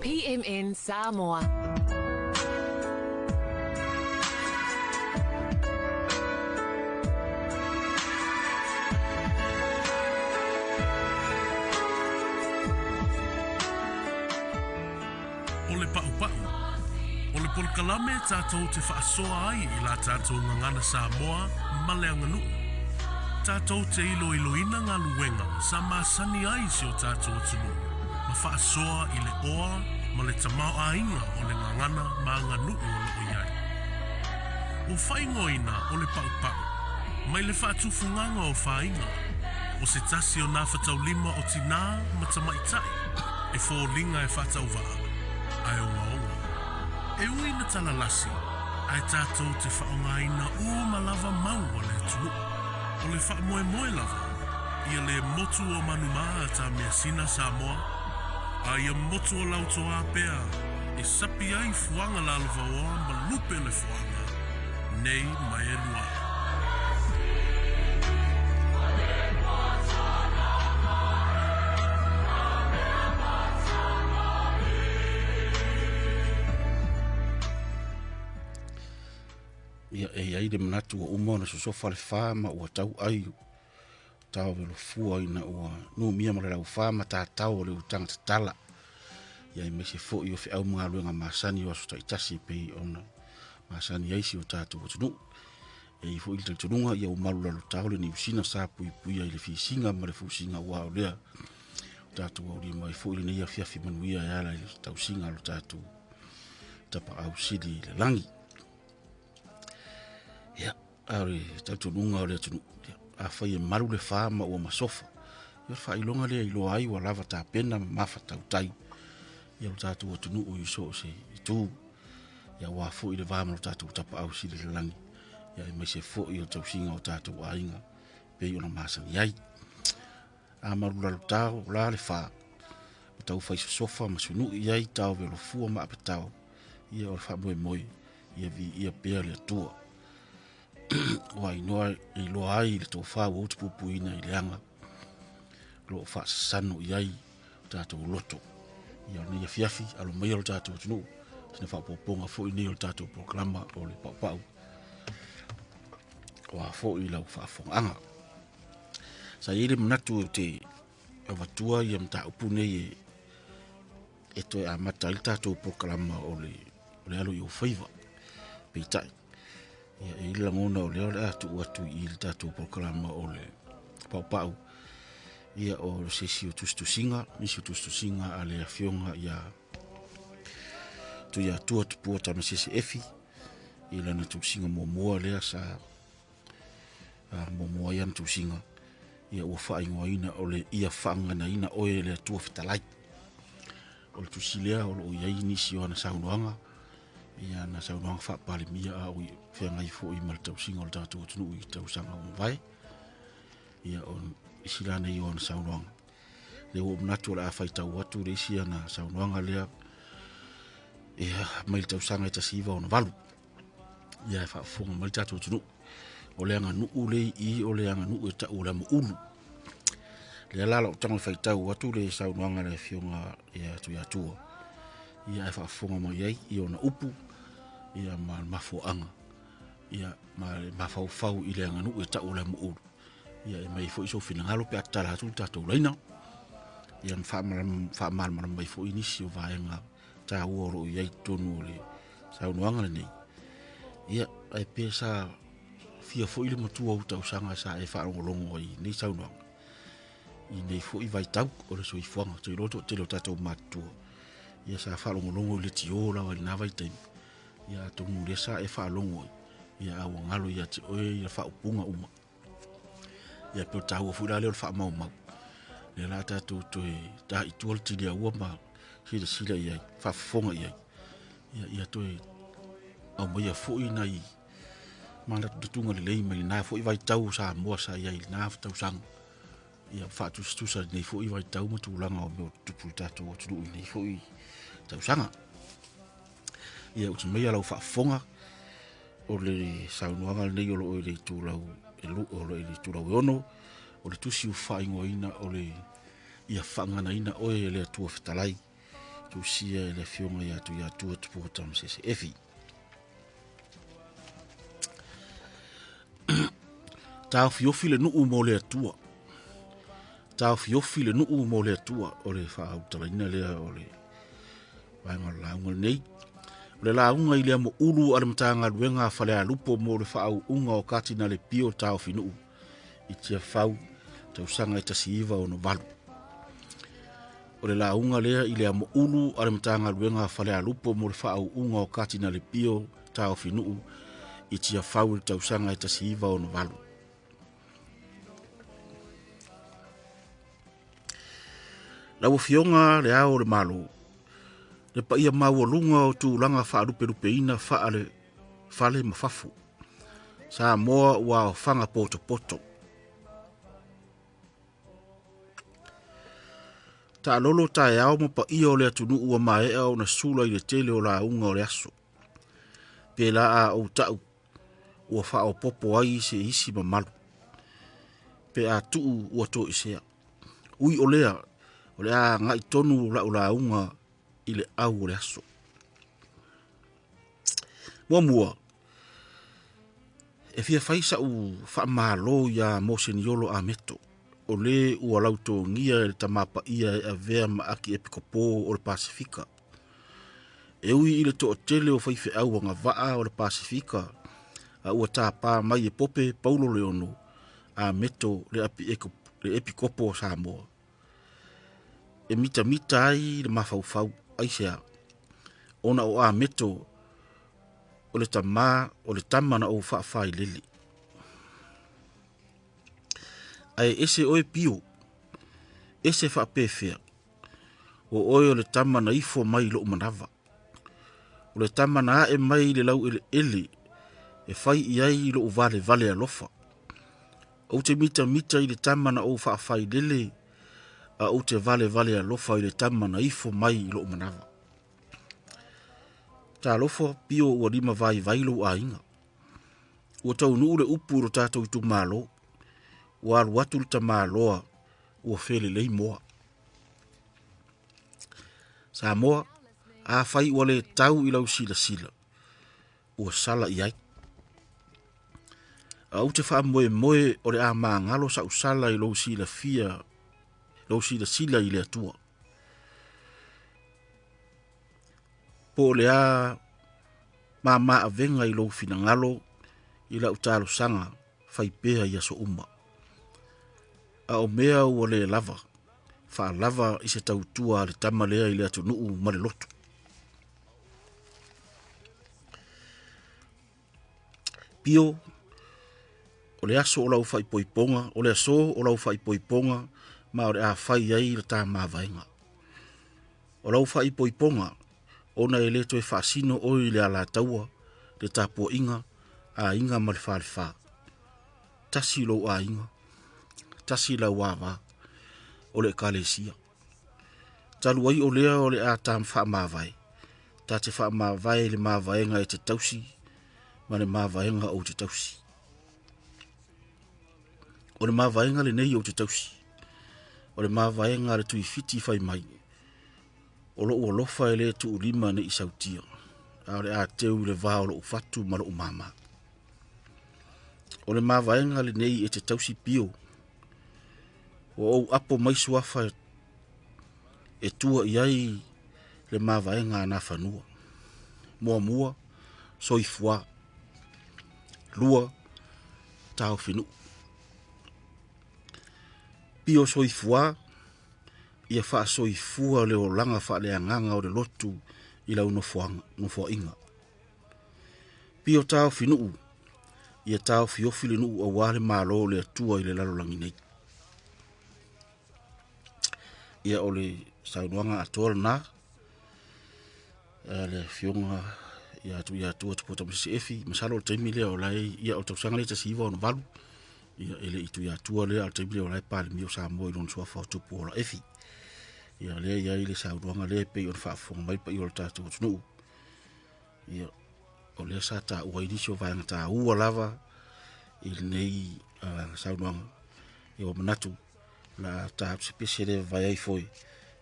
PMN Samoa. O le paʻupaʻu. O le polokalame tatou te faasoa ai i la tatou gagana Samoa ma le aganuu. Tatou te iloiloina galuega sa masani ai si o tatou atunuu ma faasoa i le oa ma le tamaoaiga o le gagana ma aganuu o loo i ai. Ua faaigoaina o le paʻupaʻu mai le faatufugaga o fāiga, o se tasi o nafataulima o tinā ma tamaitai e foliga e faatauvaa ae ogaoga. E ui na talalasi, ae tatou te faaaogaina uma lava mau a le atunuu. O le faamoemoe lava, ia lē motu o Manumā a tā measina Samoa, a ia motu o Lautoā pea e sapi ai fuaga lalovaoa ma lupe le foaga, nei ma e lua. Ia e i ai le manatu ua uma ona sosofa le fa ma ua tauai taovelofua ina ua numia ma le laufa ma tatao o le utaga tatala. Ia aemaise foi o feau ma galuega masani o aso taitasi e pei ona masani ai si o tatou atunuu. E i ai foi le talitonuga ia ua malu lalotao le Niusina sa puipuia i le fisiga ma le fusiga aua o lea o tatou aulima ai foi lenei afiafi manuia e ala i le tausiga a lo tatou tapaau sili i le lagi. Ia, a o le talitonuga o le atunuu, ia, afai e malu le fa ma ua masofa, ia o le faailoga lea iloa ai ua lava tapena ma mafatautai ia lo tatou atunuu i so o se itu, ia aua foi le va ma lo tatou tapaau sili i le lagi, ia aemaise foi o tausiga o tatou aiga pei ona masani ai. A malu lalotao la le fa, o tau fai sosofa ma sunui ai taovelofua ma apetao, ia o le faamoemoe ia viia pea le Atua. Ua inoa e iloa ai le tofa ua utupupuina i leaga o lo o faasasano i ai o tatou loto. Ia o lenei afiafi, alo maia lo tatou atunuu, sina faaopoopoga foi nei o le tatou polokalama o le paupau. Oa foi lau faafofogaaga. Sa i ai le manatu ou te avatua ia mataupu nei e e toe amata ai le tatou polokalama o le, o le alo i ou faiva. Peitai, ia, e i ai le lagona o lea o le a tuu atu i le tatou polokalama o le paupau, ia o se isi o tusitusiga, nisi o tusitusiga a le afioga ia Tuiatua Tupua Tamasese Efi i lana tusiga muamua lea sa muamua ai ana tusiga ia ua faaigoaina o le ia faaganaina oe e le Atua fetalai. O le tusi lea o lo o i ai nisi o ana saunoaga, ia ana saunoaga faapalemia a o feagai foi ma le tausiga o le tatou atunuu i tausaga ua mavae. Ia o isi la nei o ana saunoaga. Lea ua ou manatu o le a faitau atu le isi ana saunoaga lea ia mai le tausaga e 1968. Ia e faafofoga mai le tatou atunuu. O le aganuu le i o le aganuu e tau o le amoulu. Lea la lau tago e faitau atu le saunoaga a le afioga ia Tuiatua. Ia e faafofoga mai ai i ona upu ia ma le mafuaaga ia ma le mafaufau i le aganuu e tau o le amoulu. Ia e mai foi sou finagalo pe a tatala atu le tatou laina. Ia ma faamalamalama mai foi nisi o vaega taua o lo o i ai i totonu o le saunoaga lenei. Ia, ae pe sa fia foi le matua o tausaga sa e faalogologo ai i nei saunoaga i nei foi vaitau o le soifuaga. Ou te iloa toatele o tatou matutua ia sa faalogologo i le tio lava i lena vaitaimi. Ia atonu o lea sa e faalogo ai, ia a ua galo ia te oe ia faaupuga uma. Ia pei o le taua foi la lea o le faamaumau. Lea la tatou toe ta i tua le tiliaua ma silasila i ai, faafofoga i ai. Ia, ia toe aumaia foi nai manatunatuga lelei mai lena foi vaitau o Samoa sa i ai i lena tausaga. Ia faatusatusa lenei foi vaitau ma tulaga o mea o tutupu i le tatou atunuu i lenei foi tausaga. Ia uti maia lau faafofoga o le saunoaga lenei o lo o i le itulau e o lo o i le itulau e 6 o le tusi ua faaigoaina o le ia faaganaina oe e le Atua fetalai. Tusia e le Afioga ia Tuiatua Tupua Tamasese Efi. Taofiofi le nuu mo le Atua. Taofiofi le nuu mo le Atua. O le faautalaina lea o le vaega o le lauga lenei. O le lauga i le amoulu a le Matagaluega a Falealupo mo le faauuga o Katinale Pio Taofinuu i Tiafau tausaga e 1968. O le lauga lea i le amoulu a le Matagaluega a Falealupo mo le faauuga o Katinale Pio Taofinuu i Tiafau i le tausaga e 1968. Lau Afioga le Ao o le Malo, le paia maualuga o tulaga faalupelupeina faale fale ma fafo, Samoa ua aofaga potopoto. Taalolo taeao ma paia o le atunuu ua maea ona sula i le tele o lauga o le aso. Pēlā a ou ta'u ua faaopoopo ai se isi mamalu. Pe a tuu ua toesea. Ui o lea, o le a agai tonu lau lauga i le au o le aso. Muamua, e fia fai sa'u faamalo iā Moseniolo Ameto, o lē ua lautogia e le Tamā Paia e avea ma Akiepikopo o le Pasefika. E ui i le toatele o faifeau agavaa o le Pasefika a ua tapā mai e Pope Paulo Leono Ameto le Epikopo o Samoa, e mitamita ai le mafaufau, aisea? Ona o Ameto o le tama, o le tama na ou faafailele. Ae ese oe Pio, ese faapefea, o oe o le tama na ifo mai i lou manava. O le tama na ae mai i le laueleele e fai i ai lou valevale alofa. Ou te mitamita i le tama na ou faafailele, a ou te valevale alofa i le tama na ifo mai i lou manava. Talofa Pio ua lima vaivai lou aiga. Ua taunuu le upu i lo tatou itumalo. Ua alu atu le tamaloa ua felelei moa. Samoa, afai ua le tau i lau silasila, ua sala i ai. A ou te faamoemoe o le a magalo sa'u sala i lou silafia, lou silasila i le Atua. Po o le a mama avega i lou finagalo i lau talosaga fai pea i aso uma. A o mea ua le lava, faalava i se tautua a le tama lea i le atunuu ma le lotu. Pio, o le aso o lau faaipoipoga, o le aso o lau faaipoipoga ma o le a fai ai le ta mavaega. O lau faaipoipoga, ona e le toe faasino oe i le alataua, le tapuaiga, aiga ma le falefa. Tasi lou aiga, tasi lau ava, o le ekalesia. Talu ai o lea o le a ta faamavae, ta te faamavae i le mavaega e te tausi ma le mavaega ou te tausi. O le mavaega lenei ou te tausi, o le mavaega a le Tuifiti fai mai, o lou alofa e le tuulima ne i sautia, a o le a teu i le va o lou fatu ma lou mama. O le mavaega lenei e te tausi Pio, ua ou apo mai suafa e tua i ai le mavaega a Nafanua. Muamua, soifua. Lua, taofinuu. Pio soifua, ia faasoifua le olaga faaleagaga o le lotu i lau nofoaga, nofoaiga. Pio taofinuu, ia taofiofi le nuu aua le Malo o le Atua i le lalolagi nei. Ia o le saunoaga atoa lena a le Afioga ia Tuiatua Tupua Tamasese Efi. Masalo o le taimi lea o la e, ia o le tausaga lea 1968, ia e le i Tuiatua lea, a o le taimi lea o la e Palemia o Samoa i lona suafa o Tupuola Efi. Ia lea e i ai le saunoaga lea e pei ona faafofoga mai le paia o le tatou atunuu. Ia o lea sa taua ai nisi o vaega taua lava i lenei saunoaga. Ia ua manatu la ta atu se pese lea vae ai foi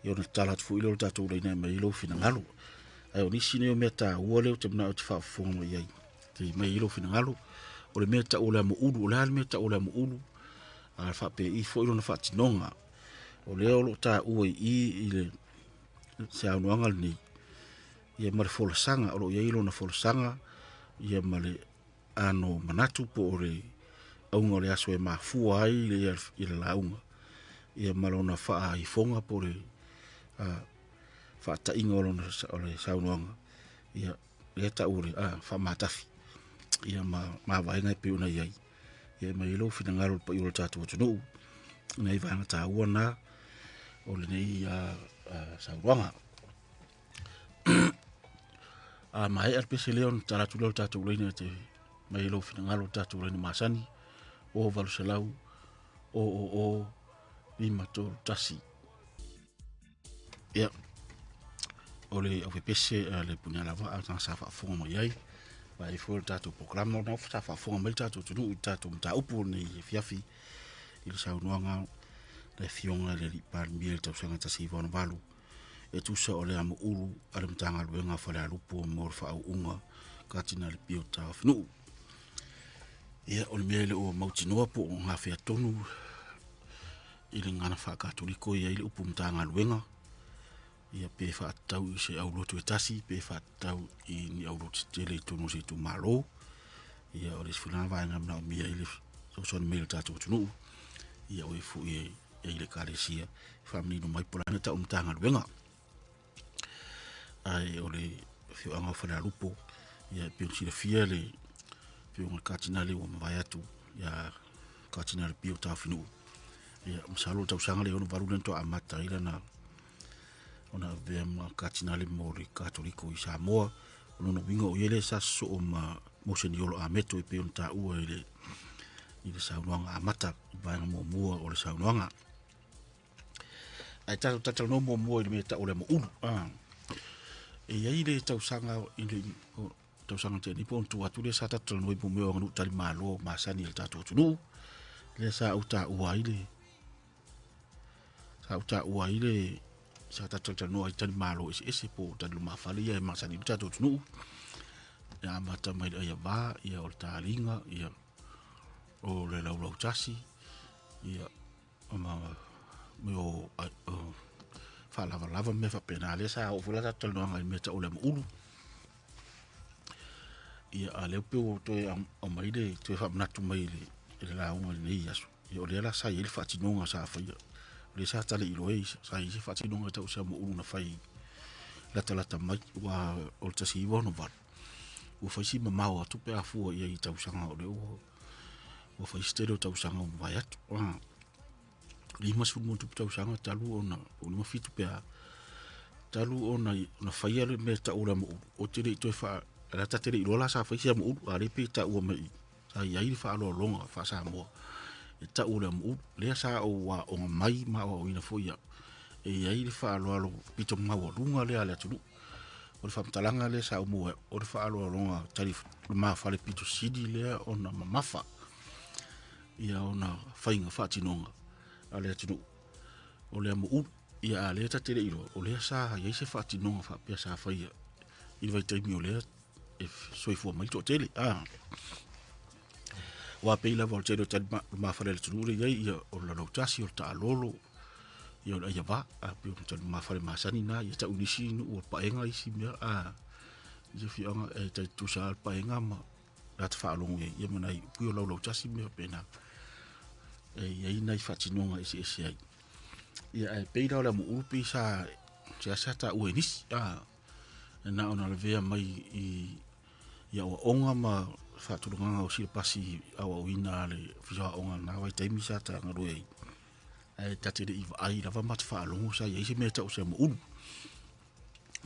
Ia ona tatala atu foi lea o le tatou laina e aumai ai lou finagalo. Ae o nisi nei o mea taua lea ou te manao e te faafofoga mai ai, te aumai ai lou finagalo. O le mea e tau o le amo ulu, o le a le mea e tau o le amo ulu? A faapei foi lona faatinoga. O lea o lo o taua i i i le saunoaga lenei, ia ma le folasaga, o lo o i ai lona folasaga, ia ma le ano manatu po o le auga o le aso e mafua ai le, i le lauga, ia ma lona faaifoga po o le faataiga o lona o le saunoaga, ia lea tau o le faamatafi, ia ma mavaega e pei ona i ai. Ia aumai ai lou finagalo i le paia o le tatou atunuu i nai vaega taua na o lenei saunoaga. A maea le pese lea ona tatala atu lea o le tatou laina e te aumai ai lou finagalo i le tatou laina masani o 800 000 531. Ia, o le aufepese a le Punialavaa na sa faafofoga mai ai, vaai foi le tatou programa ona sa faafofoga mai le tatou atunuu i le tatou mataupu o lenei afiafi i le saunoaga le afioga i le Alii Palemia i le tausaga 1968 e tusa o le amoulu a le Matagaluega a Falealupo mo le faauuga Katinali Pio Taofinuu. Ia, o le mea e le o mautinoa po o gafea tonu i le gagana faa-Katoliko e i ai le upu Matagaluega, ia pe faatatau i se aulotu e tasi, pe faatatau i ni aulotu tetele i totonu o se itumalo. Ia, o le isi foi lena vaega e manaomia ai le fesoasoani mai o le tatou atunuu, ia o e foi e i ai i le Ekalesia e faamanino mai po o le a le mea e tau o le Matagaluega. Ae o le afioaga o Falealupo, ia e pei ona silafia le afioga i le Katinali ua mavae atu ia Katinali Pio Taofinuu, ia masalo o le tausaga lea 68 lea na faatoa amata ai lana ona avea ma Katinali mo le Katoliko i Samoa. O lona uiga o ia lea sa sosoo ma Moseniolo Ameto e pei ona taua i le saunoaga amata, i vaega muamua o le saunoaga. Ae tatou talatalanoa muamua i le mea e tau o le amoulu. E i ai le tausaga i le tausaga tea nei po o ona tua atu lea sa tatou talanoa i mea o aganuu talimalo masani a le tatou atunuu, lea sa ou taua ai le sa ou taua ai le sa tatou talatalanoa ai talimalo eseese po o talimafale ia e masani ai le tatou atunuu. E amata mai le aiava, ia o le taliga, ia o le laulautasi, ia ma mea o faalavalava ma mea faapena. Lea sa oo foi la tatou talanoaga i mea tau o le amoulu. Ia, a o lea pei ua toe aumai le toe faamanatu mai i le lauga i lenei aso. Ia, o lea la sa i ai le faatinoga sa faia. O lea sa tali iloa sa i ai se faatinoga tau se amoulu na fai latalata mai, aua o le 1968 ua fai si mamao atu pe a fua i ai i tausaga o lea ua fai si tele o tausaga ua mavae atu. 50 ma tupu tausaga talu ona, o 57 pe a, talu ona faia le mea tau o le amoulu, ou te le i toe faa, la ta te le i iloa la sa fai se amoulu, a lea pei e taua mai i, sa i ai le faaaloaloga faa-Samoa e tau o le amoulu. Lea sa ou aoga mai ma aoaoina foi au, e i ai le faaaloalo pito maualuga lea a le atunuu. O le faamatalaga lea sa ou maua, o le faaaloaloga tali lumafale pito sili lea ona mamafa ia ona faiga faatinoga a le atunuu o le amoulu. Ia, a lea ta te le iloa, o lea sa i ai se faatinoga faapea sa faia i le vaitaimi o lea e soifua mai le toatele. Aua pei lava o le tele o tali lumafale a le atunuu le i ai, ia o le lalautasi, o le taalolo, ia o le aiava, a pei o tali lumafale masani na, ia tau nisi nuu o le paega isi mea, isi afioaga e tai tutusa le paega ma la te faalogo i ai, ia ma nai upu o laulautasi ma mea faapena. E i ai nai faatinoga eseese ai. Ia, ae pei la o le amoulu pei sa se asa taua e nisi, na ona lavea mai i aoaoga ma faatulagaga o silapasi aoaoina a le Ofisa o Aoga na vaitaimi sa ta galue ai. Ae ta te le i vaai lava ma te faalogo sa i ai se mea tau o se amoulu.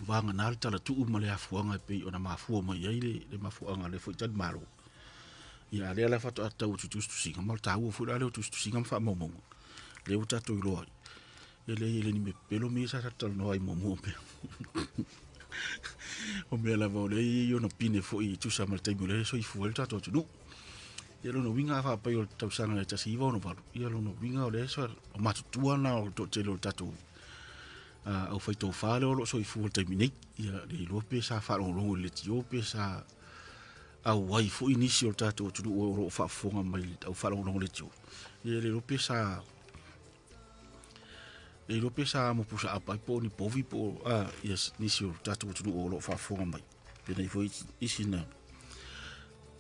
Vagana le talatuu ma le afuaga e pei ona mafua mai ai le mafuaaga o lea foi talimalo. Ia, a lea la faatoa tau atu i tusitusiga, ma o le taua foi la lea o tusitusiga ma faamaumauga, lea ua tatou iloa ai. E leai, e le ni mea pepelo mea ia sa tatou talanoa ai muamua o mea. O mea lava o lea e i ai ona pine foi e tusa ma le taimi o lea e soifua ai le tatou atunuu. Ia lona uiga a faapai o le tausaga e 1968, ia lona uiga o lea o matutua na o le toatele o le tatou Aufaitofa lea o lo o soifua i le taimi nei. Ia, le iloa pe sa faalogologo i le leitio pe sa auai foi nisi o le tatou atunuu o lo o faafofoga mai i le au faalogologo leitio. Ia, le iloa pe sa le iloa pe sa amo pusaapa ai po o ni povi po o ia, nisi o le tatou atunuu o lo o faafofoga mai. Penei foi isi na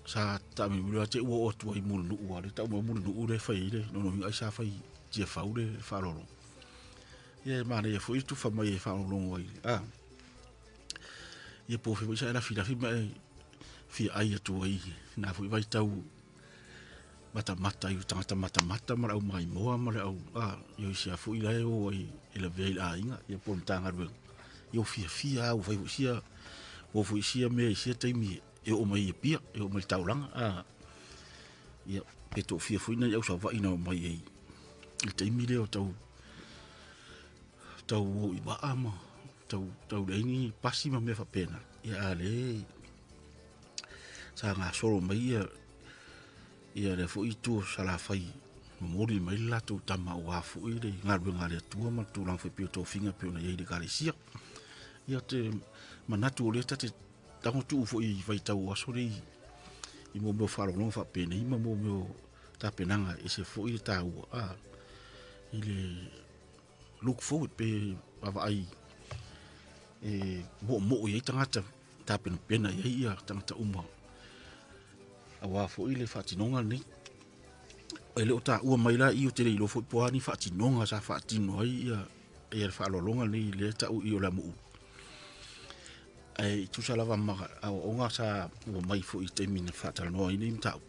sa taamilomilo ia te ua oo atu ai i Mulinuu, a o lea e tau mai o Mulinuu lea e fai ai le lona uiga ai sa fai Tiafau le faaaloalo. Ia e manaia foi le tufa mai e faalogologo ai ia po o fea foi sa e lafilafi ma e fia ai atu ai na foi vaitau matamata i tagata matamata ma le au maimoa ma le au ia isi a foi la e o ai e lavea i le aiga ia po o le Matagaluega ia ua fiafia lava ua fai foi sia ua foi sia mea i sia taimi e oo mai i Apia e oo mai i le taulaga ia pe toafia foi nai au Savaii na omai ai i le taimi lea o tau tau o i vaa ma tau tau leai ni pasi ma mea faapena ia a lea sa gasolo mai ia ia lea foi itu o Salafai momoli mai le latou tama aua foi le galuega a le Atua ma le tulaga foi pei o tofiga pei ona i ai i le Ekalesia. Ia ou te manatu o lea ta te tago tuu foi i vaitau o aso nei i mo mea o faalogologo faapenei ma mo mea o tapenaga e ese foi le taua i le look forward pe vaavaai e moomoo i ai tagata tapenapena i ai ia tagata uma aua foi le faatinoga lenei. E le o taua mai la i o te le iloa foi po o a ni faatinoga sa faatino ai ia ia le faaaloaloga lenei lea e tau i o le amuuu. Ae tusa lava ma aoaoga sa ua mai foi i taimi na faatalanoa ai nei mataupu.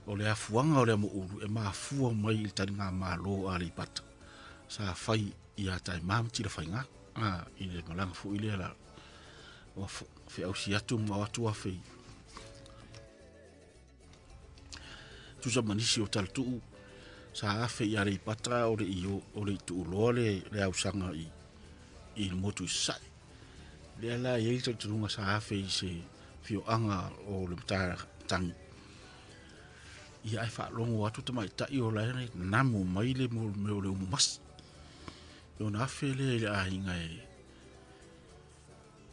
O le afuaga o le amuulu e mafua mai i le taligamalo a Aleipata sa fai ia Taema ma Tilafaiga i le malaga foi lea la ua feausi atu ma o atu afe tusa ma nisi o talatuu sa afe i Aleipata o le i o le i tuuloa le, le ausaga i, i le motu i Sasae. Lea la i ai le talitonuga sa afe i se fioaga o le Matagi. Ia ae faalogo atu tamaitai o la e namu mai le mea o le umu masi. Ona afe lea i le aiga e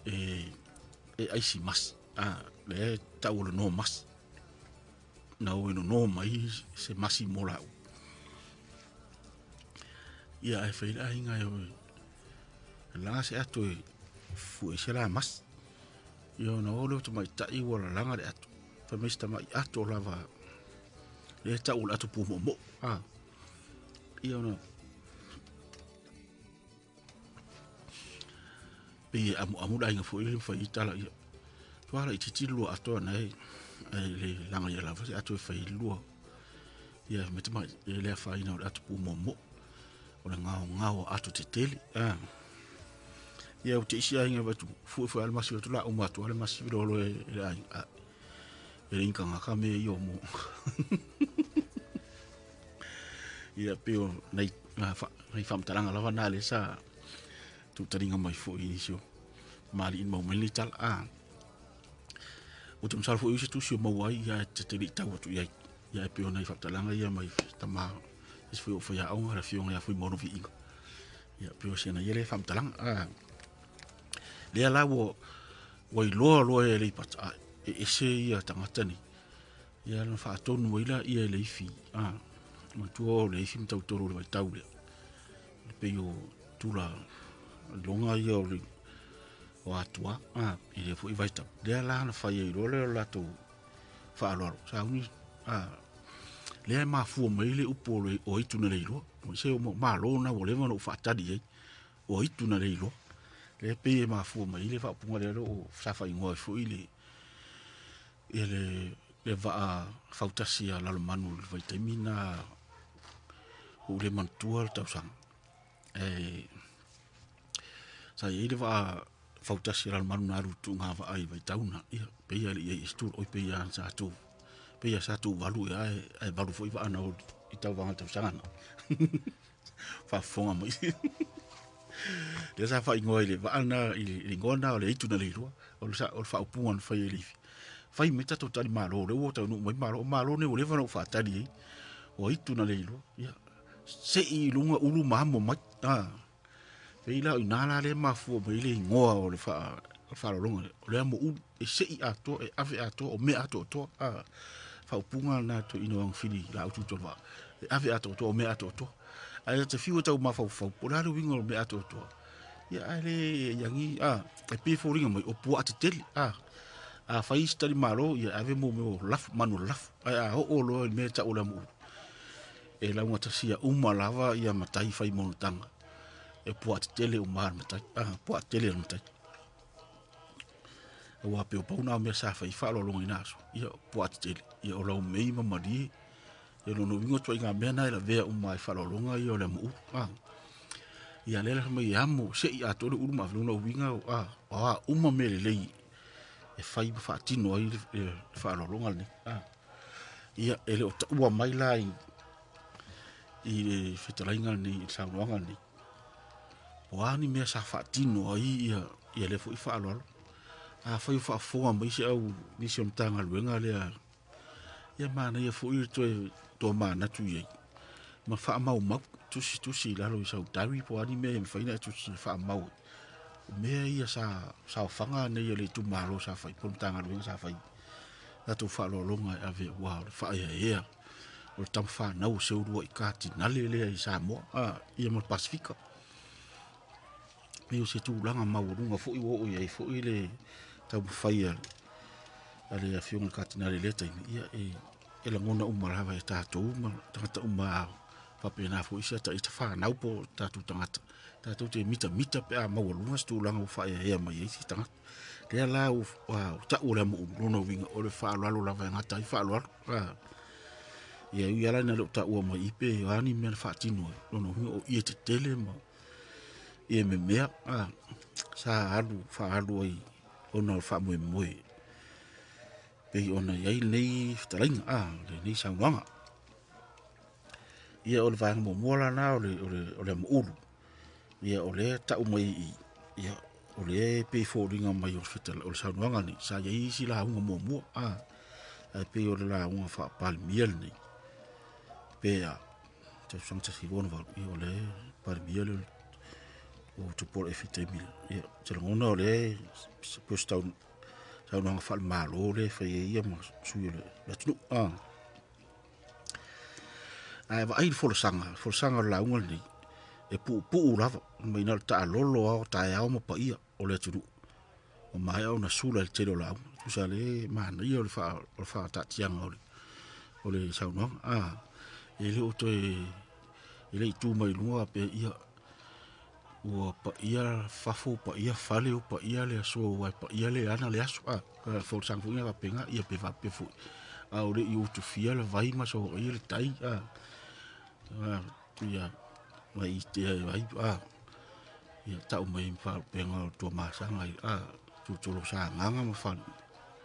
e e aisi masi. Lea e tau o le no masi. Na o e nono mai se masi mo lau. Ia ae fai le aiga e o e laga se ato e fue se la masi. Ia ona o lea o tamaitai ua lalaga le ato. Fai mai si tamai ato lava lea e tau o le ato pumoomoo. Ia ona pei e amuamu le aiga foi le fai tala ia. Tuala i titi lua ato ana e ai le laga ia lava se ato e fai lua. Ia me tamai e le afaina o le ato pumoomoo. O le ngao ngao ato tetele. Ia o te isi aiga vai tu fue fue al masi atu la uma atu ale masi lo lo e le aiga. E le inka ngaka me i o mo. Ia pe o nei nei whamtaranga lava nā le sa tūtaringa mai foi i nisi o maali in mau mai nei tala. O te masalo foi o se tusi o maua ai ia te te li tau atu i ai. Ia e pe o nei whamtaranga ia mai tama isi foi o whai aonga la fionga ia foi mono viinga. Ia pe o sena ia le whamtaranga. Lea la ua ua iloa loa e Aleipata e ese ia tagata nei. Ia na faatonu ai la ia e Leifi. Matua o Leifi ma tautolo o le vaitau lea. Le pei o tula loga ia o le o atua i le foi vaitau. Lea la na fai ai loa lea o latou faaaloalo. Sauni lea e mafua mai le upu o le o aitu na leiloa. O se o malo na ua leva na ou faatali ai. O aitu na leiloa. Lea pei e mafua mai le faaupuga lea o sa faaigoa ai foi le ia le vaa fautasi a Lalomanu i le vaitaimi na ua ou le manatua le tausaga. E sa i ai le vaa fautasi a Lalomanu na alu i tuuga vaa i vaitauna. Ia pei a le i ai e oi pei a sa tou pei a sa tou valu ia ae valu foi vaa na o i tauvaga tausaga na. Faafofoga mai. Lea sa faaigoa i le vaa na i le igoa na o le aitu na leiloa. O le o le faaupuga na fai e Leifi. Fai mai tatou tali malo, lea ua taunuu mai malo. O malo nei ua leva na ou faatali ai. O aitu na leiloa. Ia, sei i luga ulu ma amo mai. Pei la o i ina la lea e mafua mai ai le igoa o le faaaloaloga lea, o le amo ulu e se'i atoa e ave atoa o mea atoatoa a faaupuga lena toeaina o Agafili Lautu Tolevaa e ave atoatoa o mea atoatoa. Ae te fiu e tau mafaufau po o le a le uiga o mea atoatoa, ia ae le iagi a e pei e foliga mai o puaa tetele a. Afai se talimalo ia ave mo mea o lafu manu o le lafu, ae a oo loa i le mea e tau o le amo ulu, e laugatasia uma lava ia matai fai monotaga e puaa tetele uma lava le matai a puaa tetele le matai. Aua pei o pau na o mea sa fai ai faaaloaloga i na aso, ia o puaa tetele, ia o laumei ma malie. Ia o lona uiga o ituaiga mea na e lavea uma ai i faaaloaloga ia o le amo ulu a. Ia lea la fai mai e amo se'i atoa le ulu ma ave, lona uiga a o a uma mea lelei e fai ma faatino ai le faaaloaloga lenei a. Ia e le o taua mai la i le fetalaiga lenei i le saunoaga lenei, o a ni mea sa faatino ai ia lea foi faaaloalo. Afai o faafofoga mai se au nisi o le Matagaluega lea, ia manaia foi le toe tomanatu i ai ma faamaumau, tusitusi i lalo i sau diary po o a ni mea e mafai ona e tusi e faamau ai. O mea ia sa saofaga nei a le itumalo sa fai po o le Matagaluega sa fai latou faaaloaloga e ave aua o le faaeaea o le tamafanau o se uluai Katinale lea i Samoa a, ia ma le Pasefika. Pei o se tulaga maualuga foi ua oo i ai foi le taumafai a le Afioga i le Katinale i lea taimi, ia e lagona uma lava e tatou ma tagata uma faapena foi si a ita fanau po o tatou tagata tatou te mitamita pe a maualuga se tulaga ua faaeaea mai ai se tagata. Lea la ua tau o le amo ulu, lona uiga o le faaaloalo lava e gata ai faaaloalo. Ia ui lava la ina le o taua mai i pe o a ni mea na faatino ai, lona uiga o ie tetele ma ie memea sa alu faaalu ai ona o le faamoemoe pei ona i ai lenei fetalaiga lenei saunoaga. Ia o le vaega muamua la lena o le amo ulu, ia o lea e tau mai i i, ia o lea e pei e foliga mai o le saunoaga lenei sa i ai isi lauga muamua ae pei o le lauga faa-Palemia lenei pe a tausaga 1968, ia o lea Palemia le o Tupuola Efi i le taimi lea. Ia ou te lagona o lea e pei o se saunoaga faale-Malo lea e fai ai ia ma sui o le atunuu. Ae vaai i le folasaga, folasaga o le lauga lenei, e puupuu lava, mai na o le taalolo lava o taeao ma paia o le atunuu, ua maea ona sula i le tele o lauga. Tusa lea e manaia o le faataatiaga o le saunoaga. E le o toe, e le i tu mai luga faapea, ia, ua paia fafo, paia fale, ua paia le aso, ua paia le ana le aso. Folasaga foi na faapena, ia pe faapea foi, a o le i utufia le vai ma soaia le tai, ia, mai tea ai, ia tau mai faalupega o Tuamasaga i tutulu o Sagaga ma Fale.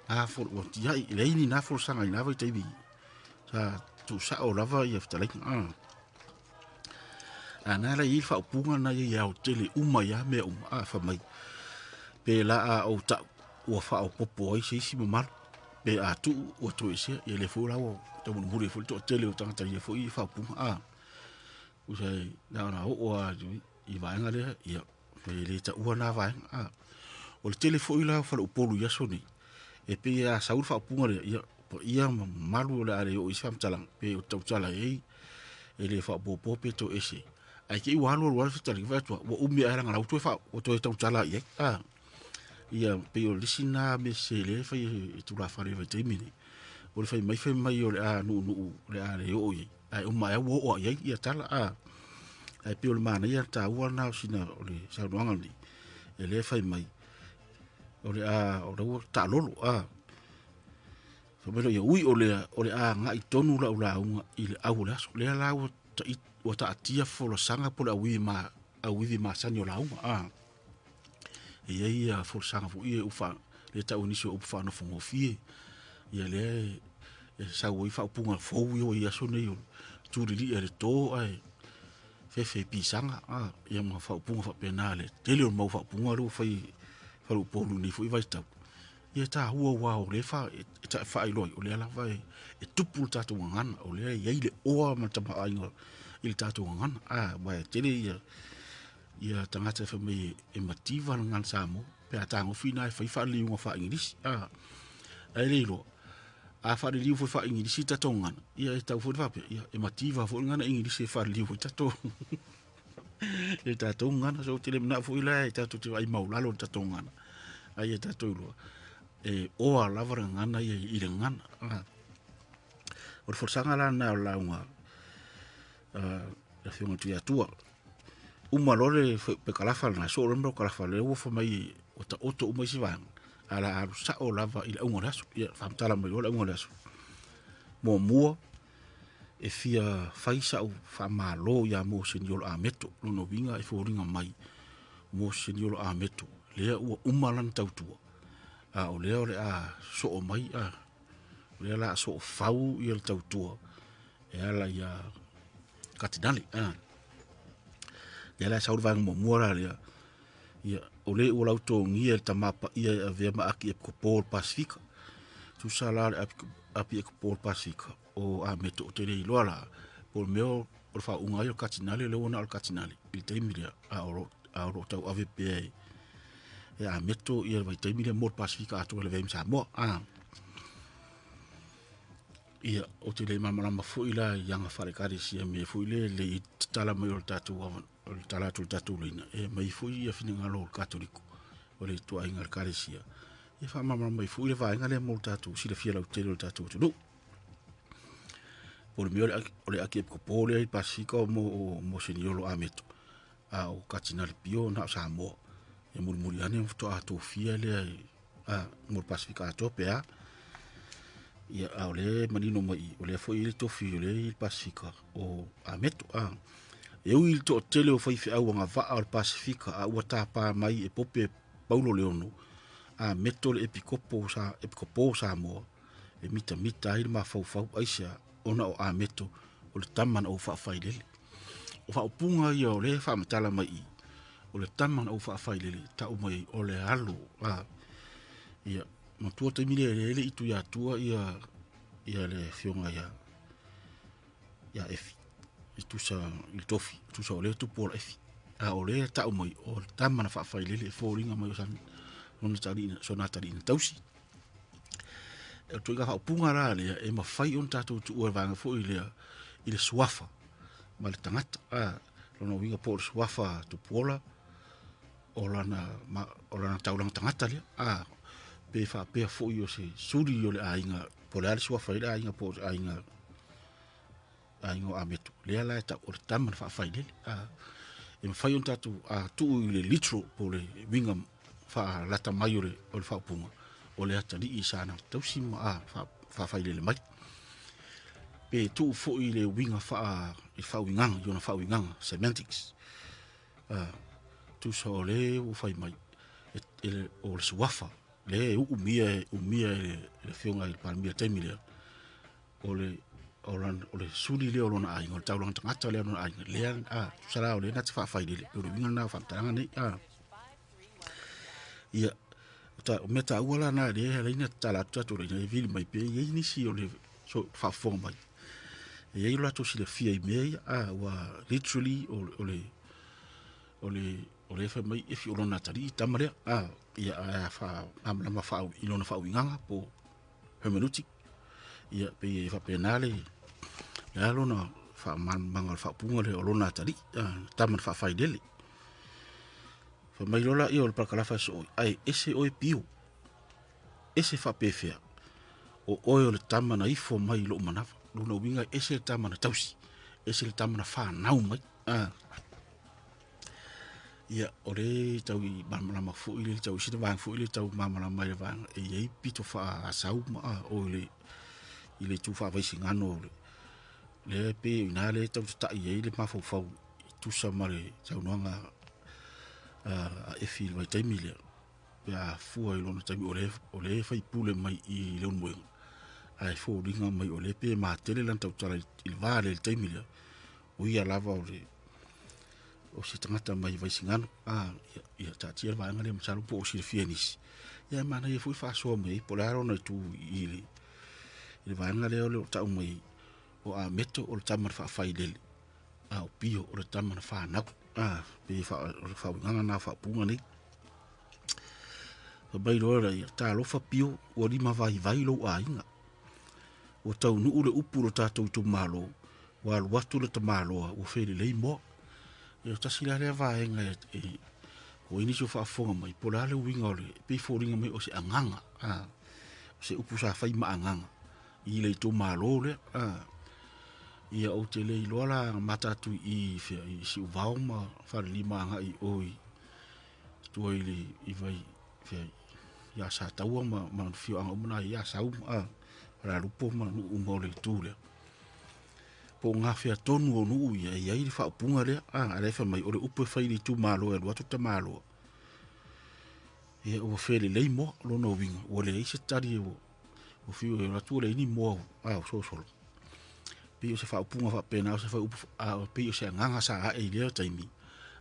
A fol, ua tiai, leai ni na folasaga i na vaitaimi, sa tuusao lava ia fetalaiga. A na la i ai le faaupuga na ia i aotele uma ia mea uma, fai mai, pe la a ou tau, ua faaopoopo ai se isi mamalu, pe a tuu ua toesea, ia lea foi la ua taumolimoli ai foi le toatele o tagata i ia foi faaupuga. Tusa e na ona oo lava i vaega lea, ia, e le taua na vaega. O le tele foi la o faleupolu i aso nei, e pei a sau le faaupuga lea, ia, paia ma mamalu o le a le oo i se faamatalaga, pe o tautala ai, e le faaopoopoa pe toese. Ae te i ua alu alu lava le fetalaiga, vaai atu lava, ua umi ae leaga o la ua toe toe tautala i ai. Ia, pei o le isi lena mea sese lea e fai e tulafale i le vaitaimi lenei. O le fai mai fai mai o le a nuunuu, o le a le oo i ai, ae uma ane lava ua oo lava i ai ia tala. Ae pei o le manaia taua lena o sina o le saunoaga lenei, e lea e fai mai, o le a, o la ua taalolo. Fai mai lea, ui o lea, o le a agai tonu lau lauga i le au o le aso. Lea la ua ua taatia folasaga po o le auivi masani o lauga. E i ai ia folasaga foi ia ufa, lea e tau e nisi o upu faanofogofie, ia lea e sau ai faaupuga fou ia ua i aso nei o tulilii e le to ae fefe i pisaga, ia ma faaupuga faapena le tele o le mau faaupuga lea ua fai e faleupolu i lenei foi vaitau. Ia e taua aua o lea e faailoa ai, o lea lava e tupu le tatou gagana, o lea e i ai le oa ma le tamaoaiga i le tatou gagana. Aua e tele ia Ia tagata e fai mai e mativa le gagana Samoa pe a tagofi na e fai faaliliuga faa-Igilisi. Ae le iloa, a faaliliu foi faa-Igilisi tatou gagana, ia e tau foi le faapea, ia e mativa foi le gagana Igilisi e faaliliu ai tatou le tatou gagana. So ou te le manao foi la e tatou te vaai maualalo i le tatou gagana, a ia tatou iloa, e oa lava le gagana ia i le gagana. O le folasaga la lena o le lauga a le Afioga i le Tuiatua. Uma loa le pekalafa lena, soo loa le kalafa lea ua fai mai ua taoto uma isi vaega, ae o le a alu sao lava i le auga o le aso. Ia faamatala mai loa le auga o le aso. Muamua, e fia fai sau faamalo ia Moseniolo Ameto. Lona uiga e foliga mai Moseniolo Ameto lea ua uma lana tautua, a o lea o le a soo mai, a o lea o le a soo fau ia le tautua e ala ia Katinale. Lea la e sau le vaega muamua la lea, ia, o le ua lautogia e le Tama Paia e avea ma Akiepikopo o le Pasefika. Tusa la le Apiepikopo o le Pasefika o Ameto, ou te le iloa la, po o le mea o le faauuga ai o le Katinale, lea ua na o le Katinale i le taimi lea, a o lo o tauave pea e Ameto ia le vaitaimi lea mo le Pasefika atoa e lavea ai ma Samoa. Ia, ou te le malamalama foi la i aga faale-Ekalesia, mea foi lea le i tatala mai o le tatou o le tala atu o le tatou laina, e aumai foi ia finagalo o le Katoliko, o le ituaiga Ekalesia, e faamalamalama mai foi le vaega lea mo le tatou silafia lautele o le tatou atunuu. Po o le mea o le Akiepikopo lea i Pasefika o Moseniolo Ameto, a o Katinale Pio na o Samoa. E mulimuli ane faatoa tofia lea mo le Pasefika atoa pe a. Ia, a o lea e manino mai i, o lea foi e i ai le tofi o lea e i le Pasefika o Ameto. E ui i le toatele o faifeau agavaa o le Pasefika a ua tapa mai e Pope Paulo Leono, Ameto le Epikopo sa, Epikopo o Samoa, e mitamita ai le mafaufau aisea ona o Ameto o le tama na ou faafailele. O faaupuga ia o lea e faamatala mai i, o le tama na ou faafailele, tau mai o le alo. Ia, matua taimi lea e le i Tuiatua ia, ia le afioga ia, ia Efi, i tusa i le tofi, tusa o lea tupu ola Efi. A o lea tau mai o le tama na faafailele e foliga mai o san, lona taliina, sona taliina tausi. E o tuiga faaupuga la lea e mafai ona tatou tuua le vaega foi lea i le suafa ma le tagata. Lona uiga po o le suafa tupuola o lana, ma, o lana taulaga tagata lea. Pe faapea foi o se suli o le aiga, po o le a le suafa i le aiga, po o le aiga, aiga o Ameto, lea la e tau o le tama na faafailele. E mafai ona tatou tuu i le literal po o le uiga faalata mai o le, o le faaupuga, o le atalii sa na tausi ma faafailele mai. Pe tuu foi i le uiga faa, i faauigaga, i ona faauigaga, semantics. Tusa o le ua fai mai, o le suafa, le e uumia, umia e le afioga i le Palemia taimi lea, o le, o lana, o le suli lea o lona aiga, o le taulaga tagata lea o lona aiga, lea, tusa la o lea na te faafailele, o le uiga lena o faamatalaga nei. Ia, o mea taua la na lea e ala ai ona tatala atu tatou laina e vili mai pe i ai nisi o le so, faafofoga mai. E i ai o latou silafia i mea ia, ua literally o, o le, o le, o le fai mai e fi o lona atalii tama lea. Ia, a faamalamalama faa, i lona faauigaga po hermeneutic. Ia, pe e faapena le, le a lona faamalamalamaga o le faaupuga lea o lona atalii, tama na faafailele. Fai mai loa laia o le parakalafa e soo, ai ese oe pio, ese faapefea, o oe o le tama na ifo mai i lou manava. Lona uiga ese le tama na tausi, ese le tama na whanau mai. Ia, o le tau i malamalama foi le tau sina vaega foi le tau malamalama i le vaega e i ai pito faasau ma o le i le itu faavaisigano o le lea pe i ina le tau tatai ai le mafaufau i tusa ma le saunoaga a Efi i le vaitaimi lea pe a fua i lona taimi o le faipule mai i Leulumoega ae foliga mai o lea pe matele lana tautala i le va lea i le taimi lea o ia lava o le o se tagata mai Vaisigano. Ia, ia taatia le vaega lea masalo po o silafia e nisi. Ia e manaia foi faasoa mai po o le a lona itu i le, i le vaega lea o le tau mai o Ameto o le tama na faafailele, a o Pio o le tama na whanau. A pei o le faauigaga lena o faaupuga nei. Fai mai loa lea, talofa Pio, ua limavaivai lou aiga. Ua taunuu le upu i lo tatou itumalo, ua alu atu le tamaloa ua felelei moa. Ia tasi la lea vaega e ua i ai nisi o faafofoga mai po o le a le uiga o le, e pei e foliga mai o se agaga, o se upu sa fai ma agaga i le itumalo lea. Ia ou te le iloa la mata atu i i i i Siuvao ma Falelima agai i o i tua i le i vai fea ia Sataua ma afioaga uma na i Asau ma Falealupo ma nuu uma o le itu lea. Po o gafea tonu o nuu ia e i ai le faaupuga lea, a o lea e fai mai o le upu e fai i le itumalo e alu atu le tamaloa, ia ua felelei moa. O lona uiga, ua leai se tali ua fiu e alu atu ua leai ni moa ua sosolo. Pei o se faaupuga faapena o se fuaiupu e pei o se agaga sa ae i lea taimi,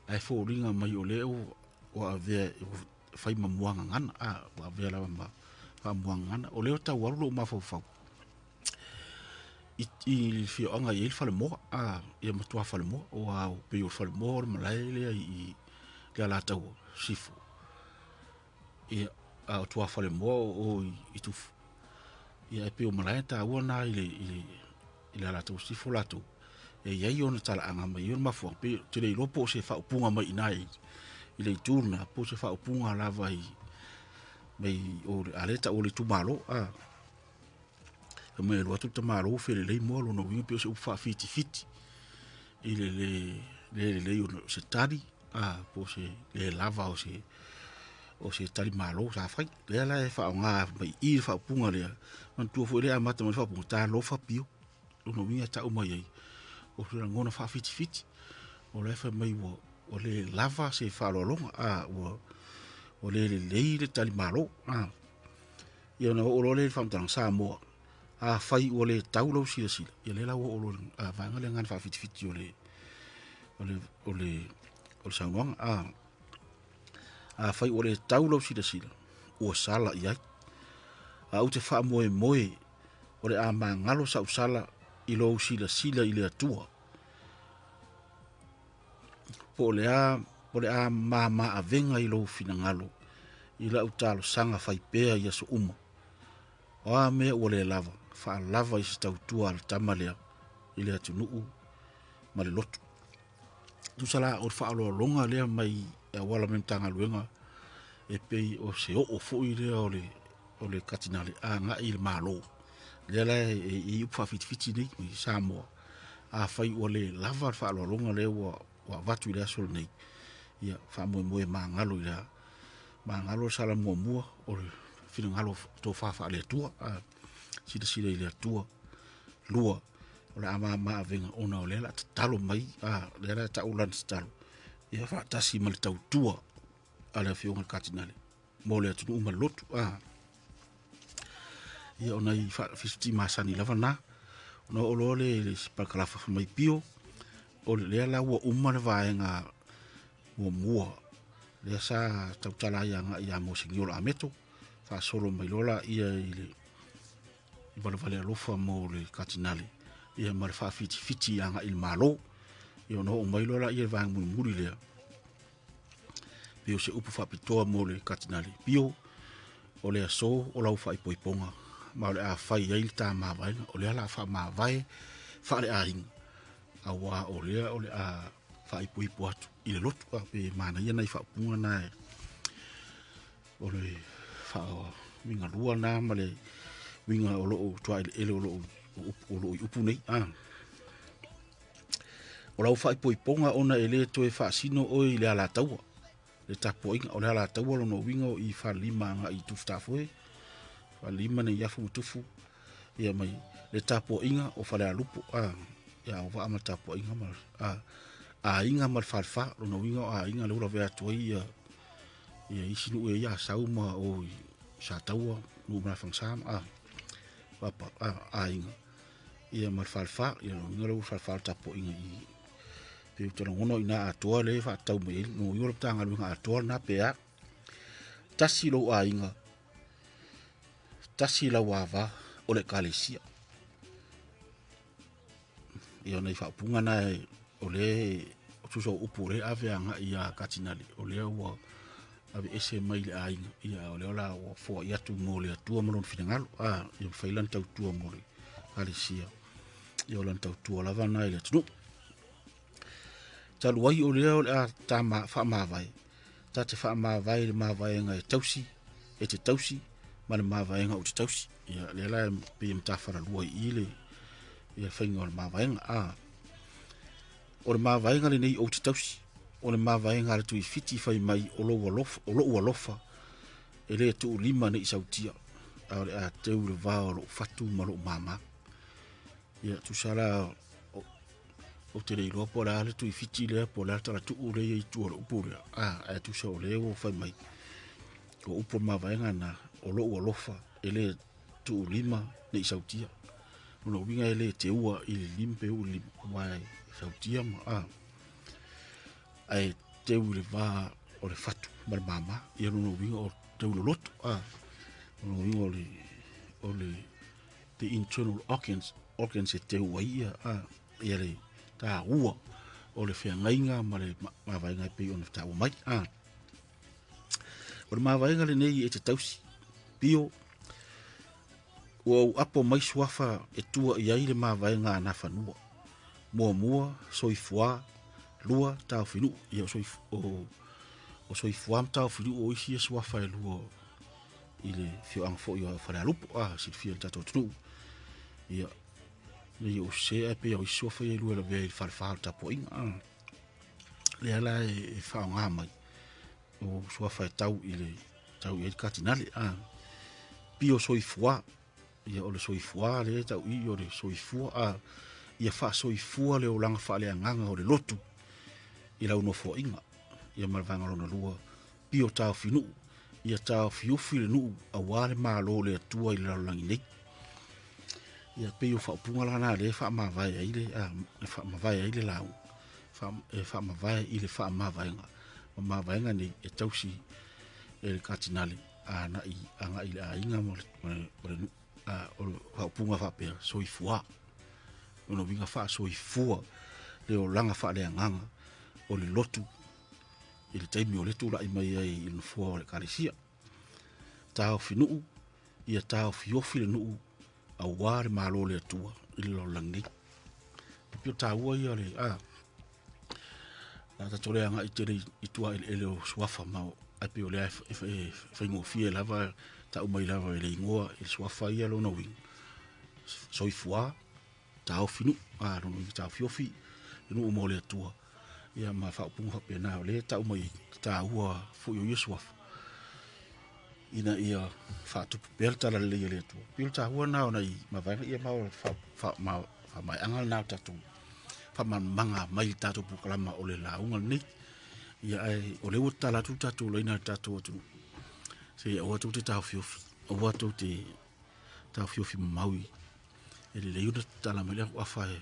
ae foliga mai o lea ua avea e fai ma muagagana, ua avea lava ma faamuagagana. O lea e tau alu lou mafaufau i le afioaga e i ai le falemoa, ia ma tuafalemoa, aua e pei o le falemoa o le malae lea i le Alataua Sisifo, ia, a o tuafalemoa o o i Tufuu. Ia e pei o malae taua na i le Alataua Sisifo latou, e i ai ona talaaga ma e i ai ona mafuaaga, pei ou te le iloa po o se faaupuga mai i ina i le itu lena, po o se faaupuga lava mai o a o lea e tau o le itumalo. Fai mai e alu atu le tamaloa ua felelei moa, o lona uiga pei o se upu faafitifiti i le le lelei o se tali, po o se le lava o se talimalo sa fai. Lea la e faaaoga mai i i le faaupuga lea. Manatua foi lea e amata mai le faaupuga, talofa Pio. O lona uiga e tau mai ai, o se lagona faafitifiti, o la e fai mai ua le lava se faaaloaloga, ua le lelei le talimalo. Ia ona oo loa lea i le faamatalaga Samoa, afai ua le tau lau silasila, ia lea la ua oo loa i le vaega lea na faafitifiti o le saunoaga. Afai ua le tau lau silasila, ua sala i ai. Ae ou te faamoemoe o le a magalo sau sala i lou silasila i le Atua. Po o le a mama avega i lou finagalo i lau talosaga fai pea i aso uma. O a mea ua le lava, faalava i se tautua a le tama lea i le atunuu ma le lotu. Tusa la o le faaaloaloga lea mai e auala mai le Matagaluega e pei o se oo foi lea o le Katinale agai i le Malo. Lea la e i ai upu faafitifiti nei i Samoa, afai ua le lava le faaaloaloga lea ua avatu i le aso lenei, ia faamoemoe e magalo i le a? Magalo le sala muamua o le finagalo tofa faale-Atua, silasila i le Atua. Lua, o le a mama avega ona o lea o le a tatalo mai, lea la e tau lana tatalo, ia faatasi ma le tautua a le Afioga i le Katinale mo le atunuu ma le lotu. Ia o nai faafiti masani lava na. Ona oo loa lea i le isi parakalafa fai mai Pio, o lea la ua uma le vaega muamua lea sa tautala ai agai ia Moseniolo Ameto, faasolo mai loa laia i le valevale alofa mo le Katinale, ia ma le faafitifiti agai i le Malo. Ia ona oo mai loa laia i le vaega mulimuli lea, pei o se upu faapitoa mo le Katinale, Pio, o le aso o lau faaipoipoga ma o le a fai ai le ta mavaega, o lea o le a faamavae faaleaiga, aua o lea o le a faaipoipo atu i le lotu. Pe manaia nai faaupuga na o le faauigalua na ma le uiga o loo tuaeleele o loo i upu nei. O lau faaipoipoga ona e le toe faasino oe i le Alataua, le tapuaiga o le Alataua lona uiga o i Falelima agai i Tufutafoe, Falelima Neiafu ma Tufu, ia mai le tapuaiga o Falealupo, ia auvaa ma le tapuaiga ma aiga ma le falefa, lona uiga o aiga lea ua lavea atu ai ia isi nuu e i ai Asau ma o i Sataua, nuu ma Fagasa papa aiga ia ma le falefa, ia lona uiga lea ua falefa le tapuaiga i pei ou te lagona o i ina atoa lea e faatatau mai ai lona uiga o le Matagaluega atoa lena pe a. Tasi lou aiga, tasi lau ava o le Ekalesia. Ia o nai faaupuga na o lea Tusa o upu o lea e ave agai ia Katinale, o lea ua ave ese mai le aiga, ia o lea la ua foai atu mo le Atua ma lona finagalo, a ia mafai lana tautua mo le Ekalesia, ia o lana tautua lava na i le atunuu. Talu ai o lea o le a ta faamavae, ta te faamavae i le mavaega e tausi, e te tausi, ma le mavaega ou te tausi. Ia lea la e pei e matafalalua i i le ia faiga o le mavaega. A o le mavaega lenei ou te tausi, o le mavaega a le Tuifiti fai mai o lou alofa, o lou alofa e le tuulima nei sautia, a o le a teu i le va o lou fatu ma lou mama. Ia tusa la ou te le iloa po o le a le Tuifiti lea po o le a le talatuu lea i tua o le upu lea. A ae tusa o lea ua fai mai o upu o le mavaega na o lou alofa e le tuulima nei sautia. Lona uiga e le teua i le lima pe uu i le lima, aua e sautia ma a ae teu i le va o le fatu ma le mama. Ia lona uiga o teu loloto a lona uiga o le o le the internal organs organs e teu ai ia a ia le taua o le feagaiga ma le mavaega e pei ona taua mai a. O le mavaega lenei e te tausi pio ua ou apo mai suafa e tua i ai le mavaega a Nafanua. Muamua, soifua, lua, taofinuu. Ia o, soif, o, o soifua ma taofinuu o isi ia suafa e lua i le fioaga foi o Falealupo, a silafia le tatou atunuu. Ia, nei o se ae pei o isi suafa ia e lua e lavea i le falefa o le tapuaiga. A. Lea la e, e faaaoga mai o suafa e tau i le tau i ai le katinale. A. Pio soifua, ia o le soifua lea e tau i o le soifua a ia faasoifua le olaga faaleagaga o le lotu i lau nofoaiga. Ia ma le vaega lona lua, pio taofinuu, ia taofiufi le nuu auā le malo o le Atua i le lalolagi nei. Ia pei o faaupuga la na lea e faamavae ai le a, e faamavae ai le lauga, e faamavae i le faamavaega ma mavaega nei e tausi e le katinale agai agai i le aiga ma le nuu. A, o le faaupuga faapea soifua, lona uiga faasoifua le olaga faaleagaga o le lotu i le taimi o le tulai mai ai i le nofoa o le Ekalesia. Taofinuu, ia taofiofi le nuu auā le malo o le Atua i le lalolagi nei. E pei o taua ia o le a la tatou le agai tele i tua eleele o suafa ma ae pei o lea e faigofie lava tau mai lava i le igoa i le suafa ia lona uiga soifua taofi nuu a lona uiga taofiofi le nuu mo le Atua. Ia ma faaupuga faapena o lea e tau mai taua foi o ia suafa ina ia faatupu pea le talalelei a le Atua. Pei o le taua lena o nai mavaega ia ma o le faamaeaga lena o tatou faamalamalamaga mai le tatou polokalama o le lauga lenei. Ia ae o lea ua tatala atu le tatou laina i le tatou atunuu. Se aua tou te taofiofi, aua tou te taofiofi mamau i e lelei ona tatala mai le afa e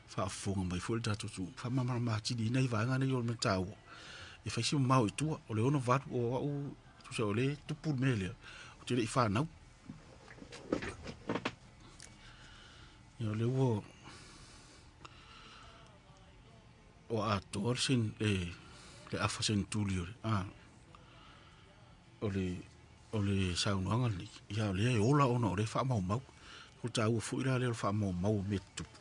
faafofoga mai foi le tatou atunuu. Faamalamalama atili ai vaega nei o le mea taua. E fai si mamao i tua, o le 68 o au tusa o le tupu le mea lea, ou te le i fanau. Ia o lea ua o atoa le sen, le, le afa senetuli o le, a, o le, o le saunoaga lenei. Ia o lea e ola ona o lea e faamaumau. O le taua foi la lea o le faamaumau o mea tutupu.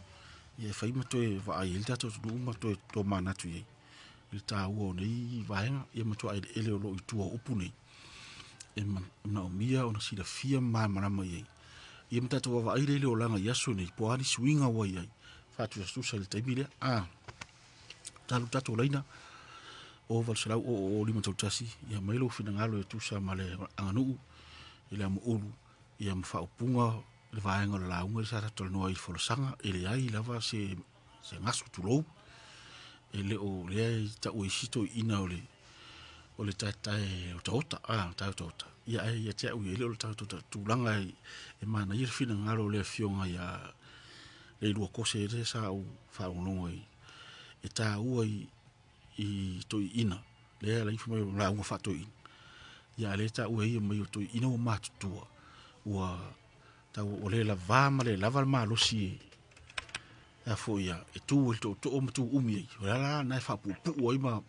Ia e fai ma toe vaai ai le tatou atunuu ma toe tomanatu i ai i le taua o nei vaega. Ia matua eleele o lo o i tua o upu nei e manaomia ona silafia ma malamalama i ai. Ia ma tatou vaavaai lea i le olaga i aso nei, po o a ni suiga ua i ai, faatusatusa i le taimi lea. A, talu tatou laina, o 800 o o 531, ia mai lou finagalo e tusa ma le aganuu i le amoulu, ia ma faaupuga le vaega o le lauga lea sa tatou talanoa ai i le folasaga, e leai lava se, se gasu tulou, e le o lea e tau e isi toeaiina o le o le taetae otaota, a, tae otaota. Ia ae ia te au ia, e le o le tae otaota, tulaga e, e manaia le finagalo o le afioga ia Leilua Kose lea sa ou faalogologo ai, e taua i, i toeaiina, lea e ala ai fai mai o lauga faatoeaiina. Ia a lea e taua e ia mai o toeaiina ua matutua, ua tau ua le lavā ma le lava le malosi e, A foi ia e tu i to to o matu umi ai. O la la na e faapuupuu ai ma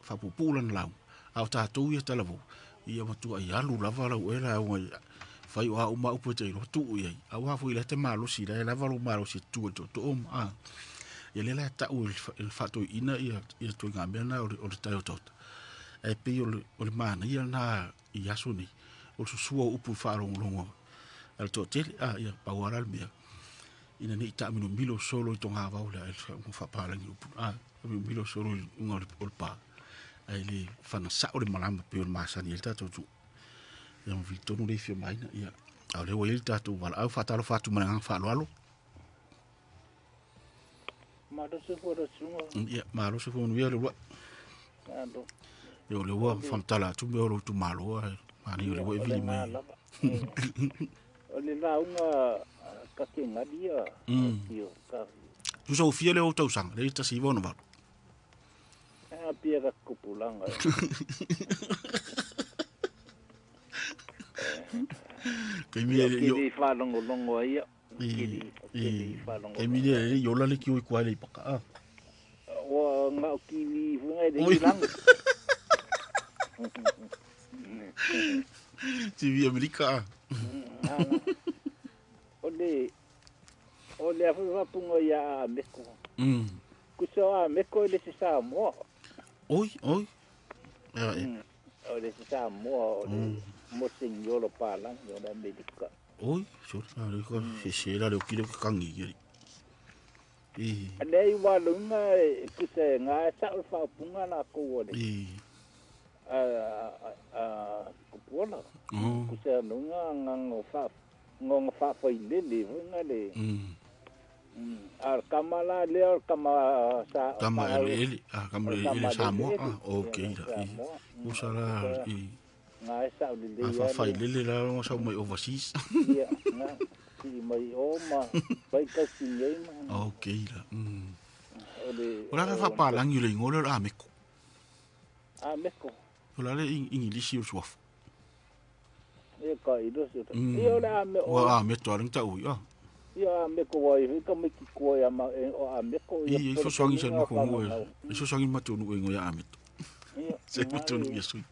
faapuupuu lana lauga. A o tatou ia talavou, ia matua ai alu lava lau e lauga ia. Fai o a uma upu e te iloa tuu i ai. Auā foi lea te malosi, la e lava lou malosi e tu e le tootoo ma a. Ia lea la e tau e le faatoeaina ia ituaiga mea na o le tae otaota. Ae pei o le manaia lena i aso nei, o le susua o upu i faalogologo a le toatele. A, ia, pau lava la le mea, ina ne i taamilomilo solo i togavao lea, e faapalagi upu. A, taamilomilo solo i luga o le pa. Ae le fagasao le malama pei o le masani ai le tatou atunuu. Ia ma filitonu le ifio maina. Ia, a o lea ua i ai le tatou valaau faatalofa atu ma le agaga faaaloalo. Malo se fua le susuga. Ia, malo se fua manuia le uluai. Malo. Ia, o lea ua faamatala atu mea o lou itumalo, ae manaia o lea ua e vili mai. O le lauga kakegali ia. Tusa ua fia lea o tausaga, lea i 1968. A pia ka kupulanga. Kaimi le yo. Kili whalongolongo ia. Kili whalongolongo. Kaimi le yola le kioi kuai le paka. Wa ngau kiwi fungai le ilang. TV Amerika. Ole afu wapunga ia meko. Kuso a meko le se Samoa. Oi, oi. O le se Samoa o le Monsignor Palang o le Amerika. Oi, sure, le ko se se la le kilo ka kangi ki. I. Nei wa lunga kuse nga sa o fa punga la ko o le. I. A kupola. Kuse lunga ngango fa ngonga fa fa ile le le. A kama la le kama sa kama ele a kama ele Samoa. Ah, okay la. Usa la i. Nga sa le le. A fa fa ile la ngo sa mai overseas. Ia, nga si mai o ma pai ka si nei ma. Okay la. Ora la fa palangi le ngolo la meko. A meko. Ora le English o suaf. E ka i do se. Ia la me o. Wa me to ang ta ui a. Ia meko wa i ka me ki ko ya ma o a meko ia. I so sangi sa no ko ngo. I so sangi ma tu no ngo ya a meto. Se ma tu no ya sui.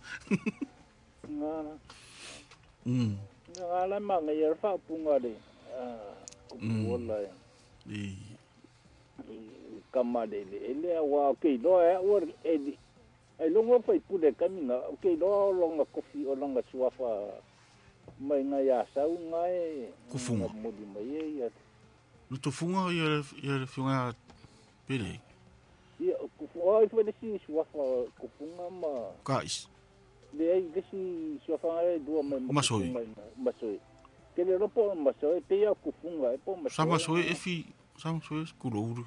Nga. Nga la ma nga ia fa punga le. Ko la. I kama le le wa ke lo e o e e longo fai pule kaminga ke lo longa kofi o longa suafa mai nga ya sau nga e kufunga modi mai ia no tufunga ia ia fiunga pele ia kufunga ai foi si suafa kufunga ma ka is le ai le si suafa e dua mai masoi masoi ke le ropo masoi pe ia kufunga e po masoi sama soi e fi sama soi kulouru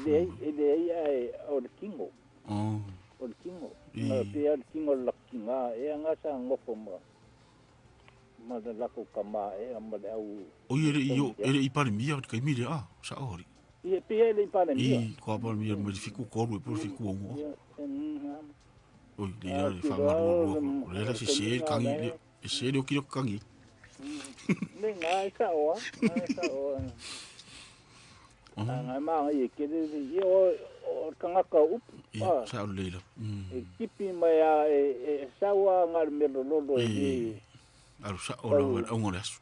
le le ai o le kingo. Oh. O le kingo. Na pe o le kingo la kinga e anga sa ngofo ma. Ma la ko kama e ma le au. O ie le io ele i pare mia ka mi le a sa ori. Ie pe ele i pare mia. I ko pare mia mo fiku ko ru fiku o. Oi le le fa ma ru ru. Le le si se kangi le se le kilo kangi. Le ngai sa o, ngai sa o. Ngai ma ia ke le ia o kangaka upu. Ia sa o leila. E kipi mai a e saua ngal melo lolo e. Aru sa o la o ngole asu.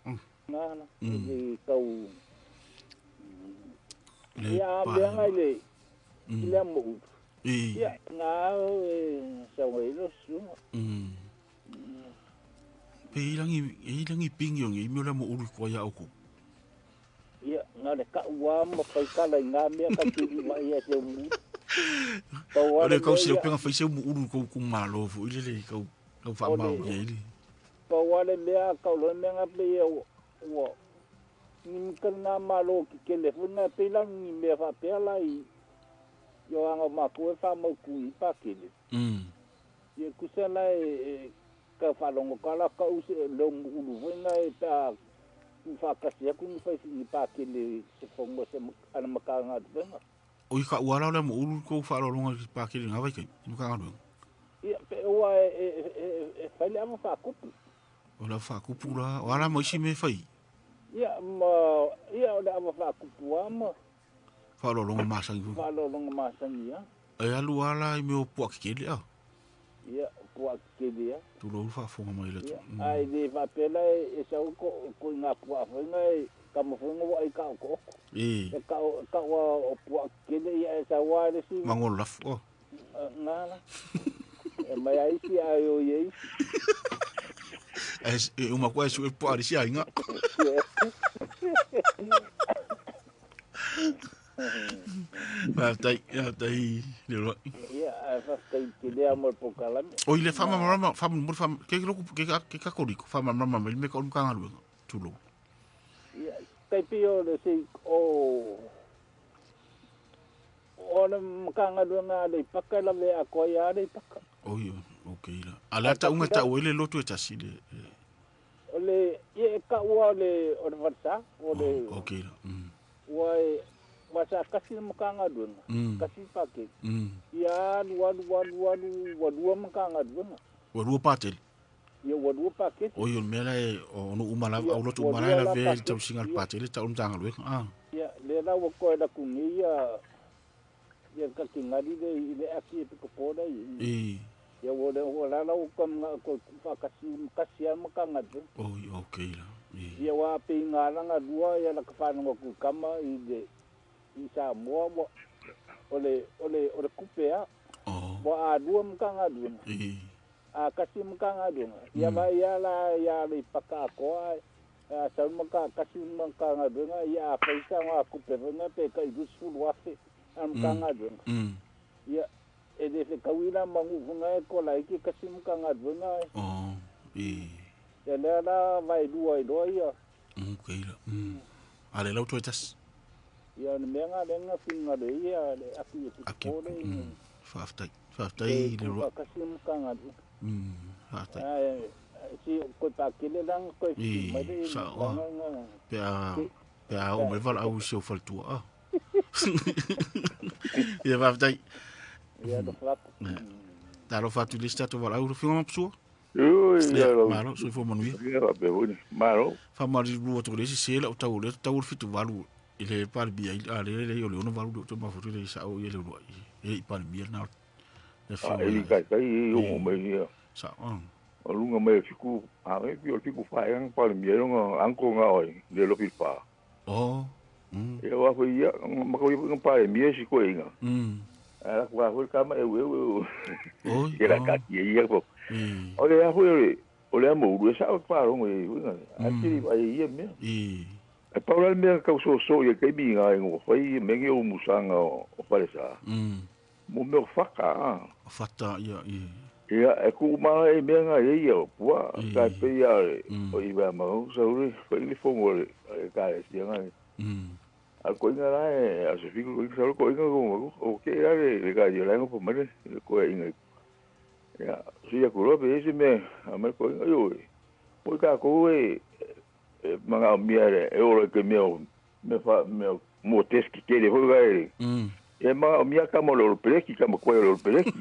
Na na. E kau. Ia mea ngai le. Le mo. Ia nga e sa o lo su. Pe ilangi pingi o ngi meo le mo uru ko ia o ko. Ia, ngā le kaua ma whaikala i ngā mea ka tiri mai ia te umu. O le kau sila penga whaise umu uru kou kung malo fo ile le kau whaamau ia ile. Pau ale mea kau loe mea ngā pe ia ua. Ni mkana ngā malo ki kele funa pe ilang ni mea whapea la i o anga mako e whamau kui i pākele. Ia kusa la e ka whalongo kala ka use le umu uru fo e pā whakasi aku ni whai ni pākele se whongo se ana makanga atu whenga. O i ka uara o le mo uru kou whaalolonga ki pākele ngā waikai, i makanga ruenga? Ia, pe oa e whaile ama whakupu. O le whakupu la, o ala maisi me whai? Ia, ma, ia o le ama whakupu ama. Faaaloaloga masagi foi. Faaaloaloga masagi a. E alu lava la i mea o puaa kekele a. Ia, puaa kekele a. Tulou le faafofoga mai le atu. Ia, ae le faapea la e sau ko i ngā puaa foi nga e kama foi nga ua ai taotooko. E. E tau tau o puaa kekele ia e sau lava le isi. Magolo lafu o. Ngā la. E mai a isi ae o i e isi. E uma koe e sue puaa le isi aiga. Faafetai, faafetai Leroy. Ia, ae faafetai tele lava mo le polokalame. Oi le faamalamalama, faamolemole faam ke loku ke ke Katoriko faamalamalama mai le mea ka o le Matagaluega, tulou. Ia, tai pei o le se o o le Matagaluega a Aleipata e lavea atoa ai lava Aleipata. Oi, okay la. A o le a tauga e tau ai le lotu e tasi le O le, ia e taua o le, o le falesa, o le. Oh, okay la. Ua e, ua sa kasi le Matagaluega, kasi le paketi. Ia alu, alu, alu, alu, ua lua Matagaluega. Ua lua patele. Ia ua lua paketi. Oi, o le mea la e, o nuu uma lava, au lotu uma la e lavea i le tausiga a le patele tau le Matagaluega. Ah. Ia, lea la ua toe alu atu nei ia, ia le tatinali le i le aki e pito la i. I. Ia ua le ua la la ua toe manao toe tuufaatasi kasi lava Matagaluega. Oi, okay la. I. Ia ua pei ngā langa lua ia la ka whanonga ku kama i le i Samoa ua o le o le o le kupe a. Oh. Ua a lua Matagaluega. I. A kasi Matagaluega. Ia vai ia la ia le paka atoa a sau maka kasi Matagaluega ia a whaisa ngā kupe whenga pe kai 20,000 a Matagaluega. Ia e le whekaui la mangu whenga e ko laiki kasi Matagaluega e. Oh. I. Ia lea la vai lua i loa ia. Okay la. A le lau toe tasi. Ia o le mea ngā lenga whinga le ia le aki e Aki. pito le. Faafetai. Faafetai le roa. Kasi Matagaluega. Faafetai. Ai si koe pakele langa koe I, mai le sa oa. langa nga. Pe a pe a o mai vala au i si au faletua a. Ia faafetai. Ia lo flaku. Talofa atu i le isi tatou valaau le Afioga Mapusua. Ui, Ia, ia lau. malo, soifua manuia. Ia faapea foi ni. Malo. Faamalulu atu i le isi se lau tau o lea tau o le 78 i le Palemia i a le le o le 68 le o toe mafutu le sao ia le uluai. E le i Palemia lena le A Afioga e li ia. kai kai e o mai ia. Sao a. O lunga mai fiku, a e pi o fiku fa e ang Palemia longa angko nga oi, le lo fa. Oh. Ia wa foi ia, ma ko ia Palemia si ko inga. A la kwa foi kama e we we. Oi. Ke la ka ki ia ko. I. O le a foi o o le a mo ru sa o pa rongo e inga. A ti ai ia me. I. E paula le mea kau so so ia kai mi nga ngo fai me ngi o musanga o falesa. Mo me o whaka, a. Fata ia i. Ia, e ku mara e mea ngā e ia o pua, ka pe ia o i wea mau, sa uri, whai le fongo le, e ka e sia ngā. A ko inga la e, a se fiku, ko inga sa ko inga ko maku, o ke ia le, le ka ia lango po mare, le ko e inga. Ia, si ia kuroa pe ese me, a me ko inga yo e. Mo i ka ko e, e manga o mea le, e oro e ke mea o, me fa, mea o, mo teski ke le hoi ga e. E manga o mea ka mo le oro pereki, ka mo koe oro pereki.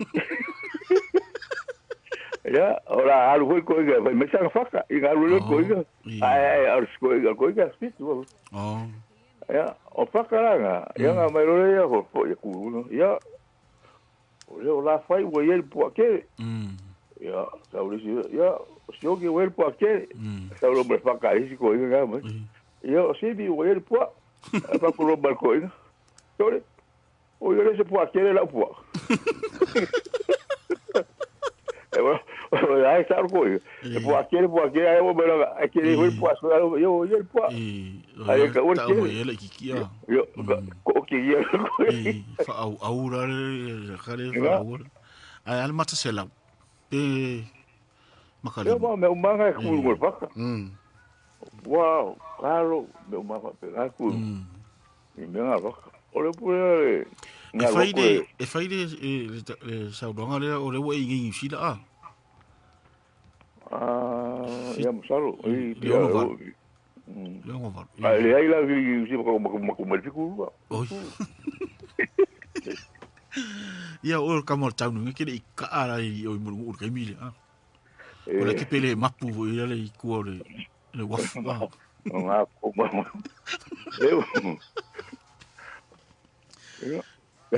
Ia, ora alu hoi ko inga, vai me sanga whaka, i ngā alu le ko inga. Ai, ai, alu ko inga, ko inga, spitu. Oh. Ia, o whaka la ngā, ia ngā mai rore ia, ho, ho, ia kuru, ia, o leo la whai ua ia pua kere. Ia, sa uri si, ia, o si oki ua ia pua kere. Sa uro mai whaka isi ko inga ngā mai. Ia, o sibi ua ia pua, a whakuro mai ko inga. Tore, o ia le se pua kere lau pua. E wa, ai sa ko ia. E pua kere, ai o mai ranga, ai kere hui pua, so ai o ia pua. Ai ka ua Tau kere. mai ele ki kia. Ia, ko ki ia ko. I fa au au ra le ka le fa au. Ai al mata se lau. Pe makali. Ia ma me umanga e kuru mo whaka. Wow, kalo me umanga pe ngā kuru. I mea ngā whaka. O le pure le E ngā fai wako le e. e fai le le saunoaga lea o le ua e ingi New Zealand a. Ah, ia masalo. I Le ono valu. Le ono valu. A le ai la i si maka maka maka mai fiku. Oi. Ia o ka mo tau nunga ke le i ka ara i o i muru ur ka mile a. O le ke pele mapu o i le i kua o le le wafu a. Ngā ko ma. Eu. Ia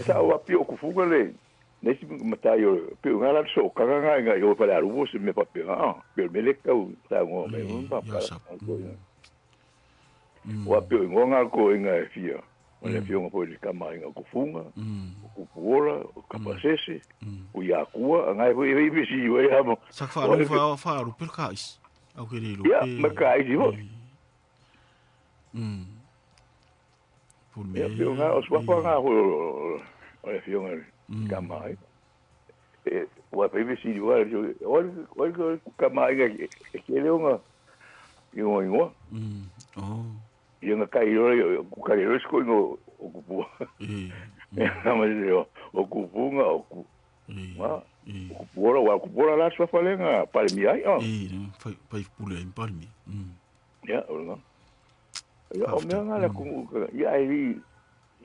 sa o api o kufuga le nesi matai o pe ngala so kanga nga nga yo pala rubo se me pape ha pe me le kau sa ngo me un pa wa pe ngo nga ko nga e fia o le fia ngo po le kama nga kufunga kupuola kapasese o ya kua nga e e si o ya mo sa fa ro fa fa ro per kais au ke le lo ya ma kai si ho por me ya pe nga o swa fa nga ho o le fia nga kama wa pe si wa wa kama nga ke le nga yo yo oh yo nga kai yo ku kai ro sko ngo o ku pu ma yo o ku pu nga o ku ma o ku pu wa ku pu la swa fa le nga pa mi ai ah fa pu le pa mi ya o nga ya o me nga la ku ya ai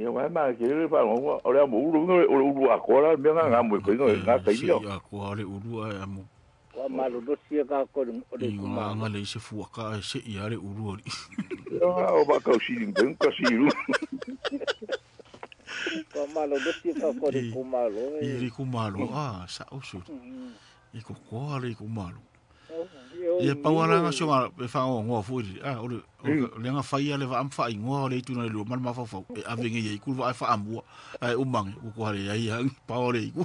ya wa ma ke le pa ngo o le mo uru ngo o uru a ko la me nga nga mo ko ngo nga kai yo ya ko le uru a mo wa ma lo do sia ka ko o le ku ma nga le se fu ka se ia le uru ri ya o ba ka si ben ka si ru wa ma lo do sia ka ko le ku ma lo i le ku ma lo a sa o su i ko ko le ku ma lo ia pauala nga songa e fa ngo fu ri a o le nga fai ale va am fa ingoa le tuna le mal ma fa fa e avenge ye ku va fa ambua ai umange ku ko hale ai hang pa ole ku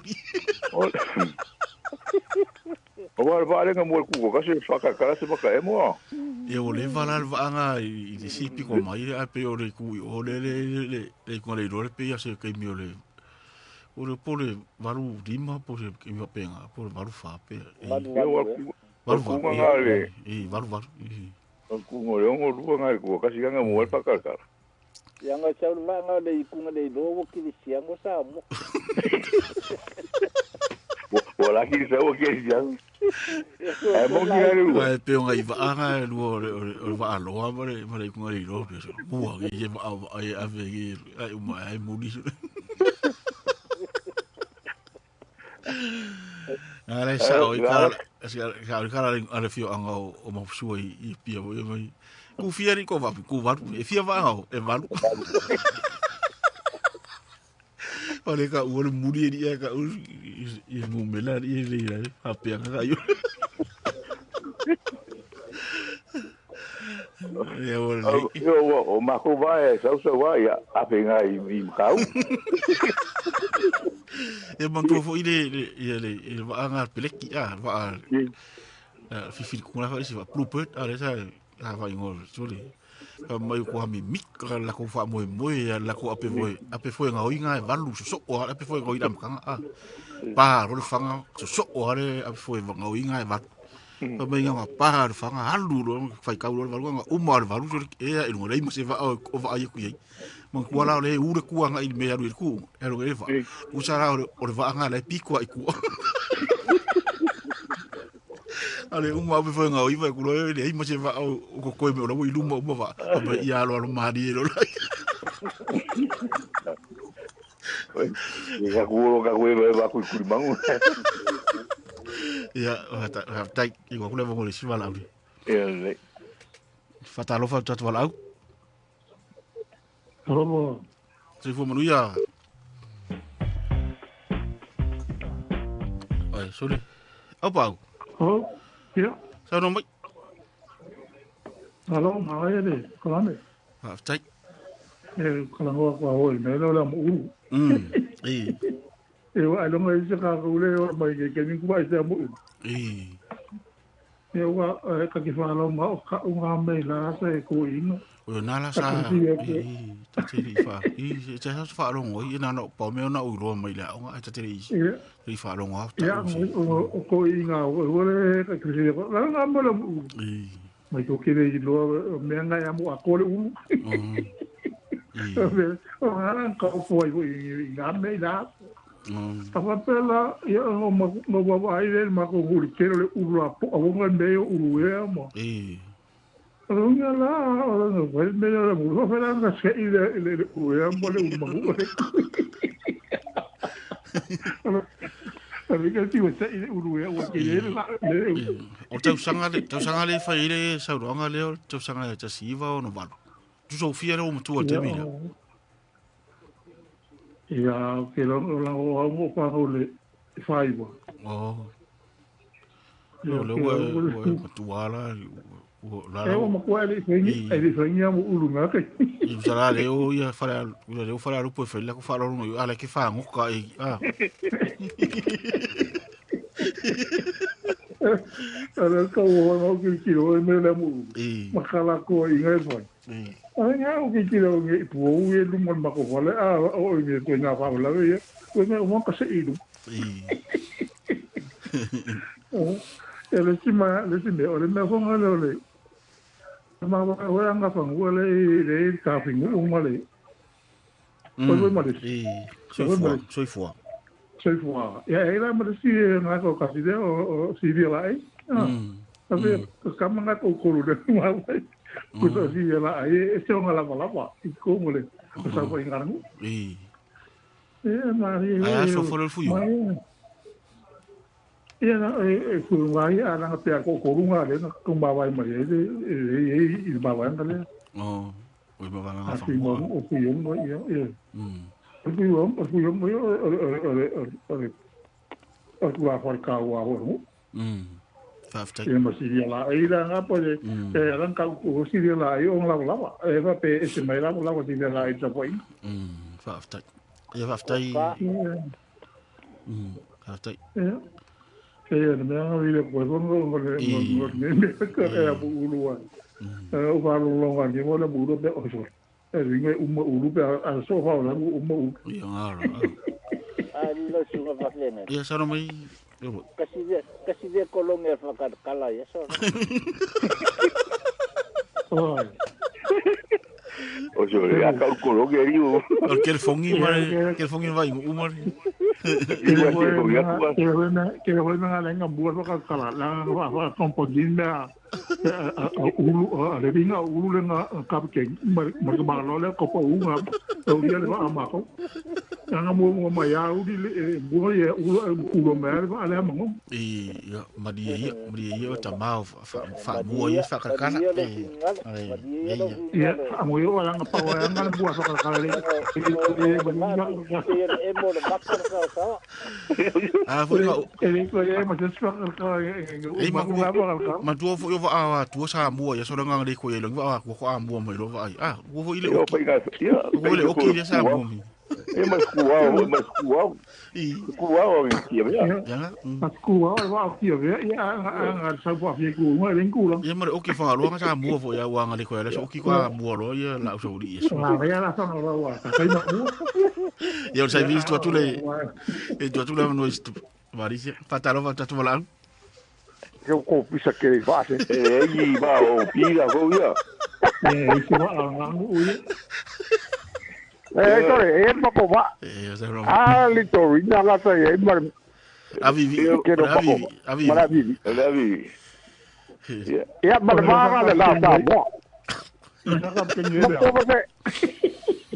o wa va le nga mo ku ko ka se fa ka ka se ka e mo e o le va la va nga i le si pi ko mai a pe o le ku o le le le le ko le ro le pe ya se ke mi o le o le po le varu lima po se ke mi pe nga po le varu fa pe varu varu e varu varu ku ngo le ngo lu nga ku ka si nga mo pa ka ka ya nga sa la nga le ku nga le lo ki si ngo sa mo o la ki sa o ki si e mo ki ga lu e pe nga iva nga lu o o va lo a mare mare ku nga le lo pe so ku a ki va a a ve ki ai uma ai muri Ara sa o ka sa ka ara fio anga o ma sua i pia o mai ku fia ri ko va ku va e fia va anga e va ole ka o muri ri ka o i mo mela ri le le ha pia ka yo ya o le yo o ma ko va e sa sa va ya a pe nga i ka e mantua fo i le le le vaanga peleki a va fifi ku la fa isi va bluebird a le sa a va ingo sole mai ko ha mi mik la ko fa moe moe la ko ape foi nga oinga e valu so o ape foi nga oinga makanga a pa ro le fanga so o ale ape foi nga oinga e valu pa mai nga pa le fanga alu lo fai kau lo valu nga uma le valu e e no le mo se va o va ai ku ai mo ku ala le ure ku anga i me alu ku e lo e va u sara o le va anga le pico ai ku ale uma ape foi nga oiva ku lo le ai mo se va o ko ko me o lo iluma uma va pa ia lo lo mari lo la ya ku lo ka ku va ku ku mangu ia ta i ko le vongo le siva la e fatalo fa tatu wala au Alofa se fo manuia ai sorry au pau oh ia sa no mai alo mai le kolame ah tai e kolangoa ko hoi me lo la mu e e wa lo mai se ka ule o mai ke ni ku ai se mu e e wa ka ki fa lo ma ka unga me la se ko ino o na la sa e ta te ri fa e te sa fa lo ngoi na no pa me na u lo mai la o ta te ri ri fa lo ngo ta o ko inga o le ka ki la na mo la mu e mai ko ke le lo me nga ya mo a ko le u o ha ka fo i nga me la Tawapela ia o ma ma ai le ma ko huri ke le uru a po o me uru e mo. E. Runga la o no wel me la mu fa la se i le le uru e mo le uru ma hu. A ver que ti se i le uru e o ke le la le. O tau sanga le fa i le sa ronga le o tau sanga ta siva o no valu. Tu Sofia le o matua te mira. Ia ke lo la o au mo pa o le faiwa. Oh. Le ua matuala la. E o makua le fengi e le fengi mo ulu nga ke. I sala le o ia fara le o fara rupo fe la ko fara no ala ke fa ngoka e ah. Ala ka o no ki ki o me le mo. Makala ko i ngai foi. Ai nga o ki ki o ngi pu o e lu mo mako wale a o ngi ko nga fa la ye. Ko me o ka se ilu. E le si ma le si me o le me fo nga le le. Ma wa wa nga fa ngua le le ka fi ngu ma le. Ko ma le. Soifua. Soifua. Ya era ma si nga ko ka si de o si vi la ai. Ah. Ka ma nga ko ko le ma wa. Ko so si la ai e se nga la la la i ko mo le. Ko sa ko inga ngu. E ma ri. Ah so fo le fu yo. Ia na e fu ngai ala nga pea ko ko runga le ko ma vai mai e e i ma vai ngale. Oh, o ma vai nga fa. O fu yo mo ia ia. O fu yo mo o o kua fa ka wa ho. Fafta. E ma si la e la nga po le e ran ka ko si la e on la la e va pe e se mai la la si la e tsa po. Fafta. E fafta. Fafta. E me nga vile ko no no me me ka e bu ulu wa. O va lo lo nga ni mo le bu pe o so. E ringe uma ulu pe a so fa la uma ulu. Ia nga ra. A lo su nga fa lene. Ia sa no mai. Kasi de kolonge fa kala ia so. Oi. O so ya ka kolonge ri o. O que el fongi mare, que el fongi vai umar. Que voy a lenga bua fa kala la fa kompondin me ulu le vinga ulu le nga ka ke ma ma lo le ko pa unga o dia le va ma ko nga mo mo ma ya uli le bo ye ulu ulu me le va le ma ngo e ma di ye ta ma fa mo ye fa ka kana e ya mo yo la nga pa wa nga bua fa ka le e mo le ma ka sa ah fo e ko ye ma se fa ka e ma ma tu fo yo va tu sa mo ya so nga le ko ye lo va ko a mo mo lo va ah wo ile o o le o ki le sa mo mi e mas kuau kuau ki ya ya mas kuau va ki ya ya nga sa po fi ku mo le ku lo ya mo o ki fa lo nga sa mo fo ya wa nga le ko ya so ki ko a mo lo ya la so ri eso la ya la sa no wa sa kai ma ya o sa visto tu le e tu tu le no isto varisia fatalo va tu la eu ko pisa ke va se e i va o pira go ya e se va a ngu e sorry e ma ko va e o sa ro a li to ri na la sa e ma a vivi a vivi ma vivi la vivi ya ma va la la sa mo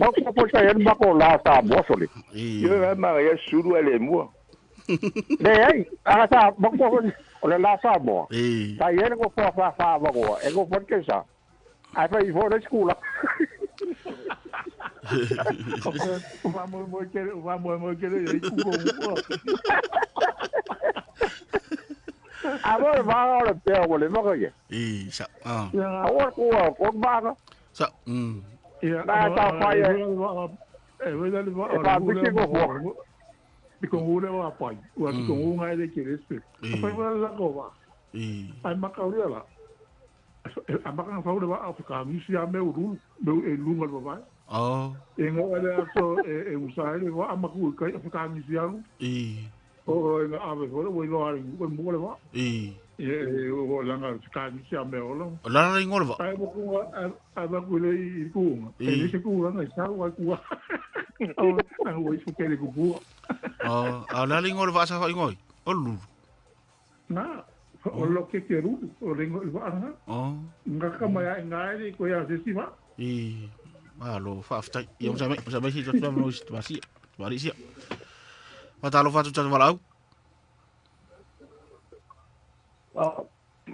ma ko sa e ma ko la sa mo so le yo ma ya suru ale mo le ai a sa ma ko o le la sa mo e sa ye ko fa fa fa ma ko e ko porque sa ai fa i for escola Vamos mo que vamos mo que le ku ko a ver va a pe o le mo ko ye e sa ah a o ko ko va sa la ta fa ye e voy a le va a ko ule wa pai wa ko unga de que despe fa va la ko va e ai makauria la a maka fa ule va a ka mi si a me uru me e lunga va oh e ngo ale so e usa le va a maku ka ka mi si a e o e a ve fo wo lo ari wo mo le va e e o la nga ka mi si a me o lo la la ngol va ai mo ku a va ku le i ku e se ku nga sa wa ku o a wo isu ke le ku ku oh a la ngol va sa fa ngoi o lu na o lo que quero o lengo va nga oh nga ka ma nga ri ko ya se si va e malo fa afta yo sa me si to no va si va ri si va ta lo fa tu ta va la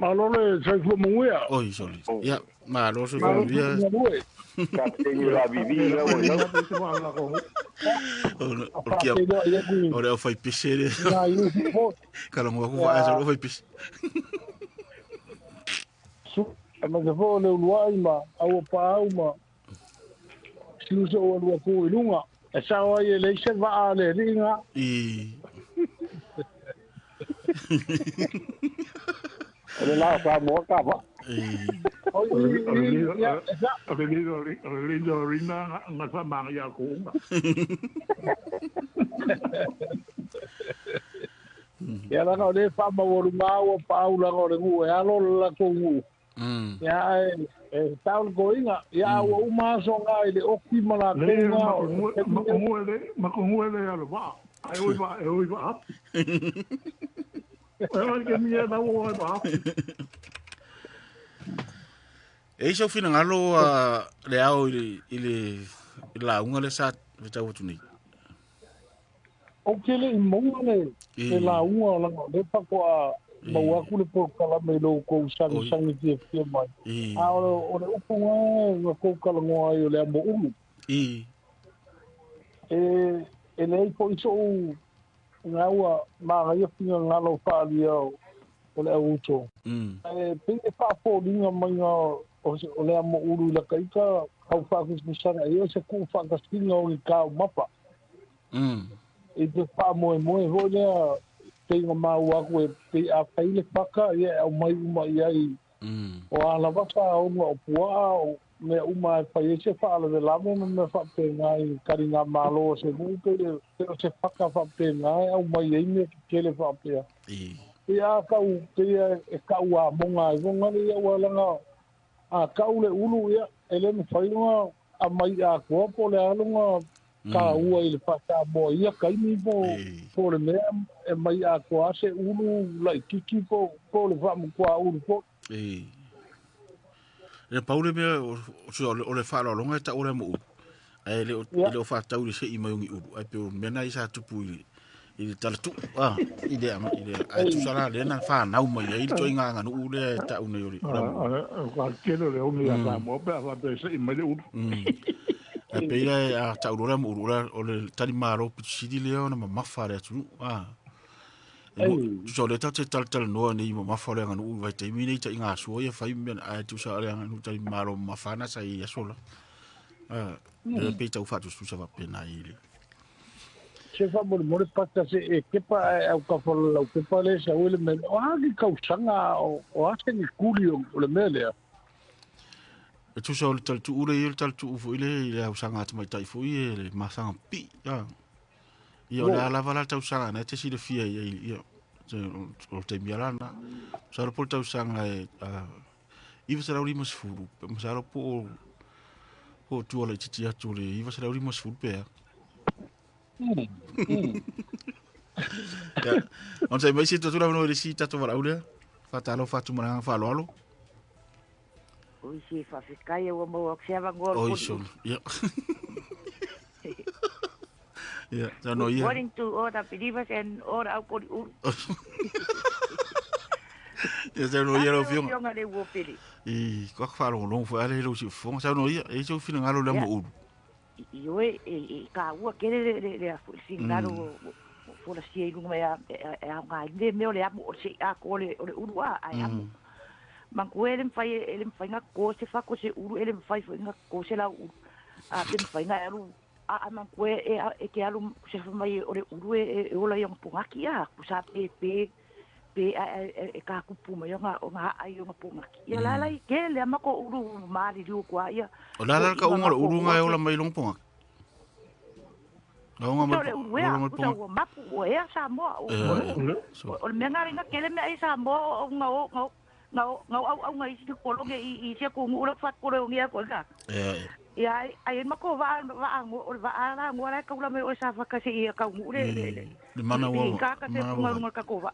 malo le sai fo mo ya oi soli ya malo so fo ya Captain la vivi la la O le kia o le au fai pese le. Kalagoa aku faaea sa fai pese. Su ma se fo le uluai ma au paau ma siuso o lua ku i luga e sao ai e leise vaa le liga. I. O le la sa mo ka va. O le lindo rina nga sa manga ya ko unga. Ia langa o le fa ma o lunga o paau langa o le ngu e alo la ko ngu. Ia e tau ko inga ia o uma so nga i le oki ma la ko nga ma ko ngue le alo va. Ai oi va e oi va. E ke mi na o va. E iso finangalo le ao i le la unga le sa tau atu nei. O ke le monga le la unga la le pa ko a mau aku le polokalame i lou kou sagisagi fiafia mai. A o le upu ga kou kalagoa ai o le amo ulu. E leai fo'i so'u gaua magaia figagalo fa'alia o le auuto. E pei e fa'afoliga maiga o le amo ulu i lakaita kau fa'akusikusaga ia o se ku'u fa'akasiga o le kao mapa. I te fa'amoemoe fo'i lea peiga maua aku e pei a fai le paka ia e aumai uma i ai o alava sāoga o pua'a o mea uma e fai ai se fa'alavelave ma mea fa'apega i kaliga mālō o se nu'u pei o se paka fa'apega e aumai ai mea kekele fa'apea. Pei a kau pei e ka'u amoga ai foga le ia ua laga a ka'u le ulu ia e lē mafai loga a mai atoa po le aloga ka ua i le fa'asamoa ia kaimi po le mea e mai atoa se ulu la'ikiki po le fa'amakuā ulu po. Le pau le mea o le fa'aloaloga e ta'u le mo ulu. Ae le o fa'atau i le se'i mai ogi ulu. Ae pe o mea na i sa tupu i le talatu'u i le ae tusa la lea na fānau mai ai le toaiga aganu'u lea e ta'u nei o le amo. Kele o le ogi ia Samoa pe a fa'apea se'i mai le ulu. Ae pei la a ta'u loa le amo ulu o le talimālō pitusili lea ona mamafa le atunu'u. Tusa o lea tatou te talatalanoa nei mamafa o le aganu'u i vaitaimi nei ta'igasua ia fai mea ae tusa o le aganu'u talimālō mamafa ana sa i aso la. Lea pei tau fa'atusatusa fa'apena i le. Se fa'amolemole pata se e kepa ae au kafalalau pepa le sau i le mea o a ki kausaga o a se ni kuli o le mea lea. E tusa o le talatu'u le ia le talatu'u fo'i le i le ausaga atamaita'i fo'i e le masaga pi'i. Ia o le a lava la tausaga na e te silafia ia ia o le taimi ala na. Masalo po le tausaga e 950 masalo po o tua laitiiti atu o le 950 pea. Ia ona sa'i mai se atu le avanoa i le isi tatou valaau lea. Fa'atalofa atu ma le agaga fa'aloalo. Oi se fa'afetai ua maua aku se avanoa o le Oi poli. solo. Ia. Ia, tano Good ia. morning to all the believers and all the aupoli ulu. Ia tano ia Ave lau lau afioga. afioga le ua pele. I ko aku fa'alogologo fo'i ale lou si'ufofoga saunoa ia e i sou finagalo le Ia amo ulu. i oe e kāua kele le afu le finagalo o folasia i luga mai e aoga ai le mea o le amo o le se'i atoa o le ulu a ae amo. Manku e le mafai e le mafai na ko se fako se ulu e le mafai fo'i na ko se lau ulu. A pe mafai na e alu a manku e ke alu se mai o le ulu e ola i ona pogaki a ku sa pe pe pe e ka kupu mai ona o ngā ai ona pogaki. Ia la la i ke le ama ko ulu maali liu kua ia. O la la Ko ka inga unga o le mako ulu nga e ua ola mai longa pogaki. La unga Kusa mai o le ulu ea, ola mai kusa pogaki. ua mapu ua ea Samoa. O le mea ngā ringa kele mea i Samoa o ngā o ngā ngā au au ngā isi kologe i sia ko ngura fat kore o ngia ko ka. Ia ai mako va va ngo o va ala ngo la ka ula me o sa fa ka se ia ka ngure le. Le mana ua Ka ka se mana punga ua. runga ka ko va.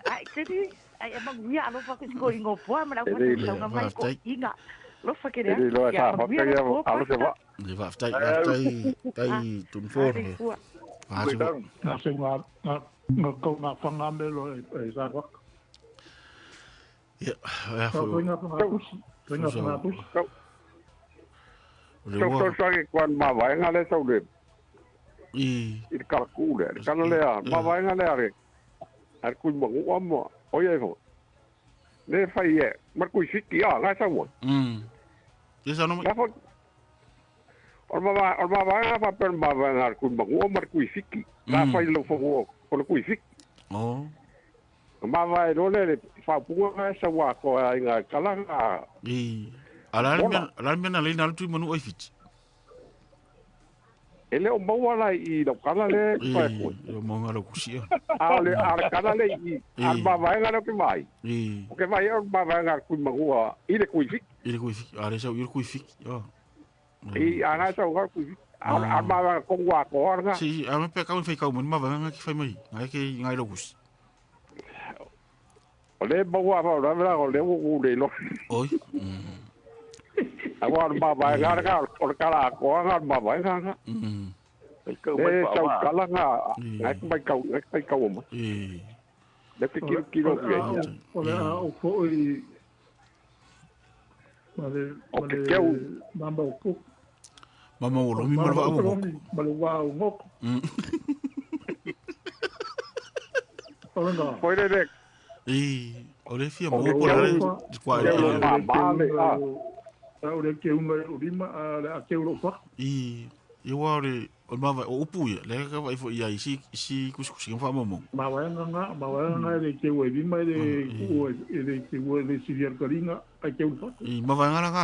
Ai te ni ai e mangu ia alo fa ko ingo poa ma la E fa le sa nga mai ko Fa'afetai. inga. Lo fa ke e le le loa ia sa mangu faka ia ia ko alo se pasta. va. Le fa'afetai fa'afetai tai tunifo. Ai fua. Fa'atu. Nga se nga nga kau nga fanga me lo e sa faka. Ia ia Kau fo. nga fanga pusi. Nga Tusa fanga pusi. Kau o le kau ua. sa ke kwan ma vai nga le sau le I le kalaku lea le kala lea mavaega lea a le kui magu'a ma o ia ifo le fai e ma le kui fiki a la saua le saunoa mai o le mavaega faapea le mavaega a le kui magu'a ma le kui fiki la fai lau fagua o le kui fiki o mavae loa lea le faaupuga ga e saua atoa aiga kala ga i a la le mea na leina le tui manu ai fiti e le o maua la i lau kala le e o maua lau kusia a le kala le i a le mavaega leo ke vai o ke vai o le mavaega a le kui magua i le kui fiki i le kui fiki a le sau i le kui fiki i a ngai sau ga kui fiki a le mavaega kongu atoa ga si a me pe kau fai kau mai mavaega ki fai mai ngai ke ngai lau kusi o le maua fa o le vela o le uu le lo oi a wa le mavaega ga o le kala atoa ga le mavaega ga e sau kala ga ngai mai kau ngai mai kau mai le ke kilo kilo ke o le a o foi ma le mama o ko mama o lomi ma le vaa o ma le vaa o ngoko foi le le i o le fia mo po le kwa le a o le ke unga o lima a le a ke ulo fa i i wa le o mava o upu ia le ka vai fo ia i si kusikusi fa momo mavaega nga le ke ue lima le ku e le ke ue le siviar karinga a ke ulo fa i mavaega la ga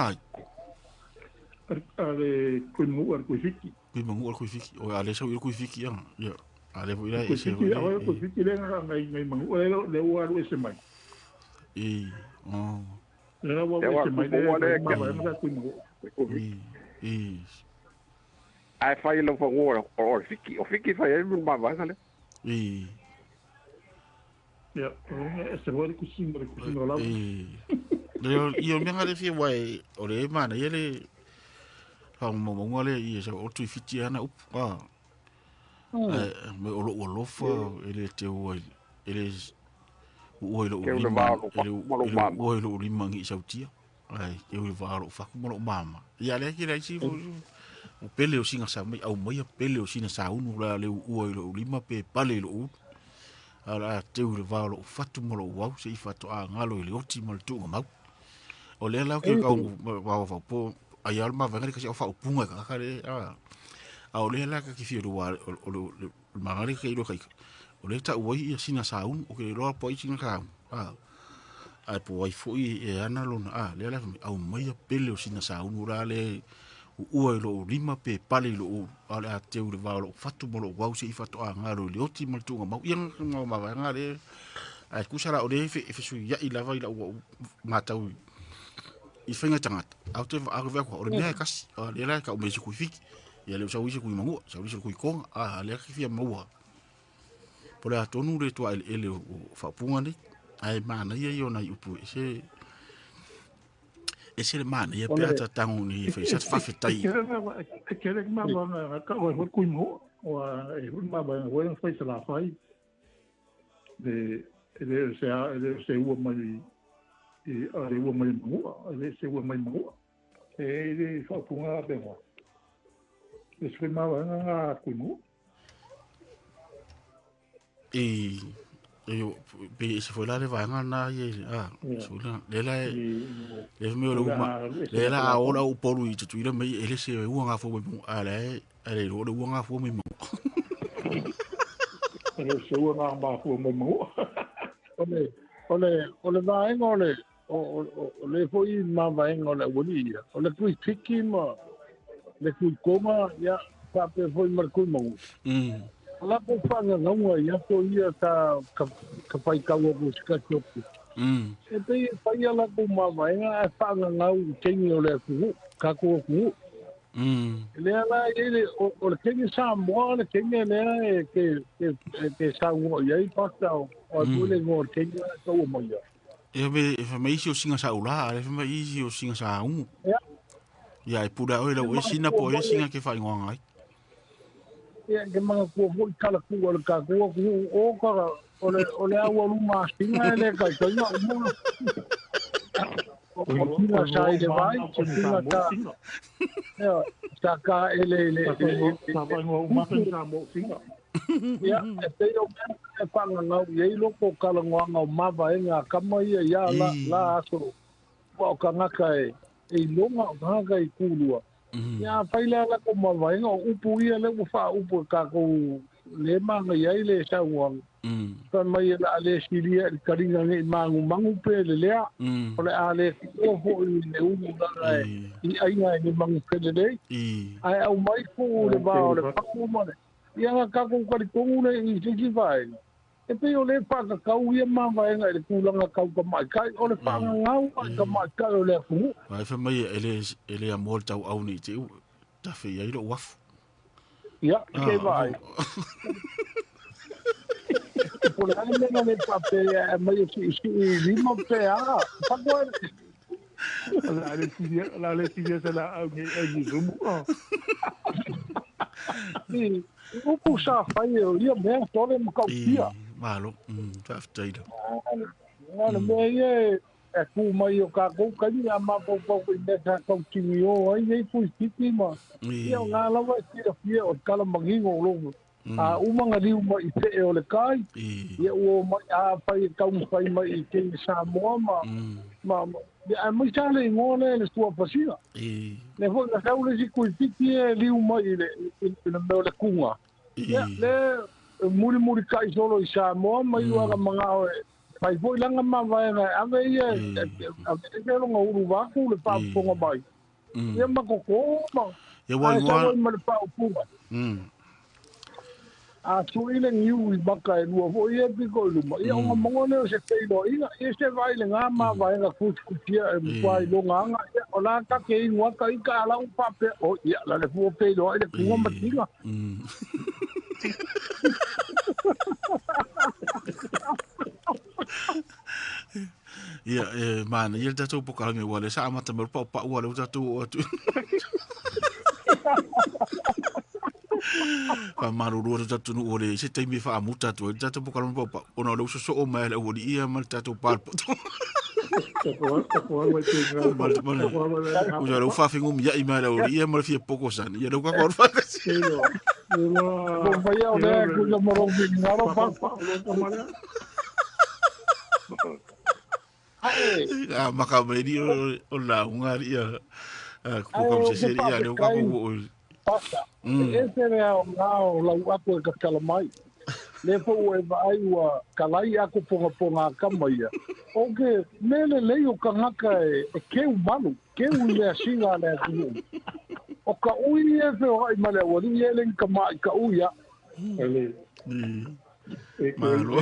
a le kui mu ar kui fiki kui mangu ar kui fiki o a le sau i kui fiki ia ia a le foi la e se o kui fiki le nga ngai mangu le ua alu ese mai i o le ua ese mai le mavaega kui mangu i ai fai lo fagua o fiki o fiki fai ai mavaega le i ia o se foi kusinga le la i le i o mea le fia wai o le mana ia le whangamamaunga le i sa o tui fiti ana upu a me o lou alofa e le te ua e le ua i lou lima e le ua i lou lima ngi sautia ai ke ua vaa lou faku ma lou mama ia le ki le si o pele o singa sa mai au mai pele o sina saunu la le ua i lou lima pe pale i lou ala te ua vaa lou fatu ma lou au se i fato a ngalo i le oti ma le tuuga mau o lea lau ke kau wao wao po ai al mavaega le kasi o faaupuga i kaka le a o lea la ka ki fia lua o le magale ka ilo kai o le ta'u ai ia sina saunu o ke loa po ai sina saunu a ai po ai fo'i e ana lona a lea la au mai a pele o sina saunu la le ua i lou lima pe pale i lou a le a teu le vao lou fatu ma lou au se i fato a ngalo i le oti ma le tuuga mau ia nga mavaega le ai kusa la o le fesui ia'i lava i lau matau i whainga tangata au te au vea o le mea e kasi a le la ka o me se kui fiki ia le sau isi kui mangua sau isi kui konga a le ki fia maua po le atonu le tua ele o whaapunga nei ai mana ia i ona i upu e se le mana ia pea ta tango ni whai sa whawhetai e kere mavaega ka o e hoi kui mangua o e hoi mavaega hoi ang whai sa la whai le se a le se ua mai i a le ua mai mangua le se ua mai mangua e le whaapunga pengoa le se mavaega ngā kui mangua i pe se foi la le vaega na ia a sula le la le me o ma le la a ora o polu i tuila mai ele se ua ngā fo mai a le a le ro ua ngā fo mai mo le se ua ngā ma fo mai mo o le vaega o le o le foi mavaega o le aualii ia o le kui fiki ma le kui koma ia faapea foi ma le kui magu la po whangangauga ia to ia ka whaikaua ko sikati oku. E pei e whaia la ko mavaega a whangangau i kengi o le akuhu, kako akuhu. Lea la e o le kengi Samoa le kengi lea e ke saungo i ai pata o atu le ngo le kengi a kaua mai ia. E me isi o singa sa ula, a le me isi o singa sa ungu. Ia e pura oe lau e sina po e singa ke whaingoa ngai. Ia ke mga kua foi kala kua le ka kua ku o ka o le au alu masinga e le kai kai uma. O tinga sa i le vai, o tinga sa sa ka ele le ia e pei o mea e whangangau i ei loko o kalangoanga o mavaenga a kama ia ia la, la aso ua o kangaka e ilonga o kangaka i kūlua. Ia a whaile ala ko mavaenga o upu ia le ua wha upu e kākou le manga iai le sauanga. Wha mai e la le siria i karinga nge i mangu mangu pe le lea. O le a le o hoi le umu langa e i ainga e ni mangu pele lei. Ai au mai ku le vā o le paku mane. Ia ngā kākou karitongu le i sisi vaenga. E pei o le whakakau ia mā vaenga i le kūlanga kau ka mai kai. O le whangangau ai ka mai kai o le akungu. Ai wha mai e le a mō le tau au nei te u. Tawhe i ai lo wafu. Ia, ke vai. Po le ai mena le pape e mai o si si lima pe a. Pakoa La le siria se la au ni zumu. Ni upu sa whai o ia mea tole makautia. Malo, whaaftaira. Ngā le mea ia e kū mai o kākou kani a māpaupau i mea sa kautini o ai nei pui titi ma. Ia o ngā lawa e tira fia o kala mangingo o longo. A umanga liu mai i te e o le kai. Ia ua mai a whai e kaumawhai mai i te Samoa ma. Ma a mai sa le ingoa le le sua pasina. Le foi na kau le si kui titi e liu mai i le mea o le kunga. Ia le muri muri kai solo i Samoa mai uaga mangao e pai foi langa mavaenga ave ia ave e longa uru waku le pāponga mai. Ia makoko ma. Ia wai ngoa. Ma le pāpunga. A sui le ngiu i maka e lua foi e piko i luma. Ia onga mongone o se peilo inga. Ia se vai le ngā mavaenga kutikutia e mkua i longa anga. Ia o la kake ingoa ka ika ala upape. O ia la le fua peilo ai le kunga matinga. Ia e mana ia le tatou pokalame ua le sa amata mai o le paʻupaʻu a le ua tatou oo atu. Faamalulu atu tatou o le se taimi e faamuta atu ai le tatou pokalame paʻupaʻu ona o le usosoo mai a le aualii ia ma le tatou palepoto. Usa le ufafegumiaʻi mai a le aualii ia ma le fia poko sani ia le ukako alu faatasi. Vai o le kusa moro ngaro pa. A maka mai ni o la unga ia ko ka se se ia le ukako o pasa. E se rea o ngā o lau ako e kakala mai. Le fau e vaai ua kalai ako ponga ponga kama ia. O ke mele lei o kangaka e keu malu, keu i lea singa le atu. O ka ui e wheo ai male awali i ele ka mai ka ui a. Ale. E Malo.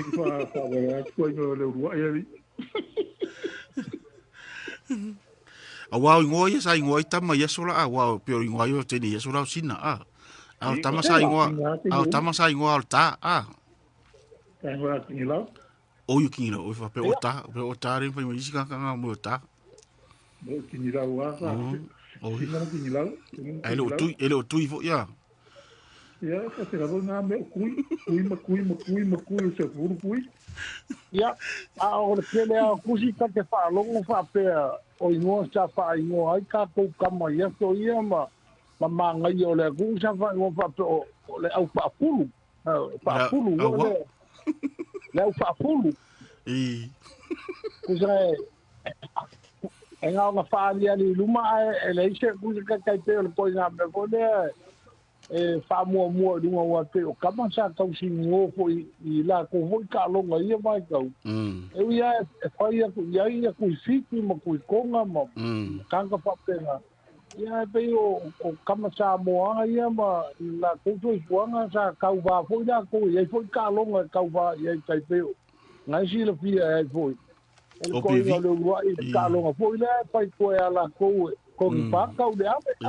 A wao ingoa ia sa ingoa i tama ia sola a wao peo ingoa ia o tene ia sola o sina a. A o tama sa ingoa a o tama sa ingoa o ta a. Ta ingoa kingilau. O yu kingilau o fa pe o ta pe o ta re fa isi ka ka mo ta. Mo kingilau a sa. O sina kingilau. Ele o tui fo ia. Ia ka se rabo na me kui kui ma kui ma kui ma kui se furu kui. Ia a o le pele a kusi ka te whaalongo whaapea o ingoa sa wha ingoa ai kākou kama ia so ia ma mangai o le aku sa wha ingoa whaapea o le au whaapulu. Whaapulu o le au whaapulu. Kusa e ngā o ngā whaaliali i luma e le ise kusa kakai pe o le koi ngā mea fo lea e whaamua mua i lunga ua te o kama sa kausi ngō fo i la ko hoi ka longa ia mai kau. E ui a e whai aku ia ia kui whiti ma kui konga ma kanga whapenga. Ia e pei o kama sa moanga ia ma la koutou i puanga sa kauvā foi la kou ia foi ka longa kauvā ia i tai peo. Ngai sila fia e foi. E le koinga o le ulua i ka longa foi la e pai koe a la kou e kongi pākau le ame.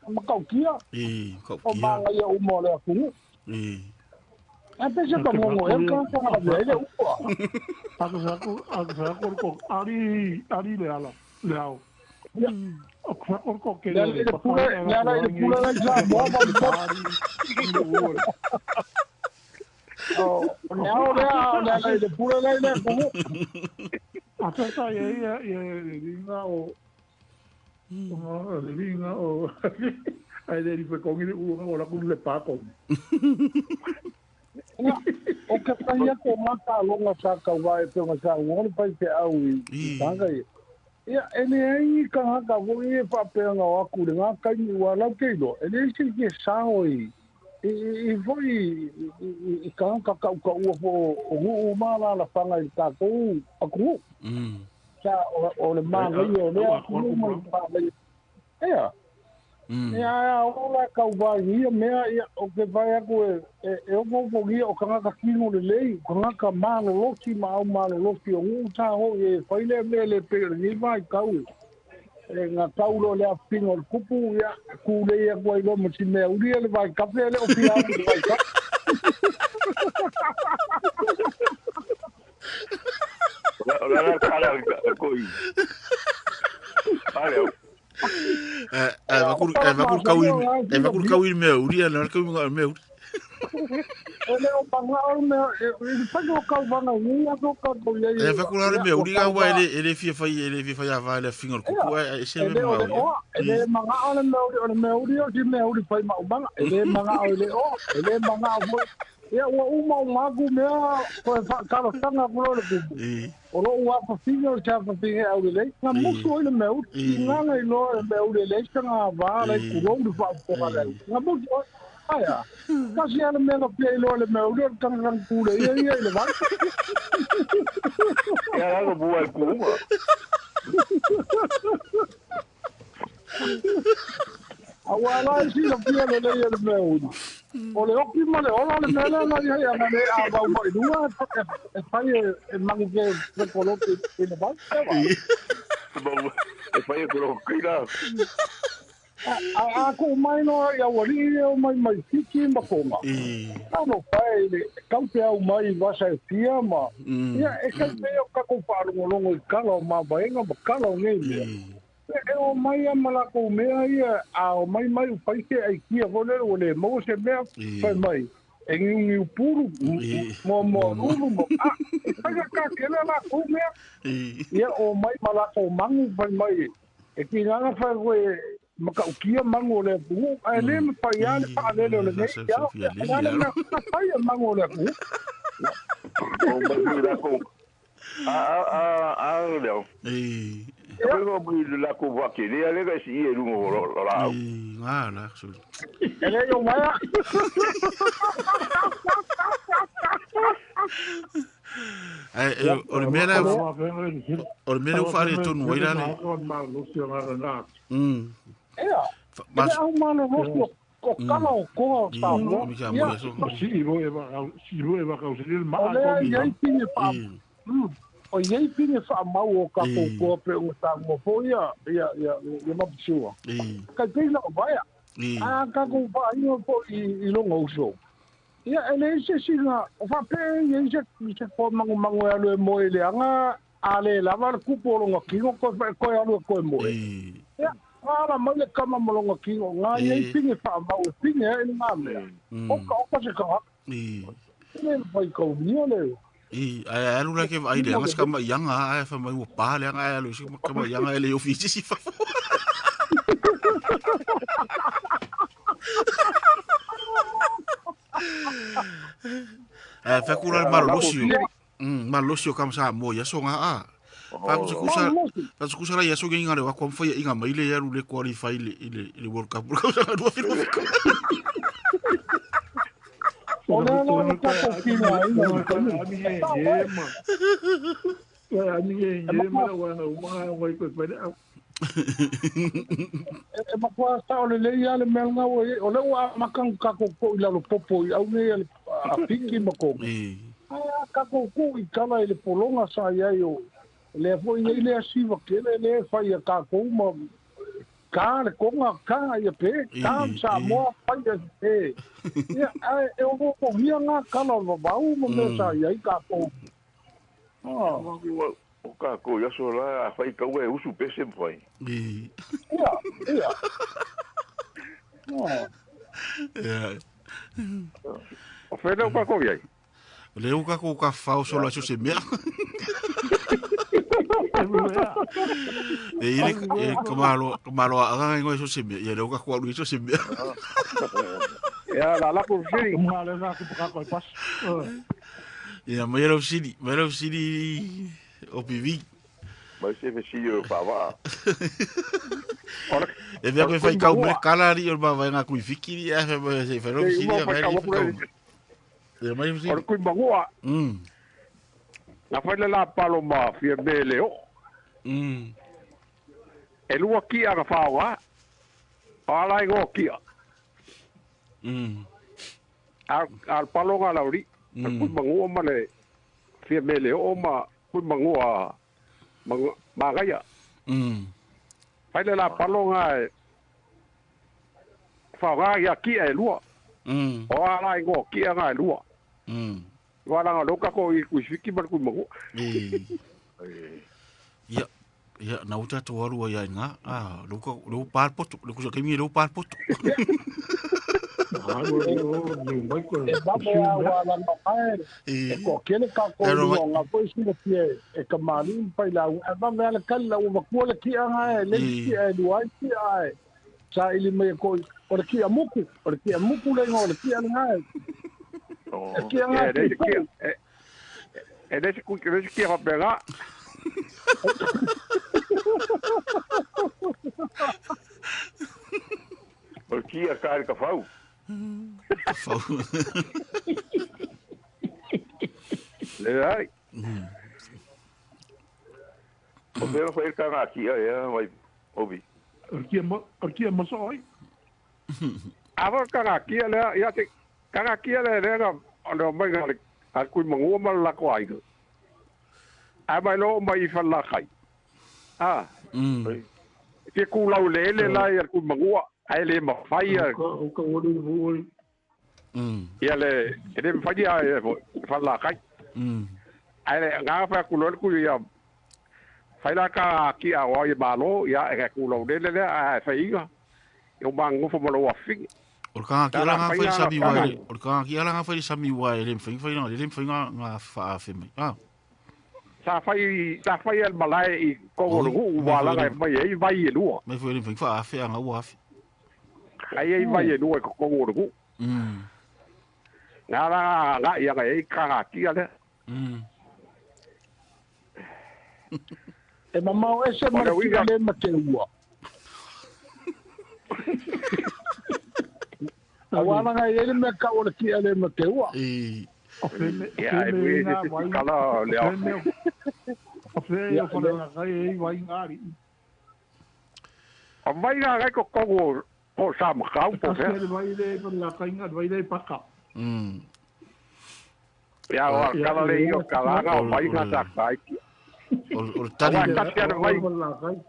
Makaukia. Kaukia. O manga ia uma o le akungu. A pese ka mongo e ka ka le le upa. Ako ko ari ari le ala le au. Ako ko ke le pula le pula la ja mo mo. Oh, le au le le pula le le ko. A tata ia ia ia linga o o linga o ai le ri kongi u o la ku le pa ko. O ke pai ko mata longa sa ka wa e pe sa ngo le pai te au i tanga ia. Ia e le ai ka ha ka wo e fa pe nga o ku le nga kai ni wa la ke lo. E le si ke sa o i i foi i ka ka ka ka u fo o u ma la la fanga i ta ko a ku. Sa o le ma le o le ku ma pa le. Ia. Ia o la ka wa ia mea ia o ke vai aku e o mo ia o kanga ka kino le lei kanga ka ma lo losi ma au ma lo losi o u ta ho e faile me le pe ni vai kau e nga tau lo le afino o kupu ia ku le ia ku ai lo mo si mea uri le vai kafe le o pia le vai kafe. La la kala ko i. Ale. E vakur kau i mea uri, ana kau i mea uri. E le o panga o mea, e whai o kau wanga ni a ko kau ia. E vakur ale mea uri au e le fia fai e le fia fai a vai le fingo kupu e se me mau. E le manga o le mea uri o le mea uri o si mea uri fai ma umanga. E le manga o le o, e le manga o ia ua uma o maku mea ko e whakarotanga kuro le kupu. O lo ua whawhinga o te whawhinga au le lei. Ngā musu oi le mea uri. Ngā ngai loa le mea uri le leisa ngā wā le kuro uri whaoponga leu. Ngā musu oi. Aia. Kasi ana mea ngā pia i loa le mea uri o le tangarang kure ia ia i le vai. Ia ranga bua i kuunga. Aua la i sila pia le lei le mea uri. O le oki ma le ola le mea lea ngai hei ana le a vau mai lua e fai e mangu ke te koloki i le vai. E fai e koloki la. A ko mai no ia wali e o mai mai fiki ma konga. Ano pai le kau te au mai vasa e fia ma. Ia e kai pe o kako whaalongolongo i kala o mawaenga ma kala o ngei mea. E o mai a malako mea ia a o mai mai u paise ai kia vole o le mo se mea fai mai e ngiu ngiu puru mo mo ulu mo a e fai ka kele la ku mea ia o mai malako mangu fai mai e ki nganga fai koe makaukia mangu le pu a le me pai ale pa le le nei ia le mea fai mangu le pu o mai la ko a leo. Ko mo la ko va ke le le ga si e lungo lo la. Ah la so. E le yo ma. Eh o le mea o le mea o fare tonu ai la. Ea. Ma au malo lo ko kala o ko sa mo. Si bo e va si bo e va ka se ma ko. Ia pine pa. O iei pine wha mau o ka koukoa pe o tā mua fo ia, ia, ia, ia mapusua. Kai pēna o vaea. A ka kou wha inga po i longa uso. Ia, e le ise singa, o wha pe ia ise, ise koe mangu mangu e alu e moe le anga, a le lava le kupu o longa kingo, koe, koe alu e koe moe. Ia, ngā ala mai le kama mo longa kingo, ngā iei pine wha mau e pine e ngā mea. Oka, oka se kaha. Ine whai kau nia leo. I ai alu la ke ai le anga ska ma yanga ai fa mai o pa le anga ai alu si ka ma yanga ele ofisi si fa. Eh fa kura malosio. Malosio kam sa mo ya so nga a. Fa ku kusa fa ku sa ya so ngi ngare wa kwa mfa inga mai le ya lu le qualify le le World Cup. Ka sa du fi. O le la ka ko kina ai na ni e ma wa ma wa ko ko e ma kwa sa o le le ia le mea ngau e o le ua makang ka ko ko i lalo popo i au nei a piki ma ko. A ka ko ko i kala i le polonga sa ia i o le fo i le asiva kele le fai a ka ko ma ka le konga ka ia pe ka sa moa fai a pe. Ia e o ko hia ngā kala o vau ma mea sa ia i ka ko. O ka ko ia so la fai ka ue usu pese fai. Ia, ia. Ia. O whenau ka ko iai? Le uka ko ka fao solo aso se mea. E ile e kamalo kamalo aga ngai so se mea. Ia le uka ko alu so se mea. Ia la la ko siri. Mga le na ku pa ko pas. Ia mai ro siri, mai ro siri o pivi. Mai se fe o pa. E vea koe whai kau mele kala ri o ma ngā kui fikiri e whai se whai ro siri a whai ri kau. Ia mai siri. O kui mangua. Na whai le la palo ma fia mele o. E lua kia ka whaoga. O ala i ngō kia. Al palo ngā lauri. Kui mangua ma le fia mele o ma kui mangua ma gaia. Whai le la palo ngā whaoga ia kia e lua. O ala i ngō kia ngā e lua. Wala ngā loka ko i kui whiki ma kui mangua. Ia, ia, na uta tō arua ia ngā. Ah, leu pāl poto. Leu kusa kemingi leu pāl poto. E mame a wala mai e ko kele ka ko nga ko isi le pie e ka mali pai la e mame ala kala o makua le kia nga e le kia e luai kia e sa ili me ko o le kia muku o le kia muku le ngo le kia nga e kia nga e le ku le kia fa pega o kia ka ka fau. Fau. Le ai. O pera foi ka ngā kia ia mai obi. O kia mo soi. Ava ka ngā kia le ia te ka ngā kia le le nga o mai nga a kui mangua ma la ko ai. A mai lo mai fa la kai. Ah. Ke ku lau le le la ia kui mangua. Ai le mawhai a... O ka ori ori. Ia le... E le mwhai a e whala kai. Ai le ngā whai kulo le ia... Whai la ka ki a wai malo ia e ka kulo le le a whai inga. I o mangofo malo wa whingi. O le kanga ki ala ngā whai sami wai... O le kanga ki ala ngā whai sami wai le mwhai whai ngā... Le mwhai ngā wha awhe mai. Sa whai el malae i kongo lungu wala ngai mai e vai e lua. Mai whai le mwhai wha awhe a ngā ua awhe. Ai ai vai e lua e kongo rungu. Ngā rā ngā ia ngai e kanga kia le. E mamao e se mara le ma te ua. A wala ngai e le mea ka o le kia le ma te ua. Ia e mui e te kala le au. O whea o whare ngā kai e vai ngāri. O vai ngā kai ko kongo po sa makau po fe. Kasi vai le la kainga vai le paka. Ia o kala le io kala nga o vai nga sa kai. O tali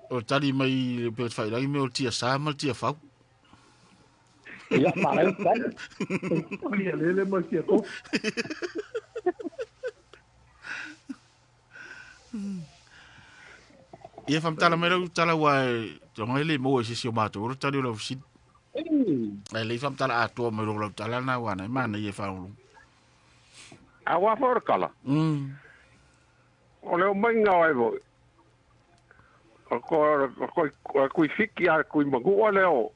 o tali mai pe fai la me o tia sa ma tia fau. Ia mare kai. Ia le le ma tia ko. Ia fam tala mai lau tala wai tonga le mo e sisi o mātou o tali o lau sidi. Ai le fam tala atoa mai lau tala na wana e mana i e whaulu. A wā whaora kala. O leo mai ngā ai voi. O kui whiki a kui mangua leo.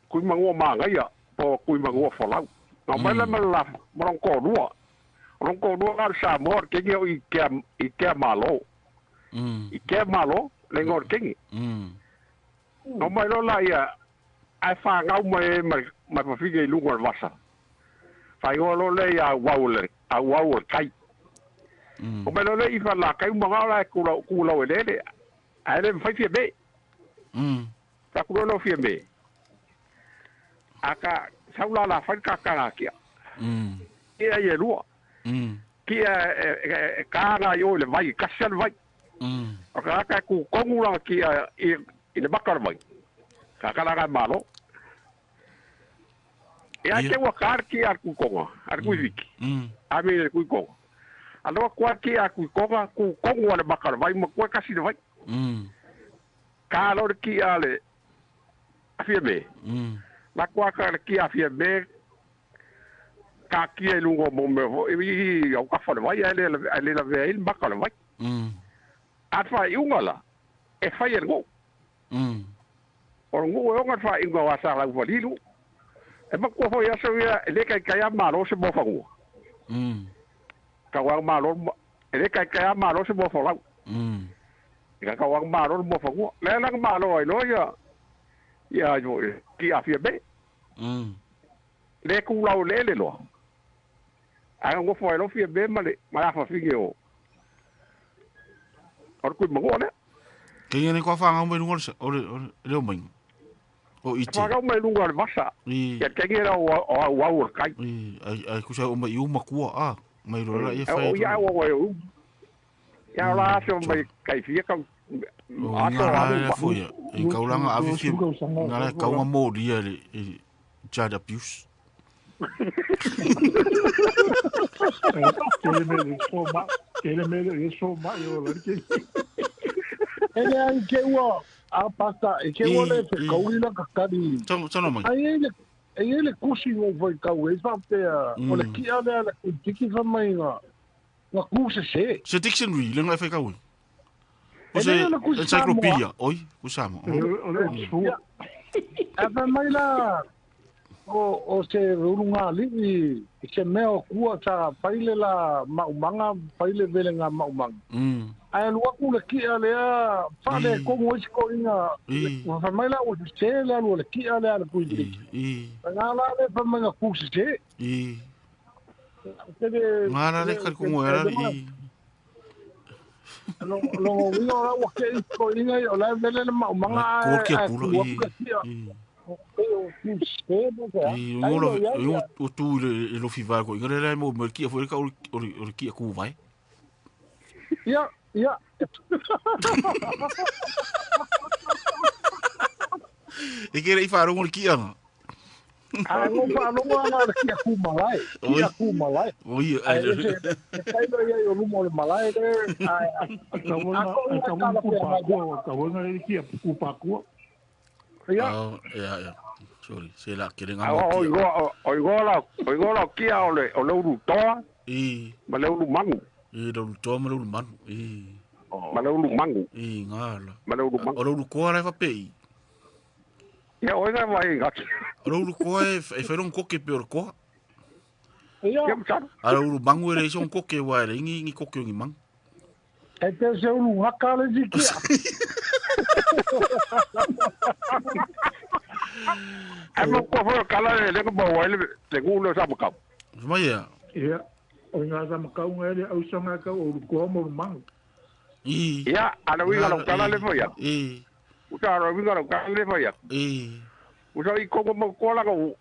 Kui mangua māngaia po kui mangua whalau. Ngā mai le mala marong kōrua. Rong kōrua ngā Samoa kengi o i kea malo. I kea malo le ngōr kengi. No mai lola ia ai whāngau mai mai pawhinga i lunga o vasa. Whai ngō lola ia wau le, a wau o kai. O mai lola i whala kai umanga ola e kūlau e lele. Ai le mwhai fia me. Ta kūlau fia me. Aka saula la whai kakanga kia. Kia i e lua. Kia e kāna i o le vai, kasi le vai. O ka raka ku kongu la kia i le maka mai. Ka kala ka malo. Ia te ua kār ki a ku konga, a ku wiki. A me le ku konga. Aloa kua ki a ku konga, ku kongu a le maka mai, ma kua kasi le vai. Ka lore ki a le afia me. La kua ka le ki a afia me, Kakia i lunga mo mea foi i au kafa le vai ai le la vea i maka le vai. A whai unga la e whai e ngu. O ngu e onga whai unga wa sa lau walilu. E makua foi aso ia e le kai kai a malo se mo whangua. Ka wang malo e le kai kai a malo se mo whalau. E ka wang malo mo whangua. Le lang malo ai lo ia ia ki a fia be. Le ku lau le le loa. Ai ngo foi lo fia be ma le ma fa finge o. Or ku mango le. Ke ne ko fa ngau mai lunga o le o mai. O ite. Fa ngau mai lunga le vasa. Ia ke ngira o o o kai. Ai ai ku sa o mai u makua a mai ro la ia fa. O ia o o. Ia la so mai kai fia ka a so a fo ia. E kaulanga a fi ngala kaunga mo dia le child abuse. Ele ai ke ua a pasta e ke ua le te kauri la kakari. Tano mai. Ai ele kusi o foi kau e fa te o le kia le le tiki fa mai nga kusi se. Se dictionary le ngai fa kau. O se encyclopedia oi kusama. A fa mai la o se urunga li se mea o kua sa faile la maumanga faile vele nga maumanga. Ai lua ku le kia lea fale kongo isi ko inga fa mai la o se le alu le kia lea le kui diki. Nga la le fa mai nga kusi se. Nga la le kar kongo era i. Lo lo wingo la wa ke ko inga o la vele le maumanga. Ko kia pula i. I o tu le lo fiva ko ingare le mo mo kia foi ka o le kia ku vai. Ia ia. E ke rei wharongo le kia nga. A ngo wharongo nga le kia ku malai. Kia ku malai. Oi ai. E kai lo ia o lumo le malai le. A ka ku le kia ku pakua. Ia. Oh, ia. Sorry, se la kere nga mo. O igo la kia o le uru toa. I. Ma le uru mangu. I le uru toa ma le uru mangu. I. Ma le uru mangu. I ngala. Ma le uru mangu. O le uru koa la fa pei. Ia o ina vai ngati. O le uru koa e whairong koke pe o le koa. Ia. A le uru mangu e le ison koke wa e le ingi koke o ngi mangu. E te se uru ngaka le jikia. Ai mo ko fo kala le ko bo le le ku le sa makau. Mai ia. Ia, o nga sa makau ngai le au sanga ka o ko mo mangu. I. Ia, ala wi ala kala le fo ia. I. U ta ro wi ala kala le fo ia. I. U sa i ko mo ko la ko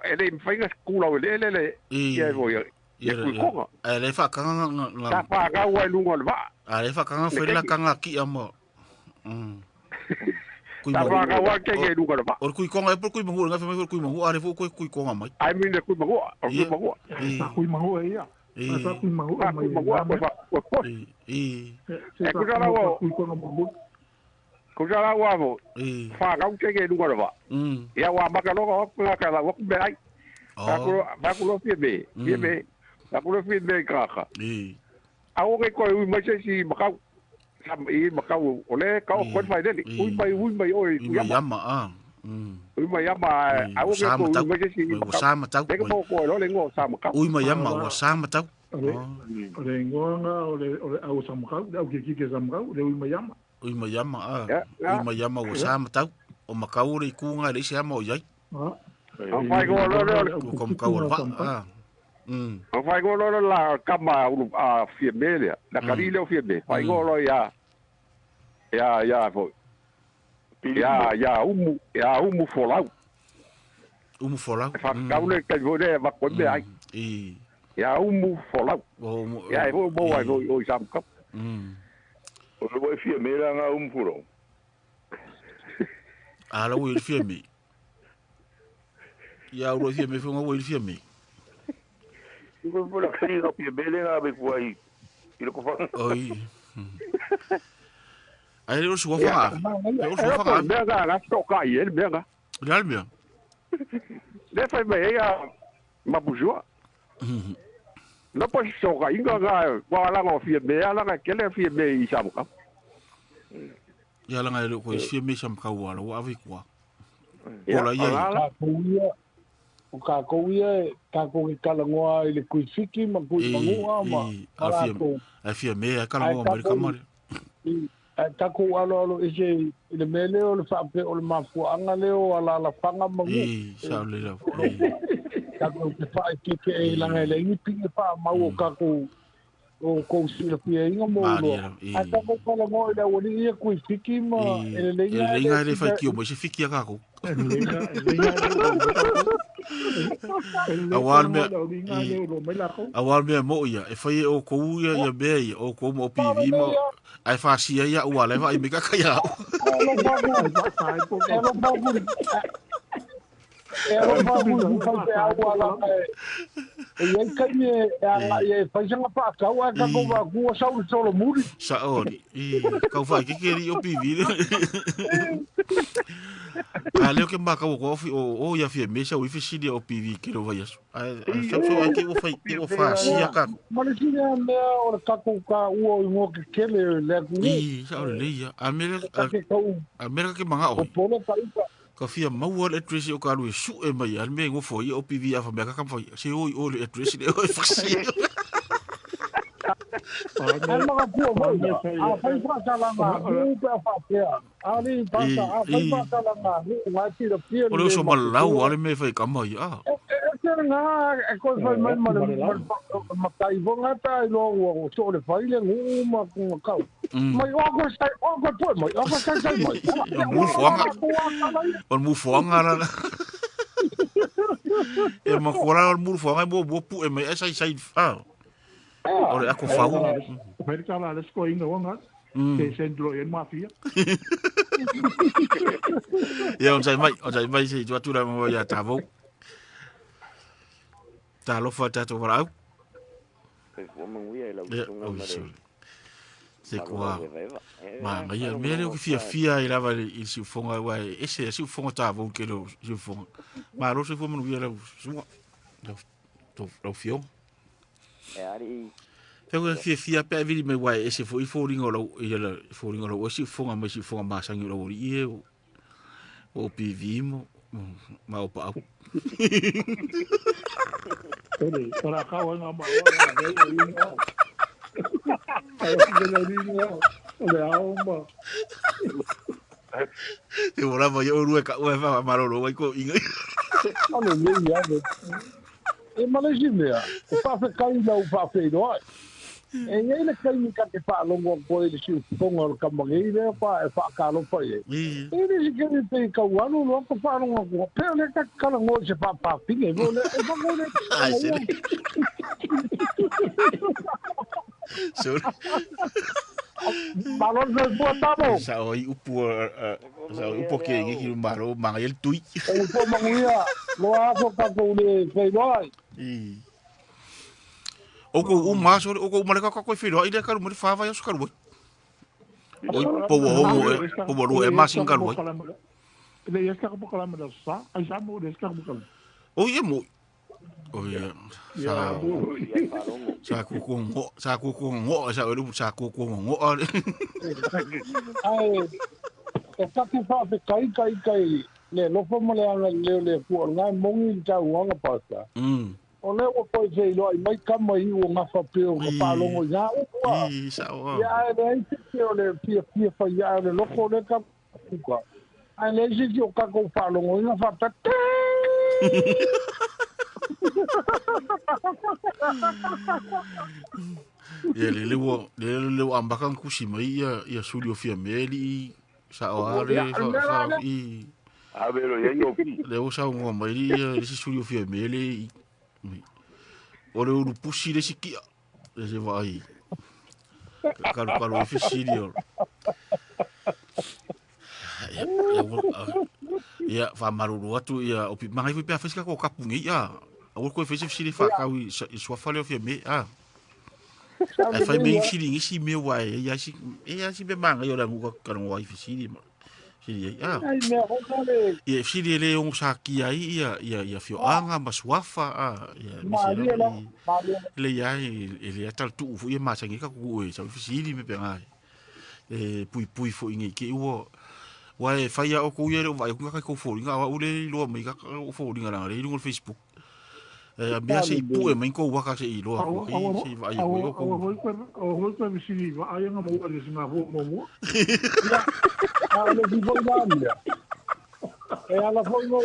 e le mfainga kula le le le. Ia fo ia. Ia ku ko. E le fa kanga nga. Ta fa ka wa lunga le va. A le fa kanga fe la kanga ki ama. Kui mangu. Ta wa ke ke lunga le va. O kui konga e por kui mangu nga fe mai kui mangu are fo kui konga mai. Ai mi le kui mangu, o kui mangu. Sa kui mangu e ia. Sa kui mangu mai. Mangu. I. E ku la wa kui konga mangu. Ku la wa mo. Fa ka ke ke lunga le va. Ia wa ma ka lo ko ka la wa ku be ai. Ba ku lo fie be. Fie be. Ba ku lo fie be ka ka. I. A o ke ko i mai se si makau. I makau o le kau koe mai lele ui mai oi ui yama a ui mai yama a o ke ko ui mai se si makau sa matau le ko ko lo le ngo sa makau ui mai yama o sa matau o le ngo o le au sa makau au ke ke sa makau le ui mai yama ui mai yama a ui mai yama o sa matau o makau le ku nga le se yama o yai o fai go lo lo ko makau o va a O fai go lo la kama a fie me la kari le o fie me fai go lo ya ya ya fo ya ya umu folau fa kaule ka vo le va ko me ai i ya umu folau ya e vo bo ai vo o sam ka o lo fie me la nga umu folau a la wo fie me ya o fie me fo nga wo fie me Ko po la kari ka pie bele nga be ku ai. I ko fa. Oi. Ai le su fa. Le su fa. Me ga la to ka i me ga. Le me. Le fa me ya ma bujua. No po so ka inga ga wa la ngo fie me ala ga kele fie me i sa ka. Ia langa ele ko fie me sam ka wa lo avi kwa. Ola ia. O ka ko ia ka ko ke kala ngoa i le kuifiki ma kui mangua ma a fie me a kala ngoa ma kamare. A ka ko alo alo ese i le mele o le faape o le mafuaanga lea o alalafaga ma gu. Sa le la. Takou te faaekeke e laga e leai ni pige faamau o kakou o kou silafiaiga mo uloa. Ae takou talanoa i le aualii ia kuifiki ma e leleiga e le faitio mai se fiki a kakou. Aua le mea mo'o ia e fai e oukou ia ia mea ia oukou ma OPV ma ae faasia ia ua le vaai mai kaka ia au. E alofa mui fai pe au ala e iai kaimi e agai e faisaga faatau ae tatou vaakua sau le solomuli. Sa'o ali kau faakeke alii OPV le. A lea ke makau ko ofi o ia fia me sau i fesili o OPV ke lo vai aso. Ae sau sau ai ke ua fai ke ua faasia ka. Ma le sili a mea o le tatou taua o igoa kekele le atunuu. I sa'o lelei ia. A mea a mea ke maga'o. Popole ta ita. Ka fia maua le address o ka lui su e mai al me ngofo i OPV a fa mea ka fai se o i o le address le o e fasi. Ai maka kua mai a fai faasalanga hu pe a faapea ali pasa a fai faasalanga hu ngai tira pia o le oso malau ale me fai kama ia. E te nga e koe fai mai ma le matai vonga ta i loa ua so le fai le ngu ma kunga kau. Mai o ko sai o ko po mai o ko sai sai mai. O mufuanga. O mufuanga la. E ma kora o mufuanga mo mo pu e mai e sai sai fa. O le ako fau. Fai kala le sko inga wanga. Te sendro e mafia. Ia on sai mai se tu atura mo ia tavo. Talofa tatou valaau. Se kua ma ia mea leo ke fiafia i lava i siufoga ua e ese siufoga tavou ke leo siufoga. Malo soifua manuia lau susuga lau fioga. Fe koe fiafia pe avili mai ua e ese fo'i foliga o lau ia le foliga o lau siufoga mai siufoga masagi o lau alii e o OPV mo ma o paau. Ere, ora kau nga ma o Te ora mai o rua ka ua fa maroro ai ko inga. Ale le ia. E malesi mea, o faafekai lau faafeiloai. E iai le kaimi ka te faalogo atu ai i le siufofoga o le kamagei lea pa e faakalofa i ai. E le si kemi pe kau alu loa ka faalogo atu. Pe o le ka kalagoa i se faapapine mo le e whango le. Ai se. Sorry. Malo se pua tamo. Sa oi upu sa upu ke ngi ki malo manga el tui. O po manguia loa aso ka ko le feiloai. O ko u maso o ko maleka ka ko feiloai le ka mo fa va yo skaru. Oi po wo e po wo e masin karu. Le ya ska ko kala me sa ai sa mo le ska ko kala. O ye mo. O ye sa sa ku ku ngo sa ku ku ngo sa ulu sa ku ku ngo. Ai e ka te fa fe kai kai kai le lofo mo le anga le le ku ngai mongi ta uanga pasta. O le o koe te iloa i mai kama i ua ngafa peo ka pālongo i ngā upua. I sa oa. Ia e le aisi te o le fia fia whai ia le loko le ka puka. Ai le aisi te o kakou pālongo i ngā whata. Ia le leo le leo ambaka kusi mai ia ia suli o fia meli sa oa le fa i. A vero ia i opi. Le o sa ngoa mai ia si suli o fia meli. O le ulu pusi le sikia le se vai kalu kalu e fisili o ia fa maruru atu ia opi mangai foi pe afesika ko kapu ngi ia o ko fesi fisili fa kau i sua fale o fia me a ai fai me fisili ngi si me wa ia si ia si me mangai o la ngu ka no wa fisili Sili ai. Ah. Ai mea foi le. Ia sili le ongo sa kia ai ia ia ia fioanga ma suafa a ia malie la malie le ia e le atal tu fu ia ma sangi ka ku e sa fisili me penga e pui pui fu ingi ke ua wa e fai o ko ia le vai ku ka ko fo inga wa ule lo mai ka ko fo inga la le lu Facebook e a mea se i pue mai ko waka se i loa ko i se vai ko ko o hoi ko misiri va ai nga mo le singa fo mo mo a le di fo na mea e ala fo ngo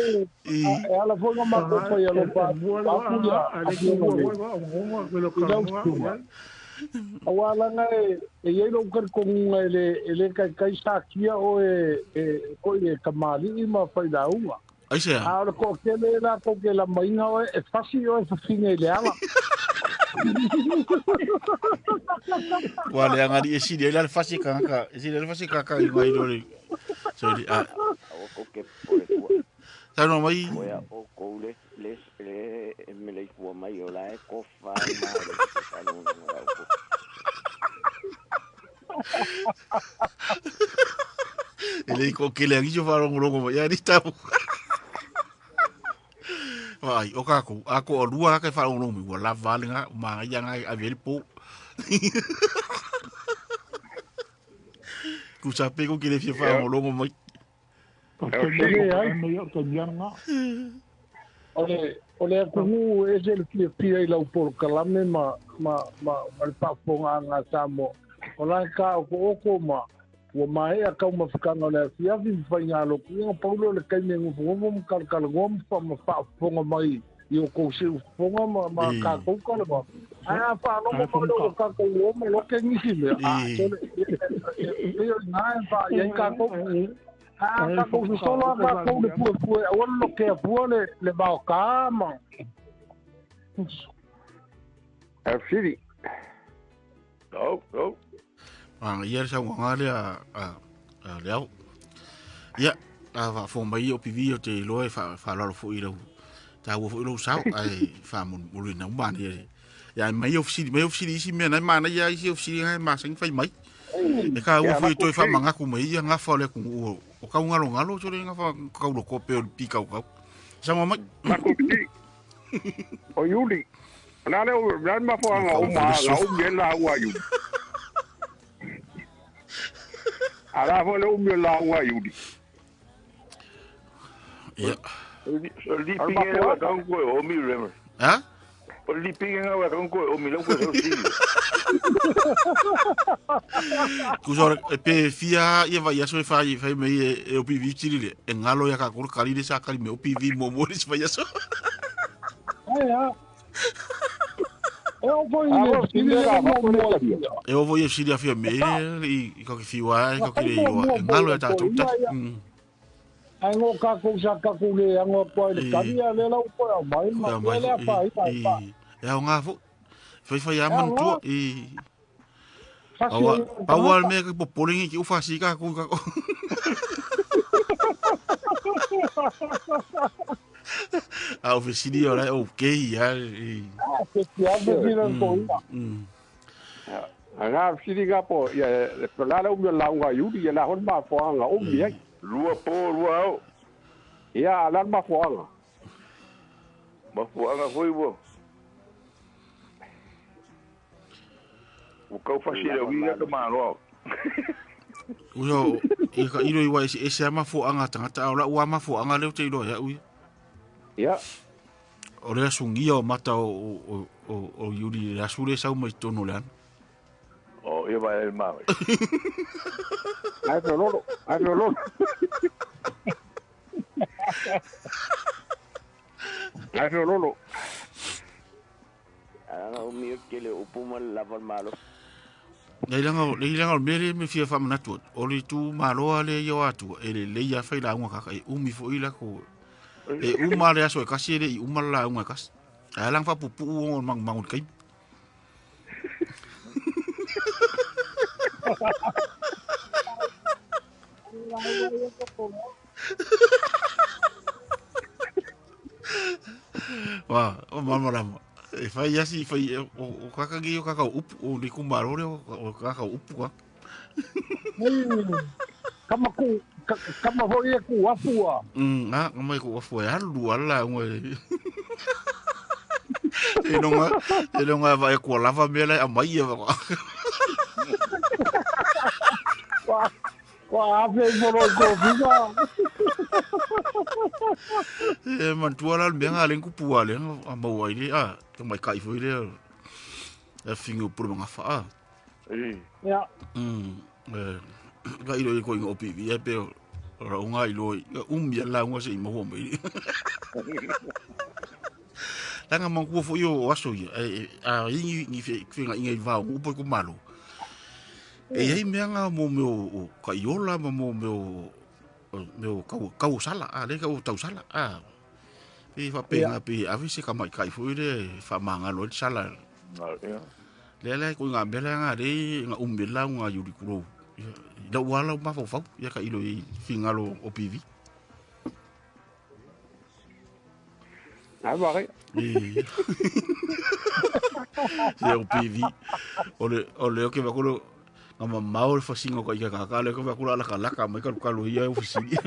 e ala fo ngo ma ko fo ia lo pa pa a le ko mo ko lo ka mo Awa langa e iai lou talitonunga e le kaikai sakia oe e ko'i e kamali'i ma failauga. Aisea? A o le to'atele e latou te lamaiga oe e fasi oe fafine i le ala. Ua leaga ali'i e sili ai la le fasi e kagaka e sili ai le fasi e kagaka i luga i lo le sorry a Aua kou ke popole fua. Saunoa mai. Oe a oukou le le le meleifua mai o la e kofa ai malo se faalogologo la oukou. E le i koʻokele agi o faalogologo mai ai tau. Vaai, o kākou, a ko alua ka faalogologo mai, ua lava le ngā, māngaia ngā ave ai le pō. Kusa pe ko ke le fia faalogologo mai. O le atunuu e ese le fiafia i lau polokalame ma ma ma ma le faafofogaaga a Samoa. O la e taotooko ma ua maea taumafataga o le afiafi ma faigalotuga pau lea o le taimi e nofonofo ma talatalanoa ma ma faafofoga mai i o tou siufofoga ma ma tatou talanoa. Ae a faalogo mai loa ua tatou o ma loke nisi mea, a sole, e pei o i ina e vaai ai tatou. A tatou sosolo a tatou le fuefue aua le lokea fua le le vaoka ma. Siri. No, no. Ia le saunoaga lea a le ao. Ia, a faafofoga mai o PV o te iloa e faaaloalo foi i lau taua foi lou sao ae faamolimoliina uma manaia. Ia mai au fesili, mai au fesili isi mea nai manaia isi au fesili ngai masani fai mai. E kāua foi toe faamanatu mai ia gafa o le atunuu o kaugalogalo so le gafa kauloko pe o le pikaukau. Saunoa mai. Matou fesili. O Iuli, o le a le o le mafuaaga o uma ga umi ai le lauga a Iuli? A o le a foi le umi o le lauga a Iuli? Ia. O le lipiga ua tau koe o mi remember. Ha? O le lipiga ua tau koe o mi lau koe sau sili. Kusa e pe fia ia vai aso e fai fai mai e o PV tili le e ngalo ia ka kuru kali le sa kali me o PV mo mo le vai aso. Ai a. E o foi le sili le mo mo. E o foi sili afia me i ka ki fiwa i ka ki le iwa e ngalo ia tātou ta. Ai ngo kākou sa kākou le ango atu ai le kali a le lau koe au mai ma Koe au mai le foi, a i, whai whai i, e ao ngā fo. Whai whai a manatua, i. Fasi Aua, ai o pau a le tangata. mea ki popolengi ki uwha si ka ku ka ko. A o fesili o lai, okay, ia, i. Ah, te tiafe sila ko ina. Nga fesili nga po, ia, po la le umi o le lauga a Iuli, ia la foi le mafuaaga umi ai. Lua po, lua ao. Ia, a o le a le mafuaaga? Mafuaaga foi ua. Ua kau fasi le uiga ka malo. Uso, i ka ilo i wa ese ese a mafuaaga a tagata, a o lau a mafuaaga lea ou te iloa ia au ia. Ia. O le asugia o mata o Iuli i le asu lea e sau mai totonu o le ana. O, ia vai le mama. Ai feololo, ai feololo. Ai feololo. Ala o mio tele upu ma le lava o le malo. Nei langa o nei langa o le mea lea me fia faamanatu atu, o le itumalo lava lea ia o Atua, e lelei lava fai lauga kaka, e umi foi lako, e uma le aso e kasi e le i uma le lauga e kasi. Ae a langa faapupuu ona o le magumagu i le taimi. Wa, o malamalama. E fai asi, fai, o kaka nei o kaka o upu, o le itumalo lea o kaka o upu ka. Kama ku, Kama foi e ku afua. Ah, mai ku afua e alu ala unga. E longa vai ku lava me la amai e va. Wa afe moro ko figa. E man tua la me nga le ku pua le a mau ai le a te mai kai foi le. E fingu puru nga fa a. Ya. Ka ilo i ko ingo pivi e pe ora unga ilo umia la unga se mo mai. Langa mangu fo yo aso ia a ingi ngi fe nga inga i vao upo ku malo. E ai mea nga mo meo o ka iola ma mo meo meo kau kau sala a le kau tau sala a. Pe fa pe nga pe avi se ka mai kai fo ile fa manga lo sala. Le le ko nga mea nga le nga umela nga yuri kuro. La wala ma fo fo ya ka ilo i fingalo o PV. Ah va. Se o PV. Ole o ke va kolo nga mamao le fasinga ko ika ka le ko va kula la kalaka mai ka ka lo ia o fisili.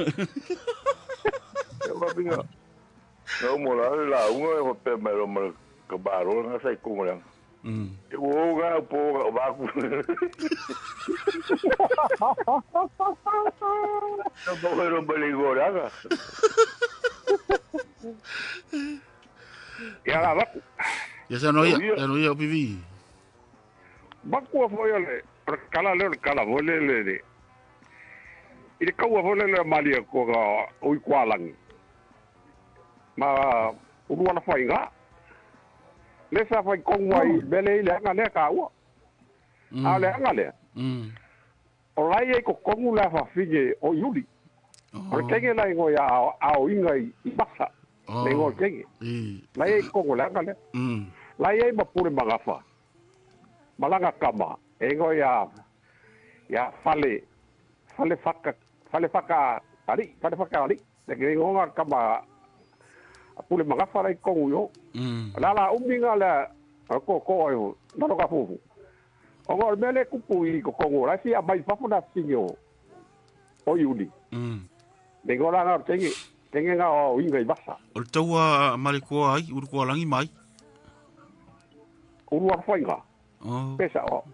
Ya va pinga. No mo la la unga e pe mai lo mo ka baro nga sai ko mo lang. E o ga po ga ba ku. No po ro bali go ra ga. Ya la va. Ya sa no ya o PV. Ba ku fo yo le kala le kala vo le le. I le kaua fo le le malia ko ga o i kwalangi. Ma ulu ala whainga. Le sa whai kongwa i mele i le anga lea ka ua. A le anga lea. O lai e ko kongu la whawhinge o Iuli. O le kenge lai ngoi a o inga i masa. Le ngoi kenge. Lai e kongu le anga lea. Lai e mapure magafa. Malanga kama. E ngoi a ia fale fale whaka ari. Fale whaka ari. Le ke ngonga kama a pule magafa lai kongu yo. La la uminga la ko ai ho. Nalo ka fufu. O ngor mele kupu i ko kongu la si a mai papu na singo. O Iuli. Le ngora nga tenge tenge nga o inga i basa. O taua marikoa ai uru ko langi mai. Uru a whainga. Pesa o.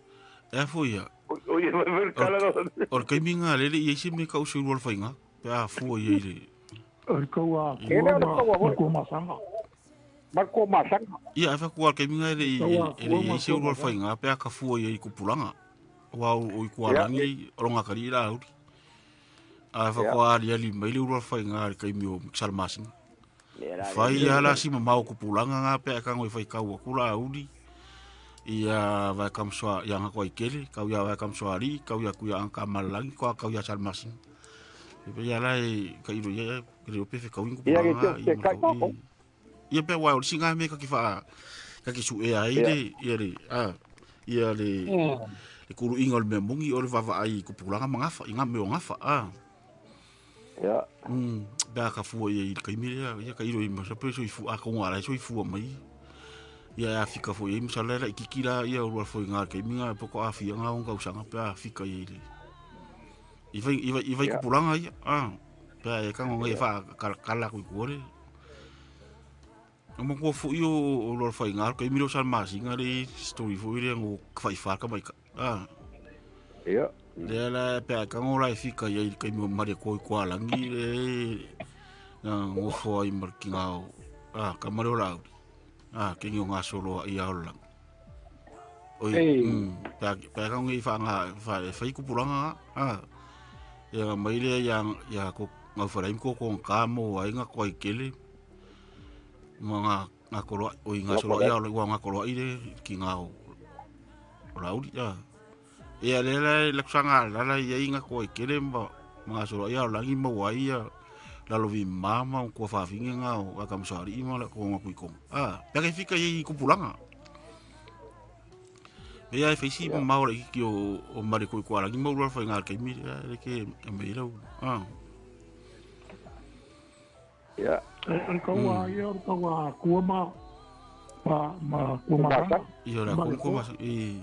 E fo ia. O ia me kala no. O kaiminga lele i se me ka usu uru whainga. Pe a fo ia i le. O kaua ko masanga. Marko masanga. Ia fa ku kaiminga le i se uru whainga pe a ka fo ia i kupulanga. Wa o i ku alangi ronga kari la uri. A fa ko ali ali mai le uru whainga kaimi o salmasinga. Fai ala si mamau kupulanga nga pe ka ngoi fai kau kula uri. Ia vai kamsoa ia nga koi kele kau ia vai kamsoa ari kau ia kuia angka malangi ko kau ia salmasinga. Ia la e ka iro ia ke o pefe kau ingu pulanga. Ia pe wa o singa me ka ki fa ka ki su e ai le ia le a ia le le kuru inga o le mongi o le vava ai ku pulanga mangafa inga me o ngafa a. Ya. Ba ka fu ia i ka imi ia ka iro i ma so pe so i fu a ko ngara so i fu mai. Ia fika fo ia misa le kikila ia o fo inga ka imi nga poko a fi nga o ka usanga pe a fika ia i le. I vai kupulanga ia. Ah, pe e ka ngonga i fa kala ku ku ore. O mo ko fu io o lo fa inga ka imi lo sal masinga le story fo ile ngo fa i fa ka mai ka. Ah. Ia. Le la pe ka ngola i fika ia i ka imi mare ko ko alangi le nga ngo fo ai mar ki nga ah ka mare o la. Ah, ke nga solo ia o la. Oi, pe ka ngonga i fa nga fa fa i kupulanga ah. Ia mai le ia ia ko ngau wharai ko ko ka mo ai nga ko ai kele ma nga nga kolo o i nga solo ia o nga kolo i le ki nga o lauri ia ia le la la sanga la la ia nga ko ai kele ma nga solo ia o langi mo ai ia la lo vi mama ko fa finga nga o ka msari ma la ko nga ku ko ah pe ka fika i kupulanga. Ia e feisi ma maora ki o mare ko ko ala ki maura fa nga ke mi le ke me ila ah ya ko wa ia ko wa ku ma ma ku ma ia la ku ma i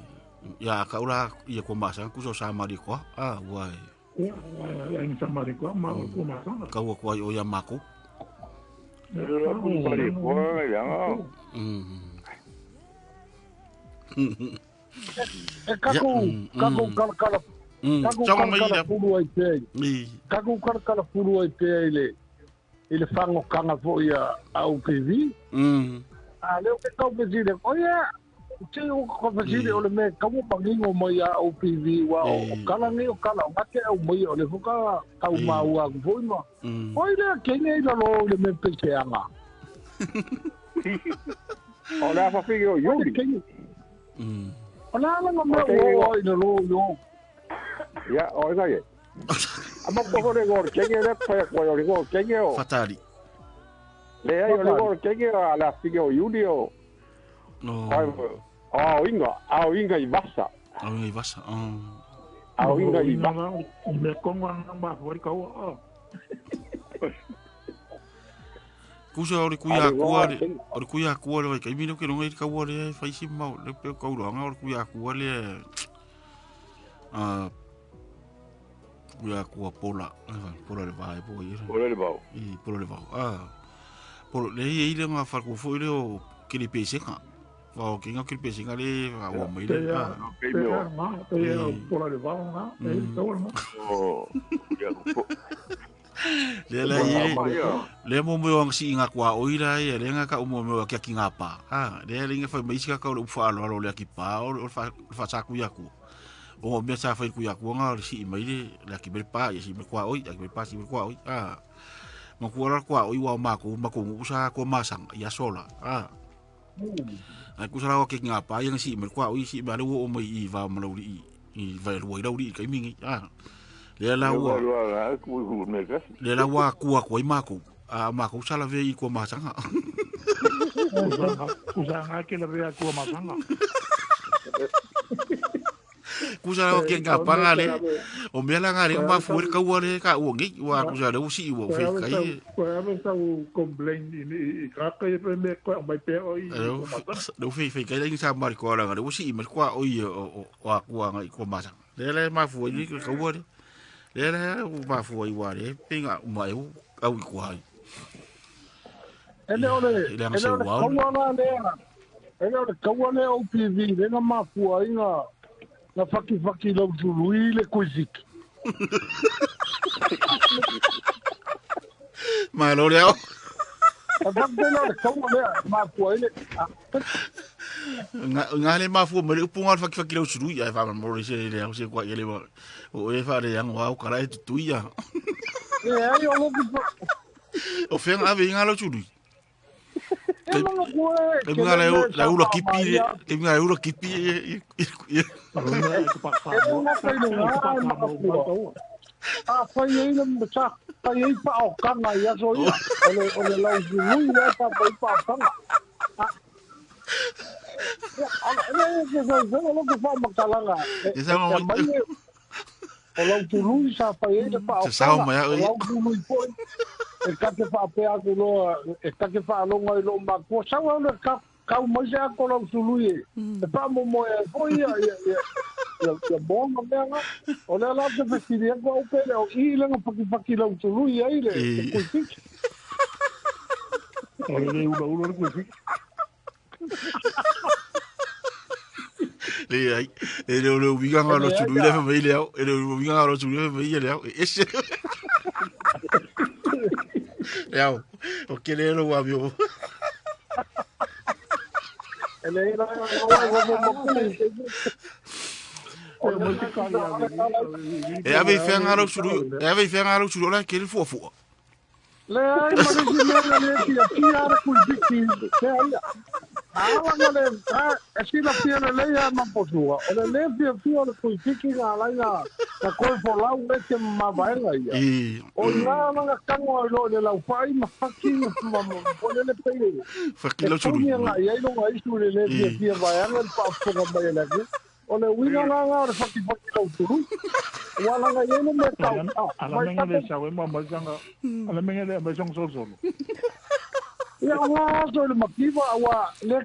ya ka ula ia ko ma sa ku so sa mari ko ah wa Ia, ai sa mari ko ma ko ma sa. Kau ko ai o ia mako. E kaku kaku kala kaku kala pulu ai te. Kaku kala pulu ai te ile ile fango kanga fo ia au PV. A leo ke kau pesile o ia te o ko pesile o le me kamu pangingo mai a OPV wa o kala nei o kala o ngake au mai o le fuka kau maua ku foi ma. O ile ke nei lo le me peseanga. O le afa figi o Yuli. O la la me o ile lo yo. Ya o esa ye. Ama ko le gor kenge le pa ko le gor kenge o. Fatali. Le ai o le gor kenge a la figi o Yuli o. No. Ao inga i vasa. Ao inga i vasa. Ao inga i vasa. Me kongo anga ma kau. Kusa o le kuia kua le o le kuia kua le kai mino ke longa i kau le fai si mau le pe kau longa o le kuia kua le a kuia kua pola pola le vai po i pola le vau i pola le vau a pola le i le nga fa ku fo le o ke le pesenga o ke nga ke le pesenga le o mai le a pola le vau nga e o ya le la le mo mo ang si nga kwa o ira ia le nga ka mo mo kia ki nga pa a le le nga fa mai sika ka o fa alo le ki pa o fa fa sa ku ya ku o me sa fa ku ya ku nga si mai le la ki me pa ya si me kwa oi ya ki me pa si me kwa oi a mo ku ora kwa oi wa ma ku ma ku sa ko ma sang ya sola a ai ku sa la ki nga pa ya si me kwa oi si ba le wo o mai i va ma lo i i va lo i lo i ka mi a le la ua le la ua kua kua i mākou a mākou sala vea i kua masanga usanga ke la vea kua masanga kusa la ke ngā panga le o mea la ngā le mafu e kaua le ka ua ngei ua kusa le usi ua fe kai koe ave sau complain i kaka i pe me koe mai pe o i le fe fe kai le sa mari koa la le usi i mai koa o i o a kua ngai kua masanga le le mafu i kaua le le le u mafu i wale pinga mai u au i kuai ele ole ele kaua la le ele ole kaua le OPV le na mafu ai nga na faki faki lau tului le kuisiki ma lo le au le kaua le mafu ai le nga le mafu mo le upunga faki faki lau tului ai fa mo le se le au se kwa le o e fa le yang wa o kala e tuia e ai o lo o fenga ave nga lau tului te nga la ula kipi te nga ula kipi a fai ei le sa fai ei pa o kanga ia so ia o le lau tului ia pa fai pa kanga o lau tului sa fai ei le pa o kanga o lau tului foi e kake whaapea aku loa e kake whaalonga i lo makua sau au le kau mai se ako lau tului e e paa momoe ai foi ia ia bonga mea nga o lea lau te whekiri aku au pele o i lenga pakipaki lau tului ai le kuipiki o le ula ula le kuipiki le ai e le le uiga nga lo tului le whamei le au e le uiga nga lo tului le whamei le au e ese le au o ke le lo wa mio e ave whenga lau suru e ave whenga lau suru ola ke le fua fua le ai ma le mea le tia tia le kuipiki te aia Awa le e sila fia le leia mamposua o le le fia fia o le kuipiki ngā laina na koe folau e te mavaenga ia o ngā langa kango ai lo le lau whai ma whaki ma o le le pei whaki lau suru e ngā iai longa isu le le fia fia vaeanga le paafoga mai le ake o le uiga ngā ngā o le whaki whaki lau turu ua langa iai le me tau ala menga le sawe ma maisanga ala menga le maisanga solo solo ia o aso le makiwa ua le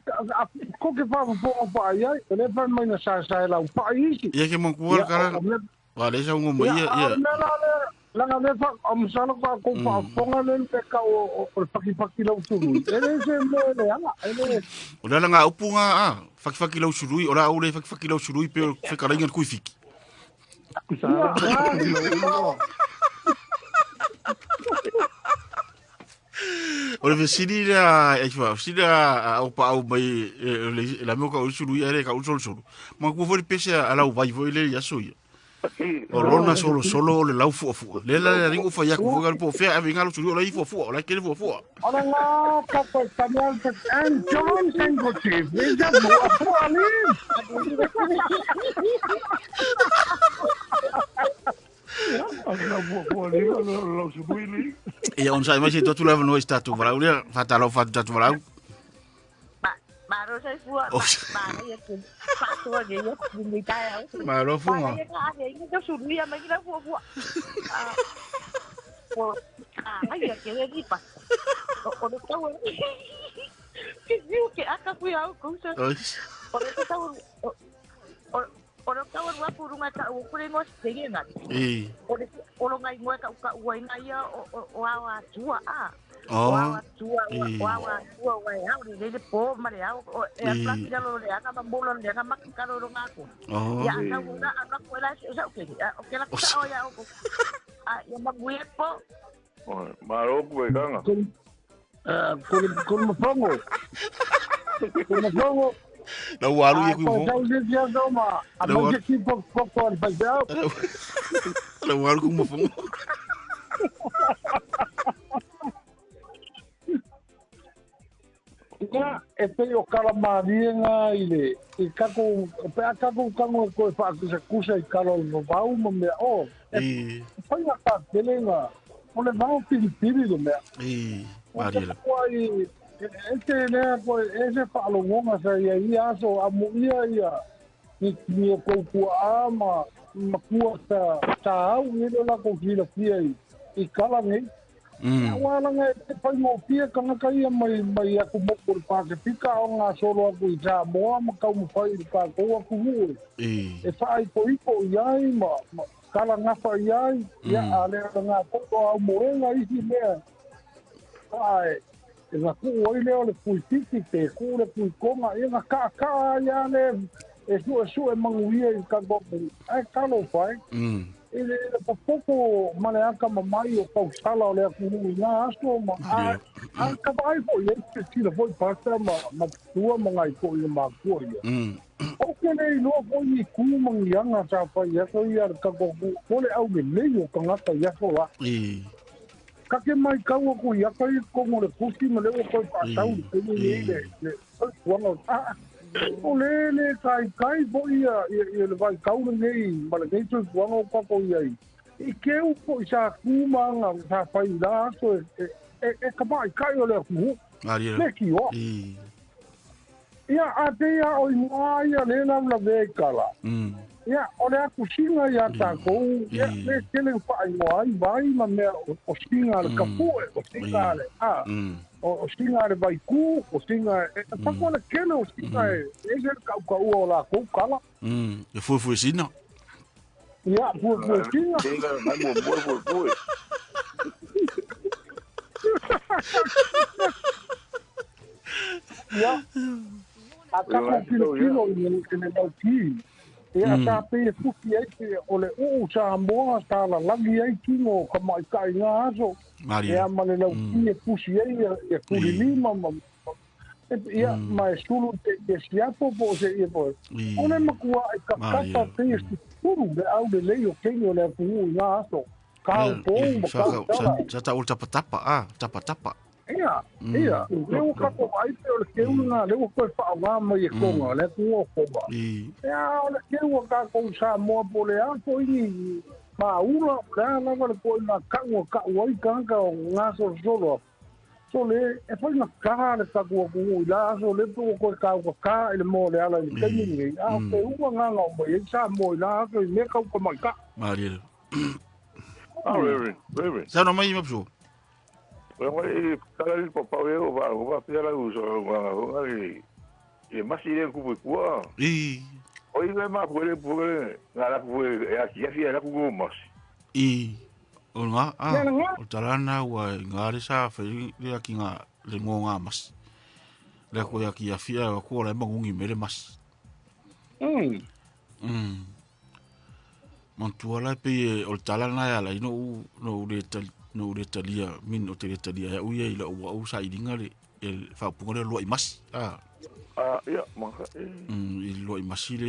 ko ke whafofoga wha ai ai le whai mai na sa sa lau wha isi ia ke mongkua kara Wa le sau ngoma ia ia. Langa le fa o masalo ka ko fa fonga le pe ka o o fakifaki lau sului. E le se me le ala e le. O le langa upu nga a fakifaki lau sului o la au le fakifaki lau sului pe o fekalaiga le kuifiki. O le fesili lea e fa fesili a o pa au mai le la mo ka o sului e le ka o solo solo. Ma ku foi le pese a lau vai foi le ia so ia. O lona solo solo o le lau fua fua. Le la le ringo fa ia ku foi po fea ave ngalo sului o la i fua fua o la ke le fua fua. O le ngā ka ko tanya te and John Singleton. E ja fua fua ni. Ia on sai mai se totu lava no statu valau lea fatalo fatatu valau. Maro sai fua ma ia ke fatua ge ia ni tai au. Maro funga. Ma ia ka ia sulu ia mai la fua fua. O a ia ke le pa. O le tau. Ke diu ke aka fui au ko sa. O le tau o le tau rua purunga ka o kure ngo sege nga. O le o lo ngai ngoe ka ka ua ina ia o awa tua a. O awa tua o awa tua o ai au le le po ma le au e a pla lo le anga ma bolo le anga ma ka lo nga ko. Ya ka una a ko la sa o ke o ke la ka o ya o. A ya ma gue po. O ma ro ku e kanga. Ko mo fongo. Ko mo fongo. La walu ye ku mo. La walu ku mo fongo. Ia e pe o kala maringa i le i kako pe a kako kango ko e whaakusakusa i kala o vau ma mea o. E whainga ka telenga o le vau piripiri le mea. E maria. E te lea koe e se whaalongonga sa ia ia aso a mo ia ia ni o koukua a ma makua sa au i le lako filafia i kala nei. Ua langa e te pai ngōpia kangaka ia mai aku moko le Pasifika o ngā solo aku i Samoa ma kaumawhai i kākou aku hue. E whaaikoiko i ai ma kala ngafa i ai ia a lea ngā koko au moenga isi mea. Ai e ngā kuu ai leo le kuitiki te kuu le kuikonga ia ngā kaa ia le e sue manguia i kākou ai kalo whai. E le papoko ma le aka mamai o pausala o le aku i ngā aso ma a ka vai foi e te tira foi pasta ma tua ma ngai ko i makua ia. O ke nei loa foi i ku mangianga sa fai aso ia ka ko ko le au le lei o kangata ia so la. Ka ke mai kau ko ia kai ko mo le kusi ma le o ko pa tau le le le le a o le le kai kai po ia ia le vai kau nei ma le nei tu kuanga o kako ia i ke u po sa kuma nga sa fai la so e ka mai kai o le ku le ki o ia a te ia o ingoa ia le la la ve kala ia o le aku singa ia ta ko ia le kele fa ingoa ai vai ma mea o singa le kapue o singa le a o singa le vaiku o singa e pakoa le kele o singa e e se kau kau o la kou kala e fuefue sina ia fuefue sina singa mai mo fuefue ia a kako kilo kilo i le lauki ia sa pe fuki ai te o le uu sa moa sa la lagi ai kingo ka mai kai ngā aso. Ia ma le lauki e pusi ai ia kulilima ma ia ma e sulu te e siapo po se ia po. O le makua ai ka kata te e suru le au le lei o kengi o le apu i ngā aso. Kau pou ma kau tala. Sa ta ul tapa tapa a tapa tapa. Ia, ia, leo kako ai pe o le keunga, leo koe whaonga mai e konga, le kua o konga. Ia, o le keua kākou Samoa po le aso ini maula, le a lava le koe ngā kaua kau ai kanga o ngā solosolo. So le, e whai ngā kaha le kakua kuhu i la aso, le pua koe kāuka kā i le mō le ala i le taimi nei. A o te ua ngā ngau mai e Samoa i la aso i mea kauka mai ka. Maria. Ah, Reverend, Reverend. Sa no mai mapso. Well, kala li papa e o va o va pela uso va o le e masi le ku ku. I. O i ma pu le pu le nga la pu e a ki afia la ku go mas. I o nga a o talana ua nga le sa fai le aki nga le ngo nga mas. Le ko ya ki afia wa ko le mangungi mele mas. Mantua la pe o talana ya la ino no le tal no le talia min o te talia ya uia ila ua u sa ilinga le e fa punga le lua i mas. Ah ia ma i lua i masi le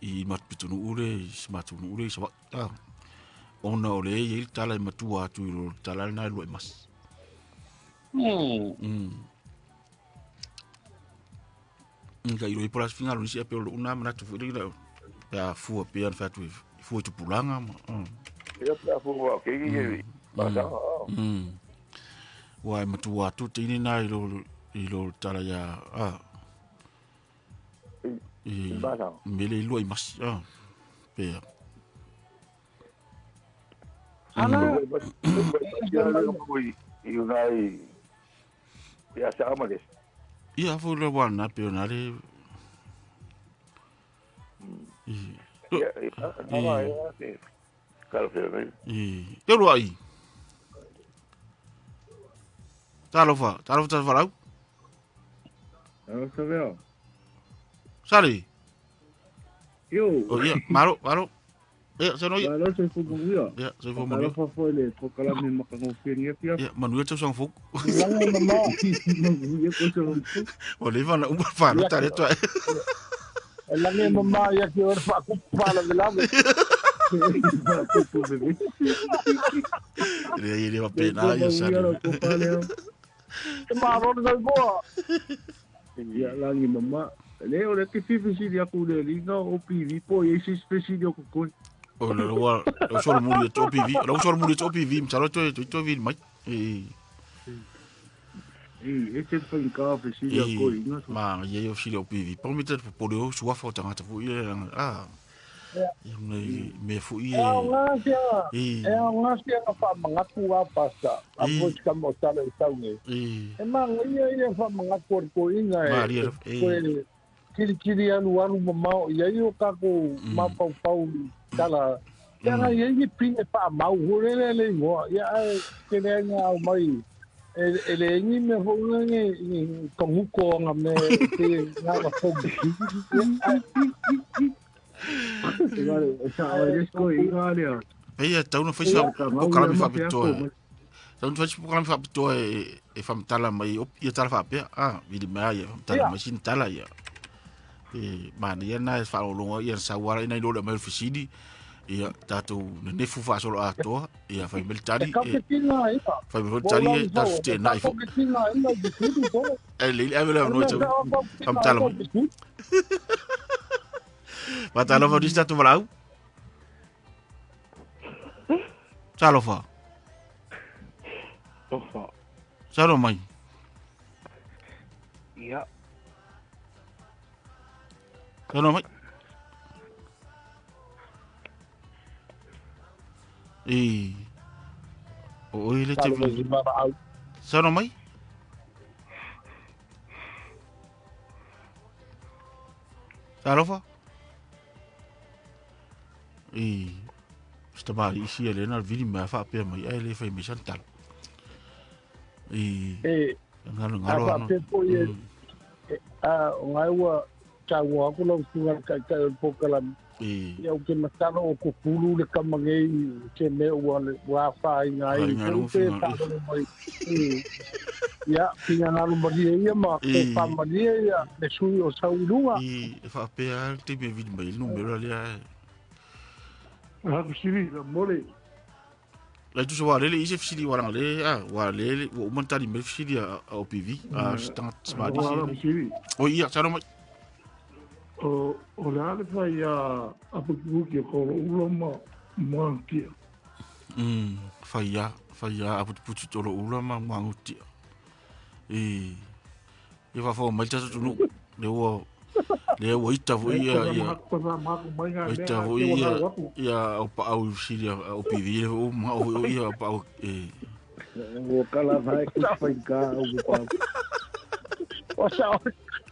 i matpitunu ule i simatunu ule i sawa. Ah ona o le i tala i matua atu i lo tala na lua i mas. Nga iro i pola finga lo nisi ape o una mana tu fu le ya fua pe an fatu fua tu pulanga ma. Ia pe fua ke ki ba sa. Wa matua atu te ni na i lo tala ya a. I mele lua i mas. Pe. Ana i unai ia sa amales. Ia fo le wana pe ona le. Ia ia ia kalo fe mai. I te rua i. Talofa, talofa falau. Talofa veo. Sari. Yo. Oh ia, maro, maro. Ia, se no ia. Malo se fu ia. Ia, se fu mo. Talofa fo le pokala me makango fenia pia. Ia, manu tau sang fu. Langa mama. Ia ko se fu. O le vana umba fa no tare to. Langa mama ia ki or fa ku fa la la. Le le va pena ia sa. Maro no boa. Ia langi mama. Le o le ke fifi si dia ku le linga o PV po e si spesi dia ku ko. O le wa o solo muri to PV, o solo muri to PV, msalo to to vi mai. E e te fa ka fe si dia ko inga. Ma ye o si o PV. Po mi te po le o suwa fo tanga fu ia a. Ia nei me fu ia. E nga sia nga fa mangatu a pasta. A po ka mo tala i tau nei. E ma ia ia fa mangatu ko inga e. Kiri kiri alu alu mamao ia i o kako mapau pau tala. Ia nga ia i pine pa mau hore le le ngoa. Ia ai ke le nga au mai. E le ngi me ho ngi konguko nga me te nga wa fogi. Ia tau na faisa o kalami faapitoa. Tau na faisa o kalami faapitoa e whamtala mai ia tala faapea. Ah, vili mea ia whamtala mai sin tala ia. E mana ia na e whaolonga ia sawara ina i lole mai o fisidi. Ia tātou nenefu whaasolo atoa. Ia whai mele tari. Whai mele tari e tātou te nai fo. E leili ave lea noi tau whamtala mai. Talofa nisi tātou walau. Talofa. Tofa. Saro mai. Ia. Saro mai. E. O ele te vi. Saro mai. Talofa. E stabari isi ele na vili ma fa pe mai ele fai me santal. E ngalo ngalo ano. A ngai ua tau aku lau tunga kai kai pokala. Ia o ke matalo o ko pulu le kamangei te me ua le ua fa ngai te ta mai. Ia pinga ngalo maria ia ma ko pa maria ia le sui o saulunga. E fa pe al te me vili mai no me le a. Ah, siri, la mole. La tu soa le ise fisili wala le a wa le o montali me fisili a OPV a stand smadi. O ia sa no mai. O o la le fa ia a puki ko ulo ma mantia. Fa ia a puti tolo ulo ma mangutia. E e fa fo mai tatu nu le o le o ita fo ia ia ita fo ia ia o pa au siria o PV o ma o ia pa o e o kala vai ku fa ka o pa o sa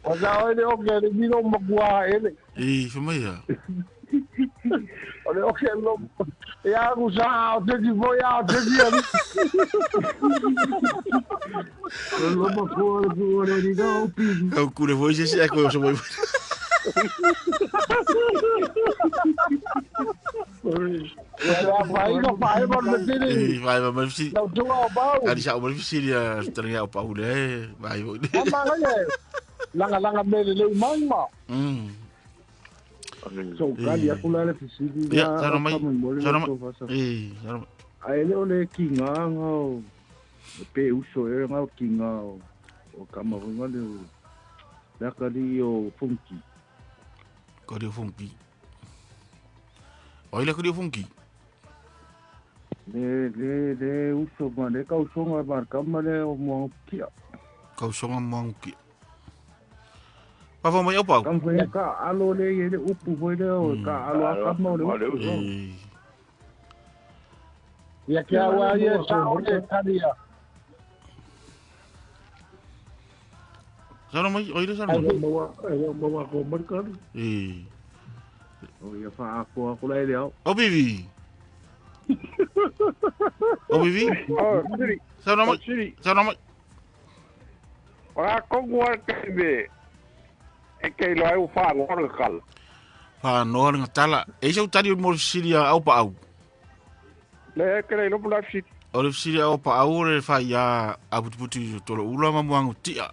O sa oi le oke le milo makua ele. E fa mai ia. O le oke lo. Ia ku sa o te ti foi a o te ti ali. Lo makua le fua le ni o pi. Kau kule foi se se ko so moi. Ia vai no vai mo le tiri. E vai ma si. Lau tunga o pau. Kali sa o mo si ia talinga o pau le. Vai. Ama ngai. Langa langa me le mai ma. So kali aku la le fisili. Ya, saro mai. Saro mai. Eh, saro mai. Ai le o le kinga ngao. Pe uso e ngao kinga o kama nga le. La kali o funki. Kali o funki. Oi le kali o funki. Le le le uso ma le kausonga mar kama le o moangukia. Kausonga moangukia. Pava mai o pau. Kam foi ka alo le ele upu foi le o ka alo akama o le upu. Ia ke aua ia sa o le kalia. Saro mai oi le saro. Maua ko mai kali. Eh. O ia fa ako ako la ele au. O bibi. O bibi. O siri. Saro mai. Saro mai. Ora kongu ke me. E ke lo ai fa no le kala. Fa no le tala. E so tali mo siria au pa au. Le ke le lo pula si. O le siria au pa au le fa ia a putu tolo ula ma muangu tia.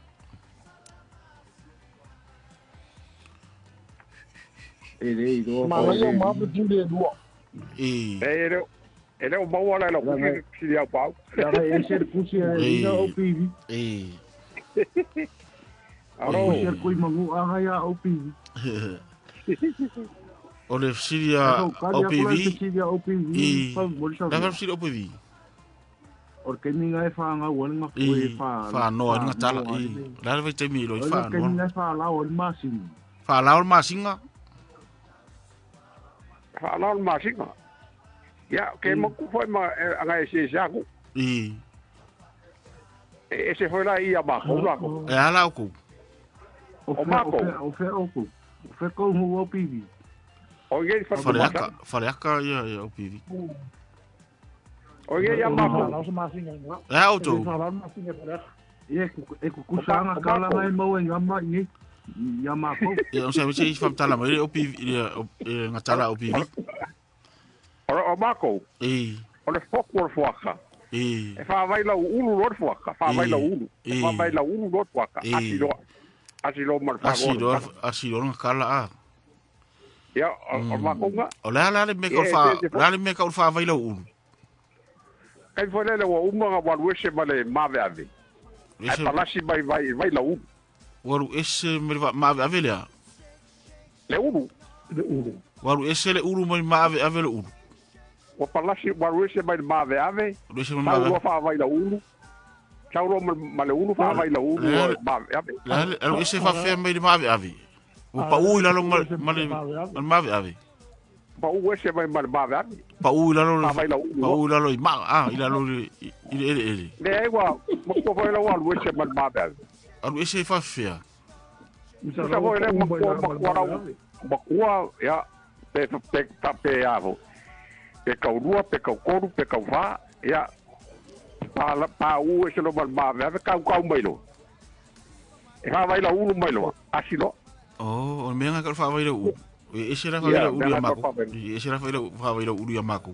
E le i do. Ma le ma putu le dua. E. E le o maua le lo siria au pa au. La e ser kusi e o pivi. E. Aro ser kui mangu anga ia OPV. O le siria OPV. Siria OPV. La siria OPV. O ke ninga e fa nga wal nga koe fa. Fa no nga tala e. La le te mi lo fa no. Ke ninga fa la o masinga. Fa la o masinga. Fa la o masinga. Ya ke mo ku foi ma anga e se sa ku. E. E se foi la ia ma ko la ko. E ala o ku. O mako. O fe o ku. O fe ko hu o pivi. O ye fa Faleaka, faleaka ia o pivi. O ye ia mako. E auto. Ia e ku kusanga kala ngai mau e ngama ni. Ia mako. Ia o se se fa tala mai o pivi ia ngatala o pivi. O mako. E. O le foku o fuaka. E. E fa vai la ulu lo fuaka, fa vai la ulu. Fa vai la ulu lo fuaka. Asilo. Asilo mar fa. Asilo kala a. Ia o makonga. O la la le me ko fa, la le me ko fa vai la ulu. Kai foi le o uma ga walu ese ma le mave ave. Ai palasi vai vai vai la ulu. Walu ese me mave ave le. Le ulu. Le ulu. Walu ese le ulu mai mave ave le ulu. O palasi walu ese mai mave ave. Walu ese mai mave. Fa vai la ulu. Sauro ma le ulu fa vai la ulu mave ave. La le ese fa fe mai mave ave. O pa u ila lo ma le mave ave. Pa u ese mai mave ave. Pa u ila lo pa u ila lo ma a ila lo ile ile ile. Le ai wa mo ko foi la walu ese mai mave ave. Alu ese fa fe. Sa foi le ma ko ya pe pe pe avo. Pe kaurua, pe kaukoru, pe kauwha, ia, pa, pa u e se lo malmave, ave kau kau mai lo. E wha la ulu mai lo, asilo. Oh, o mea ngā wha la ulu. E se la wha la ulu ia mako. E se la wha la ulu ia mako.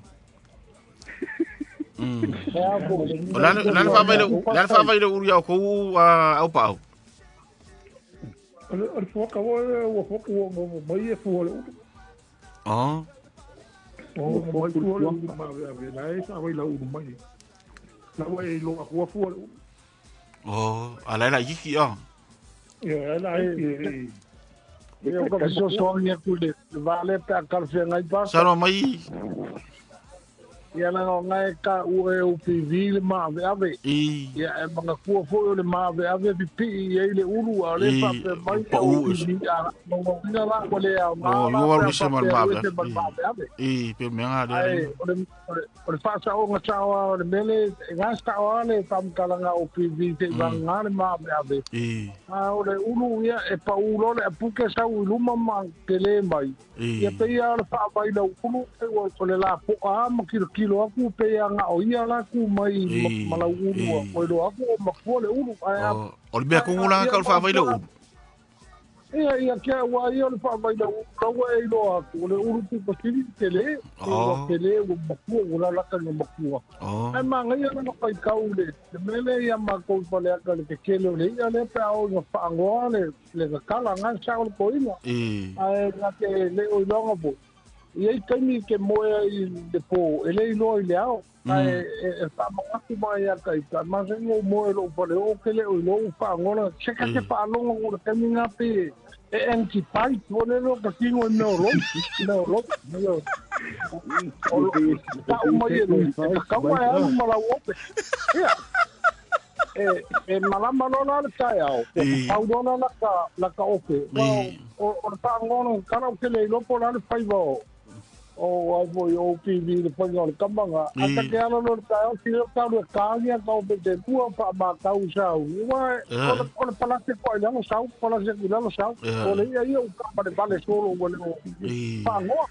O la la wha la ulu ia kou au pa au. O le fuaka o fuaka o mai e fua le ulu. Oh. O mai fua le ulu mai ave la e sa vai la ulu mai. La vai lo akua fua le ulu. Oh, ala la yiki a. Ia la e. Ia ka so so ni ku le vale pa kalfe ngai pa. Saro mai. Ia laga o gae taua e OPV le maaveave. Ia e manatua foi o le maaveave pipii i ai le ulu a o lea faapea mai e OPV a lona uiga la ua le aoga la pe a faapea ua ese ma le maaveave. Ae o le faasaoga sao lava o le mea lea e ga sao lava le faamatalaga a OPV se'i vagagā le maaveave. A o le ulu ia e paū loa le apuke sau i luma ma telē mai. Ia pei lava o le faavai lauulu ua o le lapoa lava ma kilokilo atu pei lava na o ia la tu mai ma lauulu ua iloa atu ua matua le ulu. Ae a O le mea tonu la ka o le faavai lauulu. Ia ia kia ua ia o le faavai lauulu la ua e iloa atu o le ulu pito sili tele ua tele ua matua ua lalata ina matua. Ae manaia lana faitau i le mea lea ia matou i Faleata i le tetele o le i'a lea pe a oo ina faagoa le le tatala na sao le toina. Ae na te le o iloaga foi. I ai taimi ke moe ai i le pō, e le iloa i le ao. Ae e faamanatu mai ia te ita, masani ou moe i lou faleoo, ke le o iloa ua faagoa se ka te faalogo o le taimi ngā pe e anti-bite, foi lele o ka tino i mea o loi, mea o loi, o tau mai e loi, e tatau e alu ma lau ope. Ia, e malama loa la le taeao, ua papau loa la laka ope. O le faagoa kala o ke le iloa po o le a le faiva o ai foi o OPV le faiga o le kamaga. A ta ke ala loa le taeao, sili o talu e kāgia ka ope te lua faamatau sau. Ua o le palase koa i lalo sau, palase i lalo sau. O le ia ia u kaamalevale solo ua le o faagoa.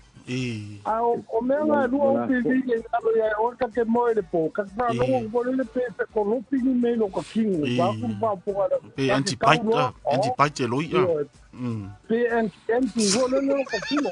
A o mea nga e lua OPV e alo ia e oe ka te moe le pō. Ka te faalogo ko lele pe pe kolopi ni mea i lo ka kingo. Ka aku le faafofoga le. Pe anti-bite, anti-bite e loi. Pe anti ko lele o ka kingo.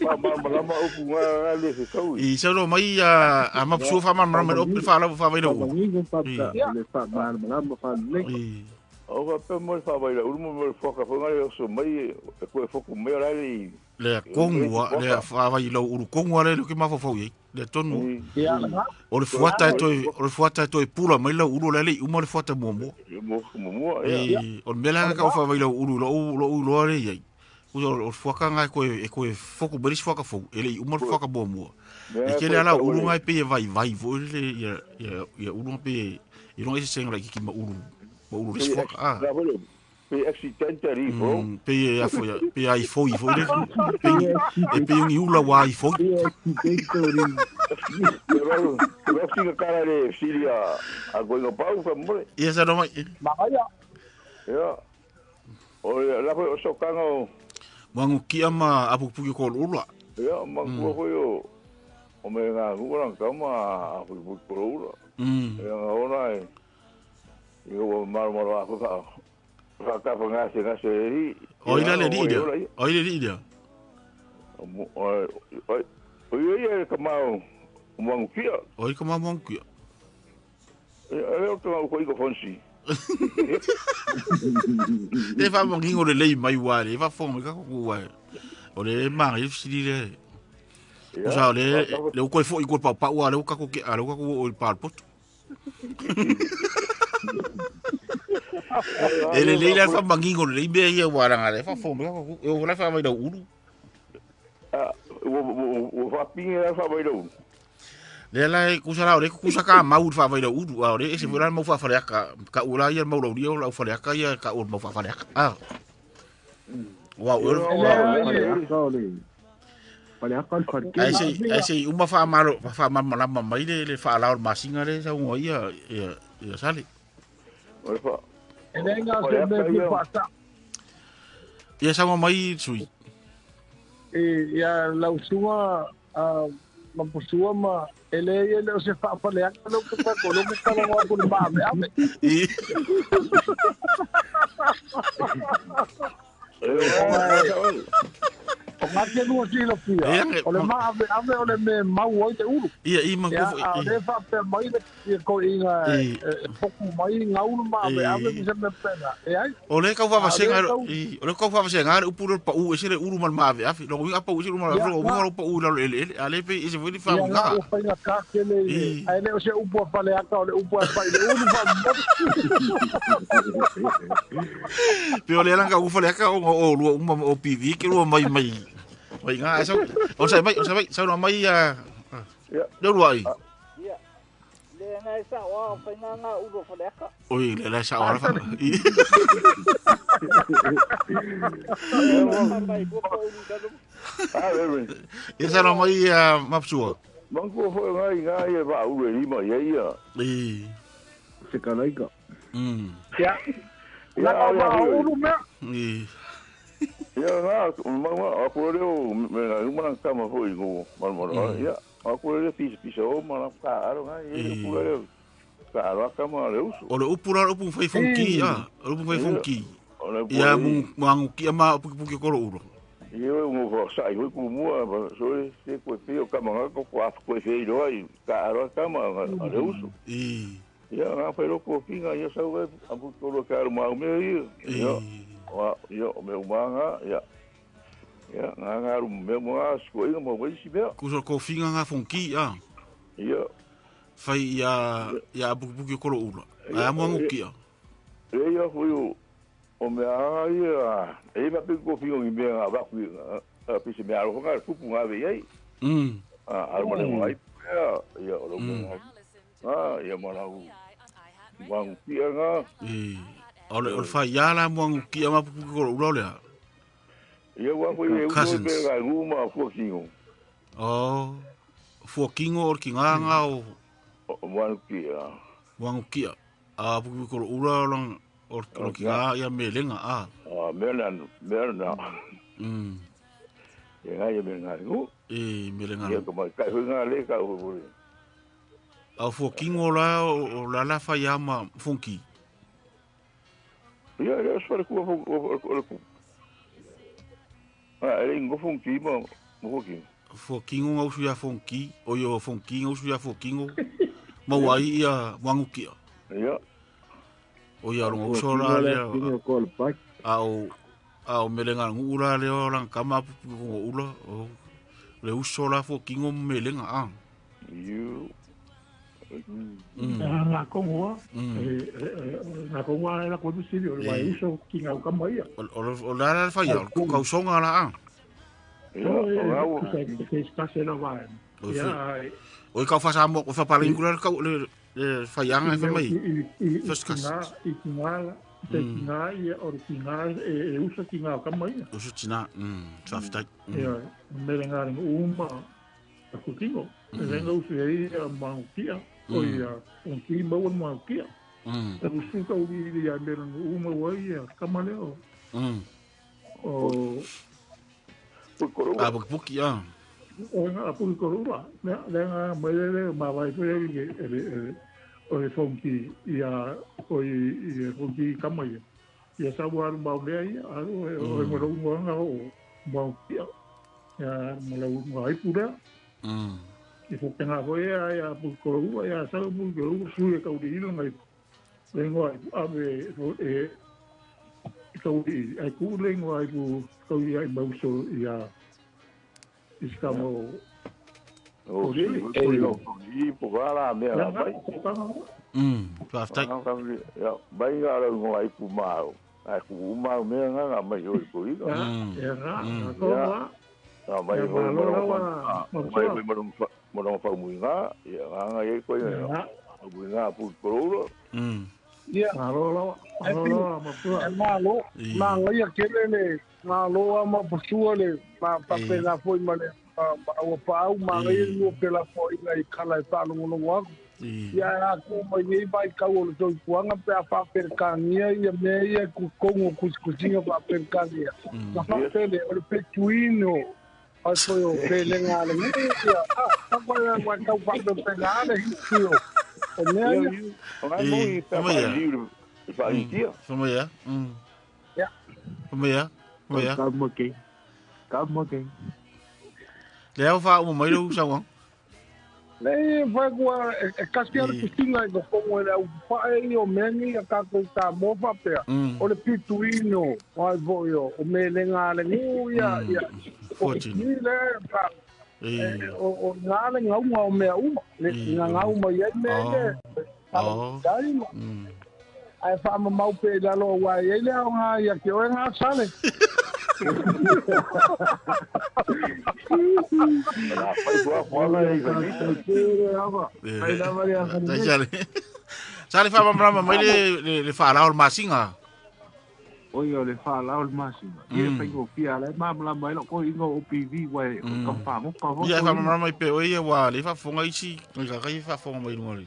Faamalamalama upu nga le se tau. I saunoa mai a Mapusua faamalamalama i le ope le faalau faavaila ulu. Le faamalamalama faalelei. O ka pe mo le faavaila ulu mo le foka foi nga le oso mai e koe foku mai o la le Le kongu le faavaila ulu kongu ale le ke mafaufau i ai. Le tonu. O le fuata e toe o le fuata e toe pula mai lau ulu le le uma le fuata muamua. Muamua ia. O le mea la ka o faavaila ulu lou iloa le i ai. O le fuaka nga e koe foku mai le isi fuaka fou e le i uma le fuaka muamua. E tele ala ulu nga e pei e vaivai foi le ia ulu nga pei e iloga i se senga laitiiti ma ulu ma ulu le isi fuaka. Ah. Pe accidentally bro. Pei e afo ia pei ai foi foi le pei e pei ni ula wa ai foi. Accidentally. Pero pero kara le silia a koinga pau fa mole. Ia sa no mai. Magaia. Ia. O la foi o sokanga o Mangukia ma apupuki ko ula. Ia mangu foi o o me nga ngura kama apupuki ko ula. Ia nga ona e ia o maru maru a ka ka ka nga se nga se ri. O ila le ri dia. O ila ri dia. O o ia ka mau mangukia. O i ka mau mangukia. Ia o ka ko i ko fonsi. Te fa mangingo le lei mai wa le fa fo me ka ko wa. O le ma i sili le. O sa le le ko fo i ko pa pa wa le ka ko ke a le ka ko o pa poto. E le le fa mangingo le me ia wa ranga le fa fo me ka ko o la fa mai da ulu. Ah, o fa pinga fa mai da ulu. Le la kusa la ore kusa ka mau fa vai ulu a ore se fura mau fa fa ka ka ula ia mau lauria o fa ka ia ka ul mau fa fa ah wa o ai se ai se uma fa malo fa malama mai le fa la masinga le sa ngo ia ia sale ia sa mai sui ia lausuga Mapusua ma e le ia le o se faafaleaga lou ke fai lou ke talanoa atu i le maaveave. O ngake lua silafia, o le maaveave o le mea e mau ai le ulu. Ia, i ma Ia, a o lea faapea mai le toeaiina e foku mai gau le maaveave ma se mea pena. E ai. O le kau faavasega, o le kau faavasega le upu lea o le pau ese le ulu ma le maaveave. Lona uiga a pau ese le ulu ma le maaveave, lona uiga o lou pau i lalo eleele. A le pei ese foi le faauigaga. Ia, ua faigata tele i le, ae le o se upu a Faleata, o le upu a fai i le ulu faamolemole. Pei o lea la na upu Faleata ona o lua uma ma OPV ke lua mai mai Oi ngā, sau, o sai mai, o sai mai, sau no mai ia. Le ruai. Ia. Le ngai sa wa fa nga nga ulo fa leka. Oi, le la sa ora fa. Ia sa no mai ia mapsua. Manko fo ngai ngai e va ulu e lima ia ia. I. Se kalaika. Ia. La ka va ulu mea. I. Ia nga ma aku leo me nga uma kama foi go mal ia. Aku leo pisa pisa o ma ka aro ngai ia ku leo. Ka aro kama leo. O le upu la upu fai fonki a, upu fai fonki. Ia mu mangu ki ama puki puki koro uro. Ia mo ko sai hoi ku mua so se ko pe o kama nga ko ko ko fe ro ai ka aro kama leo. I. Ia nga fa ro ko pinga ia sau apu ko ka aro ma me ia. Ia. Wa ia o me umanga ia. Ia nga nga ru me mo as ko inga mo wei si mea. Ku so ko finga nga fonki a. Ia. Fai ia ia puki puki koro uro. Ai mo ngu ki a. Ia hui o mea ia e va pe ko finga i mea va ku a pise mea ro nga pupu nga ve ai. A aro mo ai ia ia o lo mo. Ah ia mo la u. Wangu ki nga. E o le fa ia la mo ngu ki ama puki koro uro le. Ia wa foi e u pe ga uma fu kingo. Oh fu kingo o ki nga nga o wangu ki a. Wangu ki a. A puki koro uro lang o ki nga ia me lenga a. Ah me na me na. Ia nga ia me nga ngu. E me lenga. Ia ko mai kai hui nga le ka o. A fu kingo la o la la fa ia ma fonki. Ia ia so ku o ku. Ah ele ngo fonki ma mo ki. Fu kingo ngau su ia fonki, o yo fonki ngau su ia fu kingo. Ma wai ia wangu ki. Ia. O ia rongo uso la le a o melenga ngu ula le o lang kama pupu ko ula o le uso la fo kingo melenga a. Iu. Nga kongoa, nga kongoa la ko sili o le uso kinga kama ia. O la la fa ia ko kausonga la a. Ia o se está se lo va. Ia. O ka fa sa mo ko fa palingula ka le le faianga e mai first class i tinga te tinga ia o tinga e uso tinga kama ia uso tinga saftai ia melenga uma ku tingo lenga uso ia mangukia o ia un ti mo mangukia e uso ka uri ia melenga uma wa ia kama le o o a buki a o nga pu korua lenga melele ma vai le o le fonki ia o i fonki kama ia ia sa wa ma le ia o mo lo nga o ma ia mo lo nga pura i fo penga fo ia ia pu korua ia sa pu korua su e ka uri ngai lenga ave e ka uri ai ku lenga ai ku ka uri ai mauso ia iskamo o i po la me la bai paftai ya bai ga la ngo ai pu mau ai ku mau me nga mai o ko i ya nga ko wa na mai mai mo mo fa mu nga ya nga ye ko ya mu nga pu ko ia malo ma malo ma ia kele ma loa ma pasua le ma papela foi ma le ma o pau ma ngai no pela foi ngai kala e palongo aku ia aku mai nei vai kau o to kuanga pe a pa perkania ia me ia ku kongo kuskusinga pa perkania na pa pele o le petuino ai foi o pele ngale ia a pa wa kau pa pele hio o me ia o ngai mo i pa pa i tia mo ia ya mo ia mo ia ka mo ke leo fa o mai lo sa Le fa kwa e kasi ala kusinga i kongo le au fa e o mengi a ka ko ta mo fa pe o le pituino ai vo yo o me le ngale ngu ia ia o ni le fa o ngale ngau ngau me uma le ngau ma ia me le o ai fa ma mau pe la lo wa ia le nga ia ke o nga sale. La fai fua fua la i fai. Ai lava le Tai sale. Sale fa mamrama mai le le fa la o masinga. Oi o le fa la o le masinga. Ia fai go fia le mamla mai lo ko ingo OPV wa ka fa mo ka vo. Ia fa mamrama mai pe oi wa le fa fonga isi ka ka fa fonga mai no le.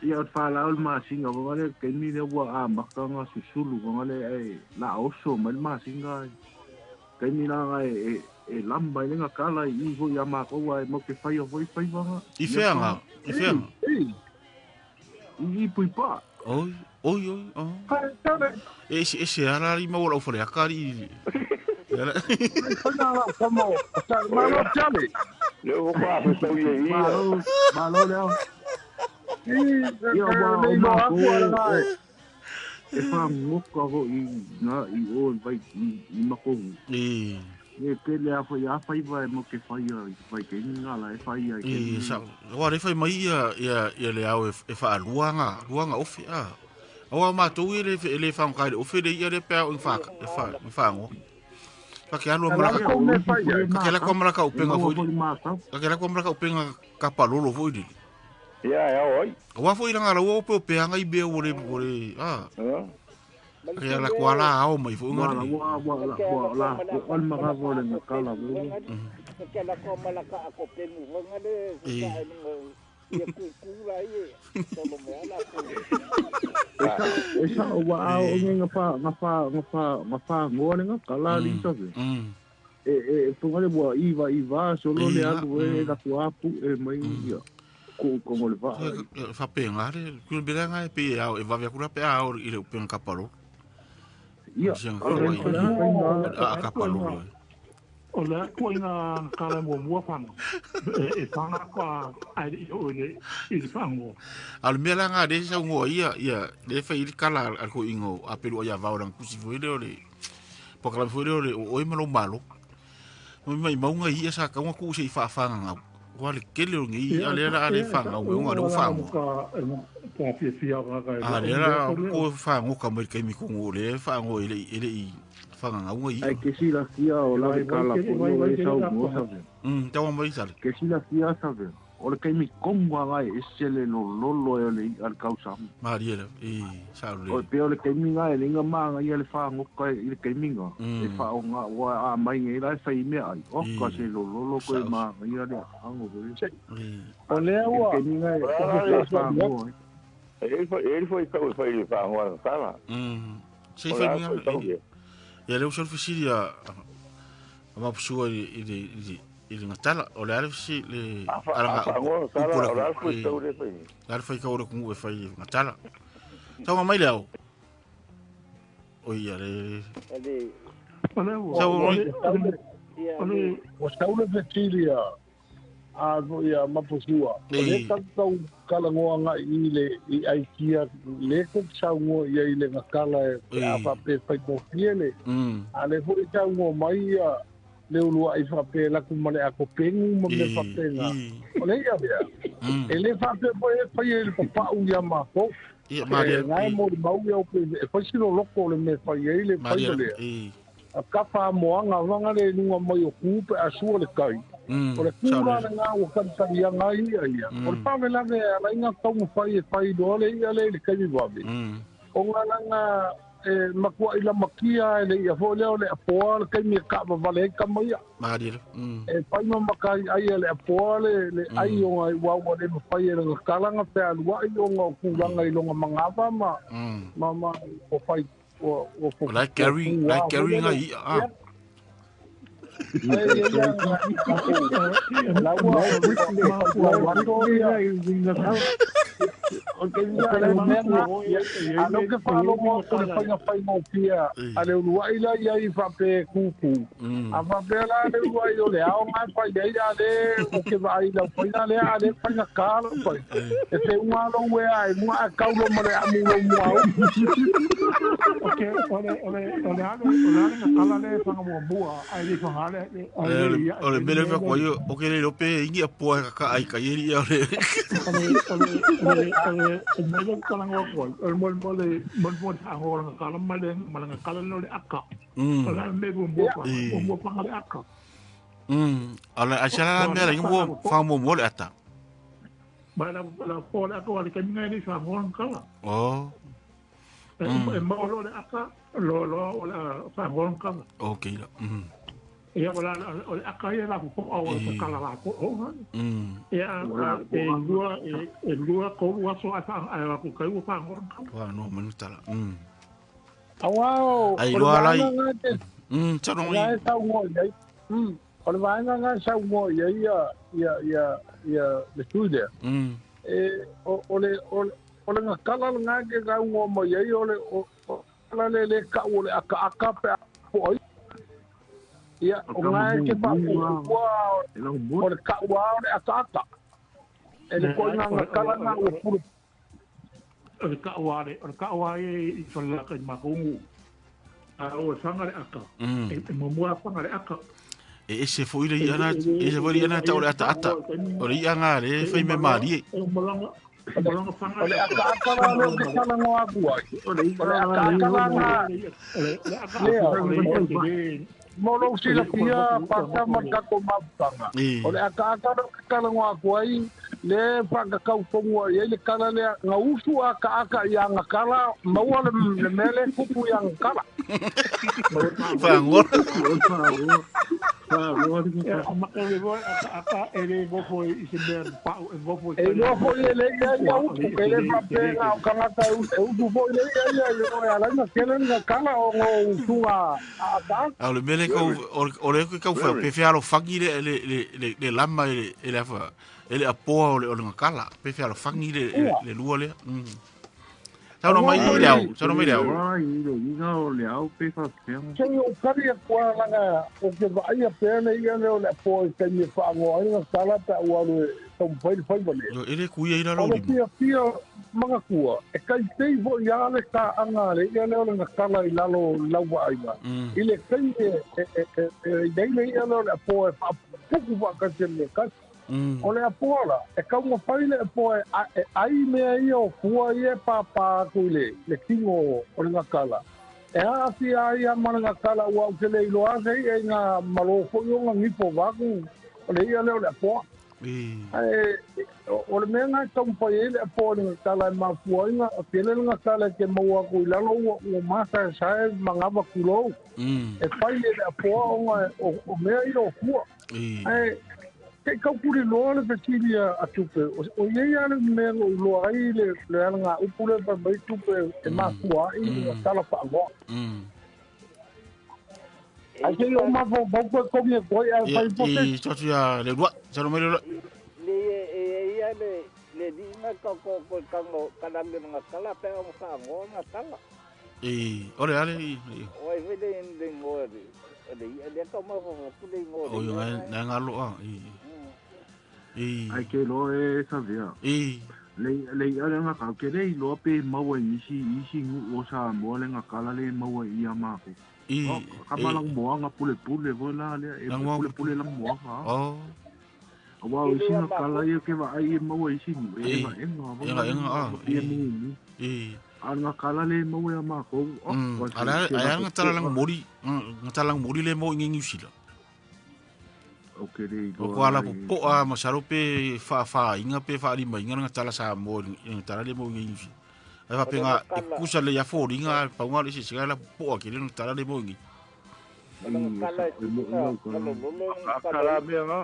Ia o fa la o le masinga wa le ke ni le wa a makanga susulu wa le e la oso mai le masinga. Ke ni la e e lamba i lenga kala i ho ia ma ko wa mo ke fai o foi fai wa. I feanga, i feanga. I pui pa. Oi, oi, oi. Oh. Ese ese ala ri mau lau fale akari. Ala. Fana la como, malo chale. Le o pa fe tau i. Malo, malo le. Ia wa o ma ko. E fa ngoka ho i na i o vai i mako. E E ke le a foi a fai vai mo ke fai a vai ke nga la e fai a ke e sa wa re fai mai ia ia ia le au e fa luanga luanga ofi a awa ma tu i le le fa ngai ofi le ia le pe o fa e fa fa ngo ka ke alu mala ka ke la ko mala ka upenga foi ka ke la ko mala ka upenga ka palolo foi li ia ia oi wa foi nga la o pe pe anga i be o le a Ia la kuala ao mai fo ngari. Wa wa wa la ko al mara vo le kala vo. Ke la ko mala ka ko penu vonga le ka ia ku ku la ie. Solo me ala ku. Esa wa ao nga fa nga fa nga fa nga fa ngo le nga kala li sa ve. E e fonga le wa iva iva solo le alu e la ku apu e mai ia. Ko ko le va. Fa pe nga le ku be nga pe ao e va via kula pe ao i le pe nga palo. Ia, a kapalolo. O le ko ina kala mo mua fana. E fana kwa ai o le i fango. Al mela nga de sa ngo ia ia le fa i kala al ko ingo a pelu ia va ora kusi foi le ole. Po kala foi le ole o e malo malo. Mo mai maunga ia sa ka ku se i fa fa nga. Wa le kele o ngi ale la ale fa nga o nga le fa ngo. Ka fia fia ga ga. Ale la ko fa ngo ka mai ke mi ko ngo le fa ngo ile ile i fa nga ngo i. Ai ke si la fia o la kala ko le sa ngo sa. Ta wa mai sa. Ke si la fia sa ve. O le ke mi kongo ga e se le lo lo lo le al kausa. Maria le e sa le. O pe o le ke mi ga le nga ma nga ia le fa ngo ka i le ke mi nga. E fa o nga wa a mai ngi la fa i me ai. O ka se lo lo lo ko ma ia le ango ko. O le wa ke mi ga e fa ngo. Ele foi tau foi le fa ngo kala. Se foi mi. Ia le usul fisilia a mapusua i le i le ngatala o le alfisi le alanga o le alfisi tau le fai. Le alfai ka ora kungu e fai ngatala. Tau mai le au. O ia le. Tau mai. O sau le fesilia a ia mapusua. O le tau kala ngoa nga i le i aikia le ko sau ngo ia i le ngakala e a fa pe fai mo fiele. A le foi tau ngo mai ia le ulua i fa pe la ku male a ko pengu ma me fa pe nga. O le ia ia. E le fa pe po e fai e le papau ia ma ko. Ia ma le ngai mo mau ia o e fai silo loko le me fai e le fai le. A ka fa moanga vanga le nunga mai o ku pe a sua le kai. O le kura le ngā o kantari ia ngā ia ia. O le pāwelave a lainga taunga fai e fai doa le ia le le kai wawe. O ngā langa e makua ila makia e le ia fo leo le apoa le kai mea ka wale ka maia. Maria. E pai ma makai ai le apoa le ai o ngai wawa le mawhai e le kalanga pe alua i o ngā kūranga i longa mangava ma ma o whai o o like carry ngā ia. Ah. Ano ke whaalongo ko le whainga whainga o pia a le uluai la ia i whape kuku. A whape la le uluai o le ao ngai whai ei a le o ke vaai lau whainga le a le whainga kāla whai. E te unga lo ue ai mua a kaulo ma le amu lo mua au. Ok, ole ale nga kala le whanga mua mua ai le whanga ale o le mele wha kua ia o ke le lope ingi a pua ka ai ka ieri ia ole ole mele kala ngua kua ole mole mole mole hango nga kala male male nga kala no le aka. O le a me mo mo le aka. Ala ai sala la mea la mo fa mo mo le ata. Ma la la po le aka wale kami ngai ni fa mo kala. Oh. E mo lo le aka lo lo o la fa mo kala. Okay la. Ia wala o le aka ia la po o le kala la ko o. Ia e lua ko ua so asa a ko kai ua fa mo kala. Wa no manu tala. Awao. Ai loa lai. Tano i. O le vaega nga sau mo ia ia ia ia ia le tui lea. E o le o le ngakala nga ke ga ngo mo ia o le o la le le ka o le aka aka pe po ai. Ia o nga ke pa o le ka o le aka aka. E le ko nga ngakala nga o pulu. O le ka o le o le ka o ai i sola ka makungu. A o sanga le aka. E mo mo sanga le aka. E ese foi le ana e se foi ana tau le ata ata o le anga le fai me mari o le aka aka la le kala ngo aku ai o le aka aka la le mo lo sila pia paka maka ko mapanga o le aka aka le kala ngo aku ai le paka kau pongo ai le kala le ngausu aka aka ia ngakala maua le mele kupu ia ngakala fangor e le mele kau o le kau fa pe fe alo fangi le le le lama le le afa ele apoa o le o le ngakala pe fe alo fangi le le lua le. Sau no mai leo, sau no mai leo. Ai le inga o leo pe fa pe. Sei o kari ko langa o ke vai a pe le ia le o le po e te fa ngo ai nga sala ta o le tau fai fai vale. Ele ku ia ila lo. O pia pia manga kua e kai tei vo ia le ka anga le ia le o le kala i lalo lawa ai ma. Ile kai e e le ia le o le po e fa puku va ka te le ka. O le apola e kau mo fai le apo e ai mea ia o fua ia papa ku le le kingo o le ngakala e ha si ai a mana ngakala ua u le iloa sei e nga malofo i o nga ngipo vaku o le ia le o le apo e o le mea nga kau pai e le apo le ngakala e mafua inga o tele le ngakala ke maua ku i lalo ua masa sae mangava kulou e fai le apo o nga o mea ia o fua e ke kau kuri loa le fesili a tupe o ia le mea o loa ai le le nga upu le pa mai tupe e mafua i le tala pa ngoa. Ai se o mafo bau ko ko me koi a fai po se. I tatu ya le lua, sa no mai le lua. Le e ia le le di nga ko ko ko kango kana le nga kala pe o fa ngo nga kala. E ore ale i. O ai vele le ngo le le ka mafo ku le ngo. O yo nga nga lo a. Ai ke lo e savia. Le le ale nga ka ke le lo pe maua isi isi ngu o sa mo le nga kala le maua ia ma ko. Ka mala mo nga pule pule vo la le e pule pule la mo nga. Oh. Wa isi nga kala ia ke va ai maua isi ngu e nga enga enga a. E. A nga kala le maua ia ma ko. Ala ai nga tala lang mori nga tala lang mori le mo ngi ngi sila. Okay, o ko ala po a masaro pe fa fa inga pe fa lima inga nga tala sa mo nga tala le mo ngi ngi ai fa pe nga kusa le ya fo inga pa nga le se la po a ke le nga tala le mo ngi kala me nga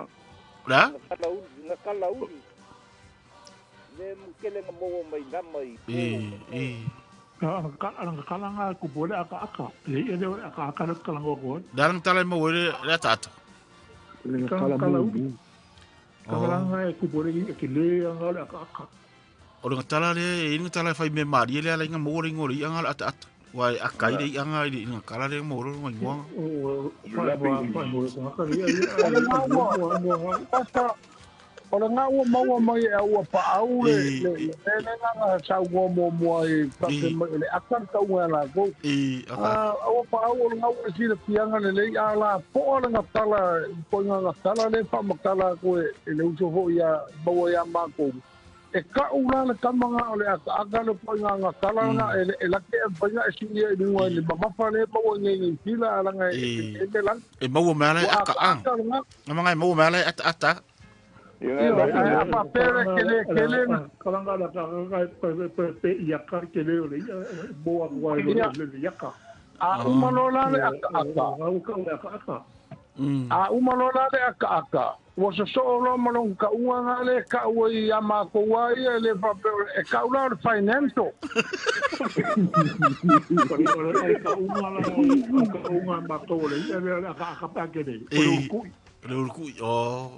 la nga kala u le mo kele nga mo mai na mai e nga kala nga ku bole aka aka le le aka aka le kala ngo ko dalang tala mo le la tata kala u kala nga ku bole ke le nga le aka aka o nga tala le nga tala fai me mari le ala nga mo le ngo le nga ata ata wa aka ile nga ile nga kala le mo ro nga ngo o le nga ua maua mai e aua paau le le le nga sa ua mo mo ai pa le aka ka ua la ko aua paau o le nga ua si le pianga le le ala po le nga tala po nga tala le pa makala ko e le uso ho ia maua ia ma ko E ka'u la le tamaga o le akaaka le poigaga tala na e lake e faiga e siia i luga i le mamafa le maua i nei fila alaga e e lagi. E maua mea le aka a. Nga maua mea le ata ata. Ia a pere kele kele kalanga la ka pe pe ia ka kele o le ia boa wa le ia ka. A uma la le aka aka. Aka. A uma la le aka aka. Ua sosoo loa ma logo ka'uga ga le ka'u ai iā makou a ia e lē faapea e ka'u la o le financial. Ka'uga matou o le i'a lea le akaaka pe a kele o le uluku'i. Le uluku'i o.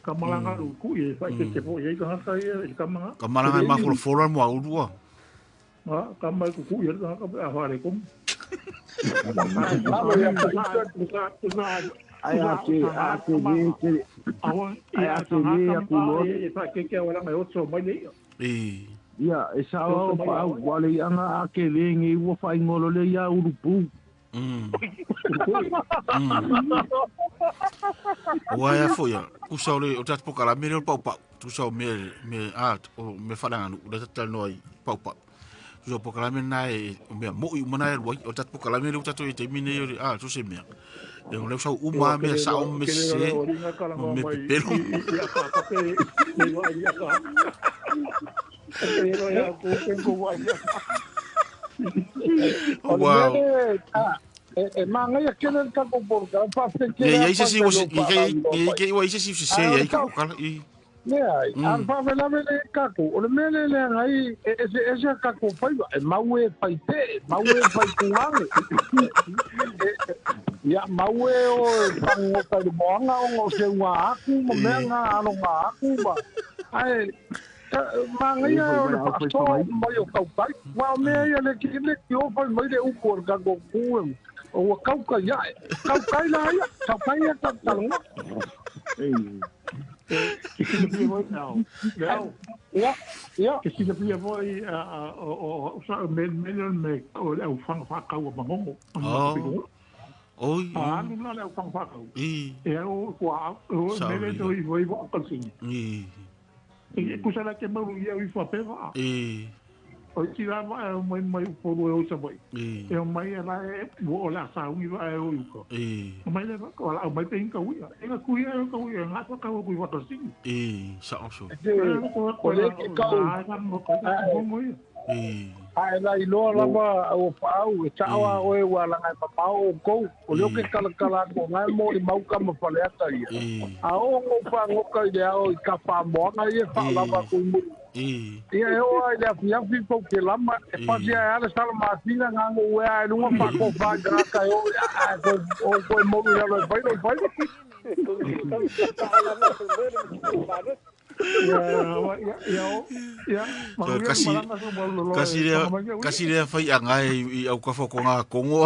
Kamalaga le uluku'i e fa'aitete fo'i ai tagata ia i le kamaga. Kamalaga e mafolofolo le muaulua. A kama e kuku'i ai le tagata pe a fa'alekomu. Ai a te le te ai a te le aku lo e fa ke ke wala mai otso mai le e ia e sa o pa au wale anga a ke le ngi ua fa ingolo le ia urupu. Ua ia foi ia kusa o le o tatu pokala me le pau pau tusa o me me a o me fala nganu le tatu no ai pau pau tusa pokala me na e o mea moi umana e ruai o tatu pokala me le tatu e te mine o a tu se mea e o le sau uma me sa o me se o me pepelo. Wow. E manga kele ka ko por ka pa fe ke. E se si e ke o se si se e ka ka i. Ne ai, a fa vela vele ka ko o le mele le ngai e se ka ko fai e maue fai te, maue fai kuange. Ia maue o pango ka le moanga o se ua aku mo mea nga alo nga aku ba. Ai manga ia o le fa'asoa mai o kaukai. Ua o mea ia le kile ki o fai mai le upu o le kako ku o ua kaukai ae. Kaukai la ia, kaukai ia ka kalonga. Ke silafia foi ao. Ia, ia. Ke silafia foi o sa me me me o le au fanga whakau o mangongo. Oh. Oi. A alu la le au fanga whakau. I. E au kua o mele to i foi wa kalsingi. I. E kusa la ke maru ia i whapeva. E. O ti la va mai mai upolu e o sa mai. E. E o mai la e o la sa ungi va e o uka. E. O mai le o la mai pe inka uia. E nga kuia e ka uia nga ka ka ku wa kalsingi. E sa o so. O le ke kau. E. A e la iloa lava o paau e ta'oa oe ua laga e mamao oukou o leo ke kalakala atu o gae mo i mauka ma faleata ia. A oo gou fagoka i le ao i ka fa'amoaga ia fa'alava atu i muli. Ia e oo ai le afiafi pou ke lama e pasi ae a le salamasina gagou ea e luga fa'akofā i tagata e oo ae o koe molu i lalo e fai lou fai. Kasi lea fai anga i au kafa ko ngā kongo. O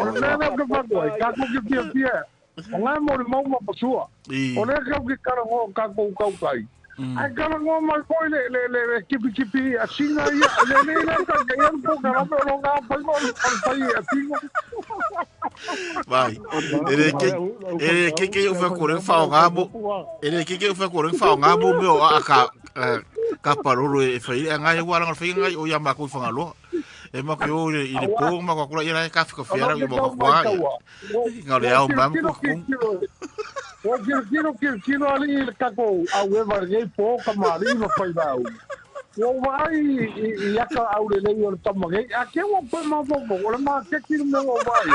le mea lea ke whakua, kako ki fia fia, o ngai mo le mauma pasua. O lea kau ki karango kako kaukai. Ai karango mai foi le le le kipi kipi a singa ia le le le ka ka ia po ka la o nga pai mo le pai a singa. Vai. Ere ke ke o fa kore fa o ngabo. Ere ke ke o fa kore fa o ngabo me o a ka ka parolo e fai anga e wala ngai ngai o ia ma ko fangalo. E ma ko o i le po ma ko kula ia ka fika fiara i mo ko kwa. Nga le au mam ko ko. O kilo kilo kilo ali le kako au e vargei po ka mari ma fai lau. O vai i aka au le lei o le tamagei. A ke o pe ma po o le ma ke kilo me o vai.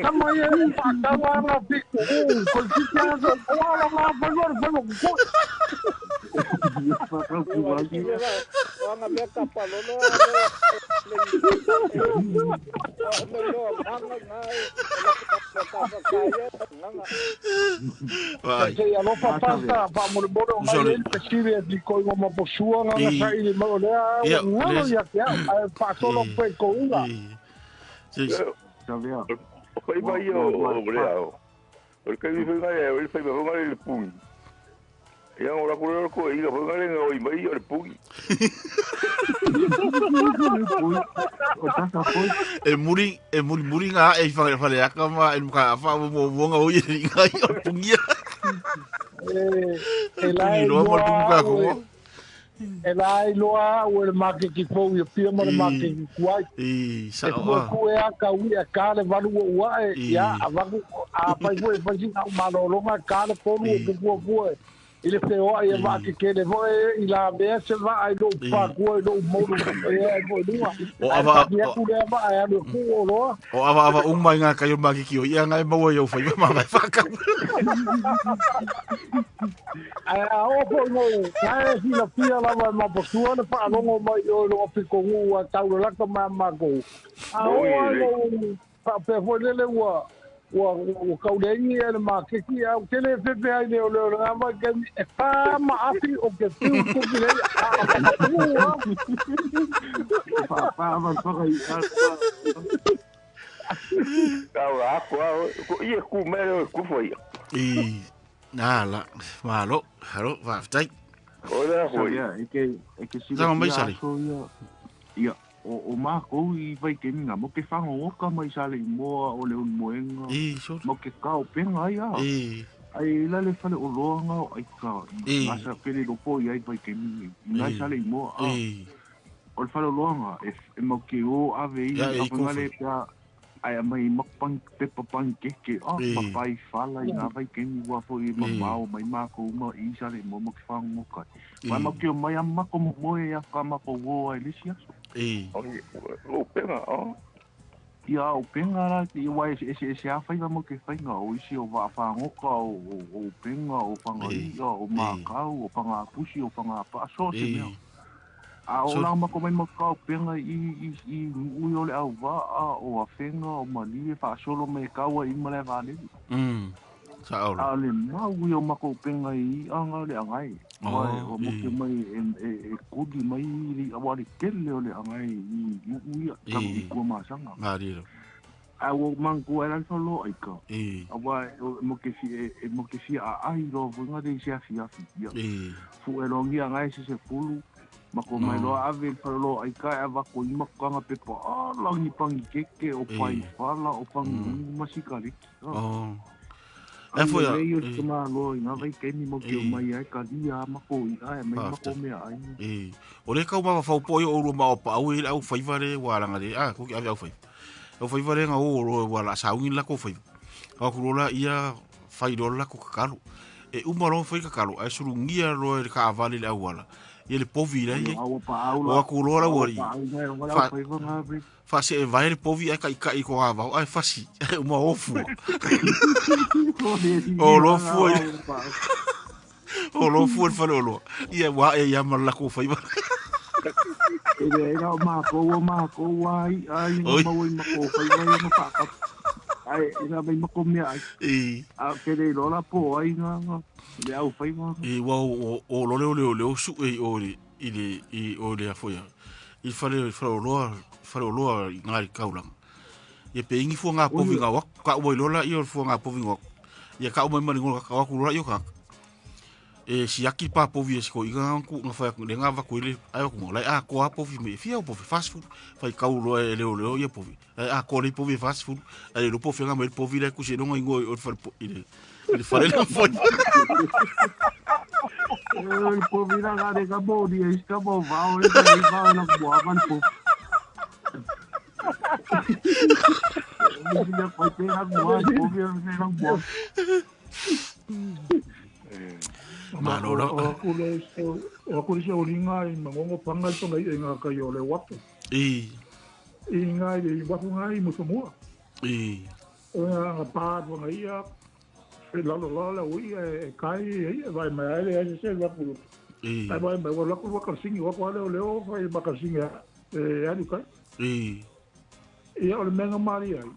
Tama ia u pa ka wa na piku u ko ki ka so o ala ma pa go pa go ko. Anga me ka pa lo lo le le lo anga ngai la ka ka ka ya nganga. Vai. Se alofa pasta pa mo le mo mai le pesire di ko mo po sua nga sa i mo le a ngalo ia ke a pa solo pe ko unga. Si. Sabia. Pai mai o o le ao. O le kai fai ngai o le fai mai le puni. Ia o ku le ko i ga fanga le ngoi mai o le pugi. O tata foi. E muri muri ngā e whare aka ma e muka awha mo mo o i ngā i o pungia. E lai loa ko. E lai loa o le make ki fou i pia ma le make ki kuai. E sa o. E ku e aka ui a ka le valu o ua e ia a vaku a pai foi pai sina malolonga ka le polu o pupua pua. I le wheoa ia waa ke kele voe i la mea se waa i lou pākua i lou moru e ai foi lunga. O ava ai aku lea waa e alu ku o loa. O ava ava uma i ngā kai o makiki o ia ngai maua i au whai ma mai whakau. Ai a o po ngou, ngai hila pia lava e mapatua le whaalongo mai o longa piko ngu a taulalaka mai mākou. A o ai ngou whaapea foi lele ua ua kaulengi e le makeki au tele pepe ai le ole ole ngama ke e pa ma afi o ke tiu kuki lei a ua pa pa ma pa i a tau a ko ko i ku me ku foi i na la malo haro va tai ora foi e ke si ia o mākou i vai ke minga, mo ke whangongoka mai sa le moa o le unmoenga, mo ke kao penga ai a. Ai la le whale o loanga o ai ka, ngā sa pere lopo i ai vai ke minga, ngai sa le moa a. O le whale o loanga, e mo ke o ave i, a whangale pea, ai mai makpang pepa pankeke, a papai whala i ngā vai ke minga wafo i mamao mai mākou ma i sa le moa mo ke whangongoka. Mai mo ke o mai a mako mo moe a ka mako o ai lesi aso. O penga, o? Ia, o penga la, i wai ese a whaiva mo ke whainga, o isi o whaangoka, o penga, o whangaia, o mākau, o whangapusi, o whangapa, so se mea. A o la mako mai makau penga i ui o le au waa, o awhenga, o malie, whaasolo me kaua i male wāneli. Sa A le mau i o mako penga i anga le angai. O moke mai e kodi mai i awari kele o le angai i uia tamu i kua masanga. Mariro. A o mangu e lanfa lo aika. A wa moke fi a ai lo vunga de se afi afi. Fu e longi angai se se fulu. Mako mai loa ave le lo aika e avako i makanga pepa a langi pangi keke o pai whala o pangi masikariki. E foi a o te malo i ngā vai kemi mo ke o mai ai ka lia mako i ai mai mako mea ai. O le kau mawa whaupoi o urua mao pa au i au whaivare wā ranga re a koki ave au whaiva. Au whaivare ngā o roe wā la saungi lako whaiva. Au kurola ia whairola lako kakalo. E uma roa whai kakalo ai surungia roe le ka awale le auala. Ia le povi la ia. O aku roa la wari. Fa se e vai le povi ai kai kai ko avau ai fasi uma ofu. O lo fua. O lo fua le fale o loa. Ia wa e ia ma lako faiva. E le era o mako ai ai mau i mako faiva ia ma pa. Ai ina mai mako mea ai. A ke le lola po ai nga le au faiva. E wa o lo le o su e o le i le i o le afoia. I fale o loa i ngā kaulanga. Ia pe ingi fua ngā povi ngā waku, ka ua i lola ia o fua ngā povi ngā waku. Ia ka umai mani ngola ka waku lola ia ka. E siaki pa povi e siko i ngā ku ngā whai le ngā waku i le ai waku ngā lai a koa povi me fia o povi fast food. Whai kau loa e leo leo ia povi. Ai a koa le povi fast food. Ai le povi ngā mai povi le kusi longa ingoa i o le i le whare le whai. Le povi la ngā le ka moni e sika mo vao le ka vao la mua man povi. Malo la. O aku le olinga i mangongo panga i tonga i ngā kai o le wapu. I ngā i wapu ngā i musamua. I. O ngā pā tonga ia, lalo lalo ui e kai e vai mai ai le ai se wapu. I. Ai vai mai o laku wakasingi waku ale o leo whai makasingi e alu kai. I. Ia o le menga mari ai.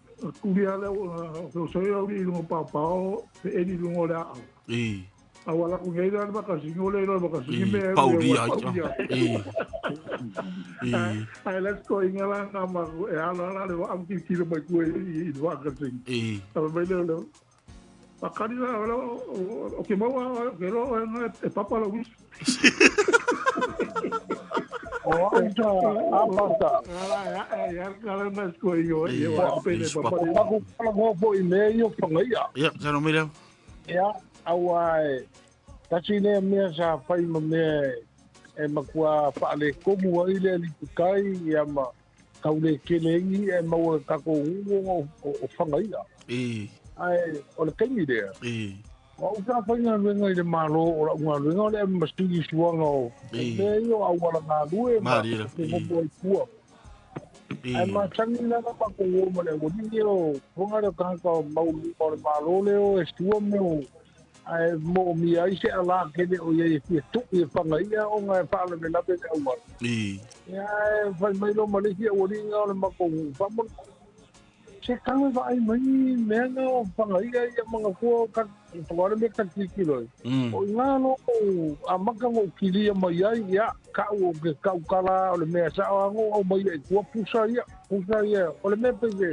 Kuri ale o soia uri i lunga pāpāo, pe eri lunga o le aau. I. Awa laku ngei rā makasingi, o le iro makasingi me Pauri ai. I. Ai let's go inga la ngā maku e ala ala le wa am ki tiro mai kue i le wakasingi. I. Awa mai leo leo. Pakari la o ke maua ke ro e papa la wis. O auta apata. Ya kala na sko yo yo pe le papa. Ko kala go fo i me yo pangaia. Ia, sa no mira. Ia, aua e tasi lea mea sa fai ma mea e makua faale komu ai le litukai ia ma kaule kele i e maua kako uo o whangaia. Ai, o le kaimi lea. O uta whainga luenga i le malo o la unga luenga o le masigi suanga o mea iyo au wala ngā lue ma te mopo ai pua. Ai matangi lana ma ko o ma le wani o fonga le kahaka o maulu o le malo leo e sua meo ai mo mi ai se ala kele o ia fia tu i whangaia o ngā whaale me lape le auala. Ia e whai mai lo malisi o wani ngā o le mako whamon. Se kawe vai mai mea ngā o whangaia ia mga kua ka whakawara me ka kikiroi. O ngā no a maka ngō kiria mai ai ia kau o ke kaukala o le mea sao ango au mai ai kua pusa ia o le mea peke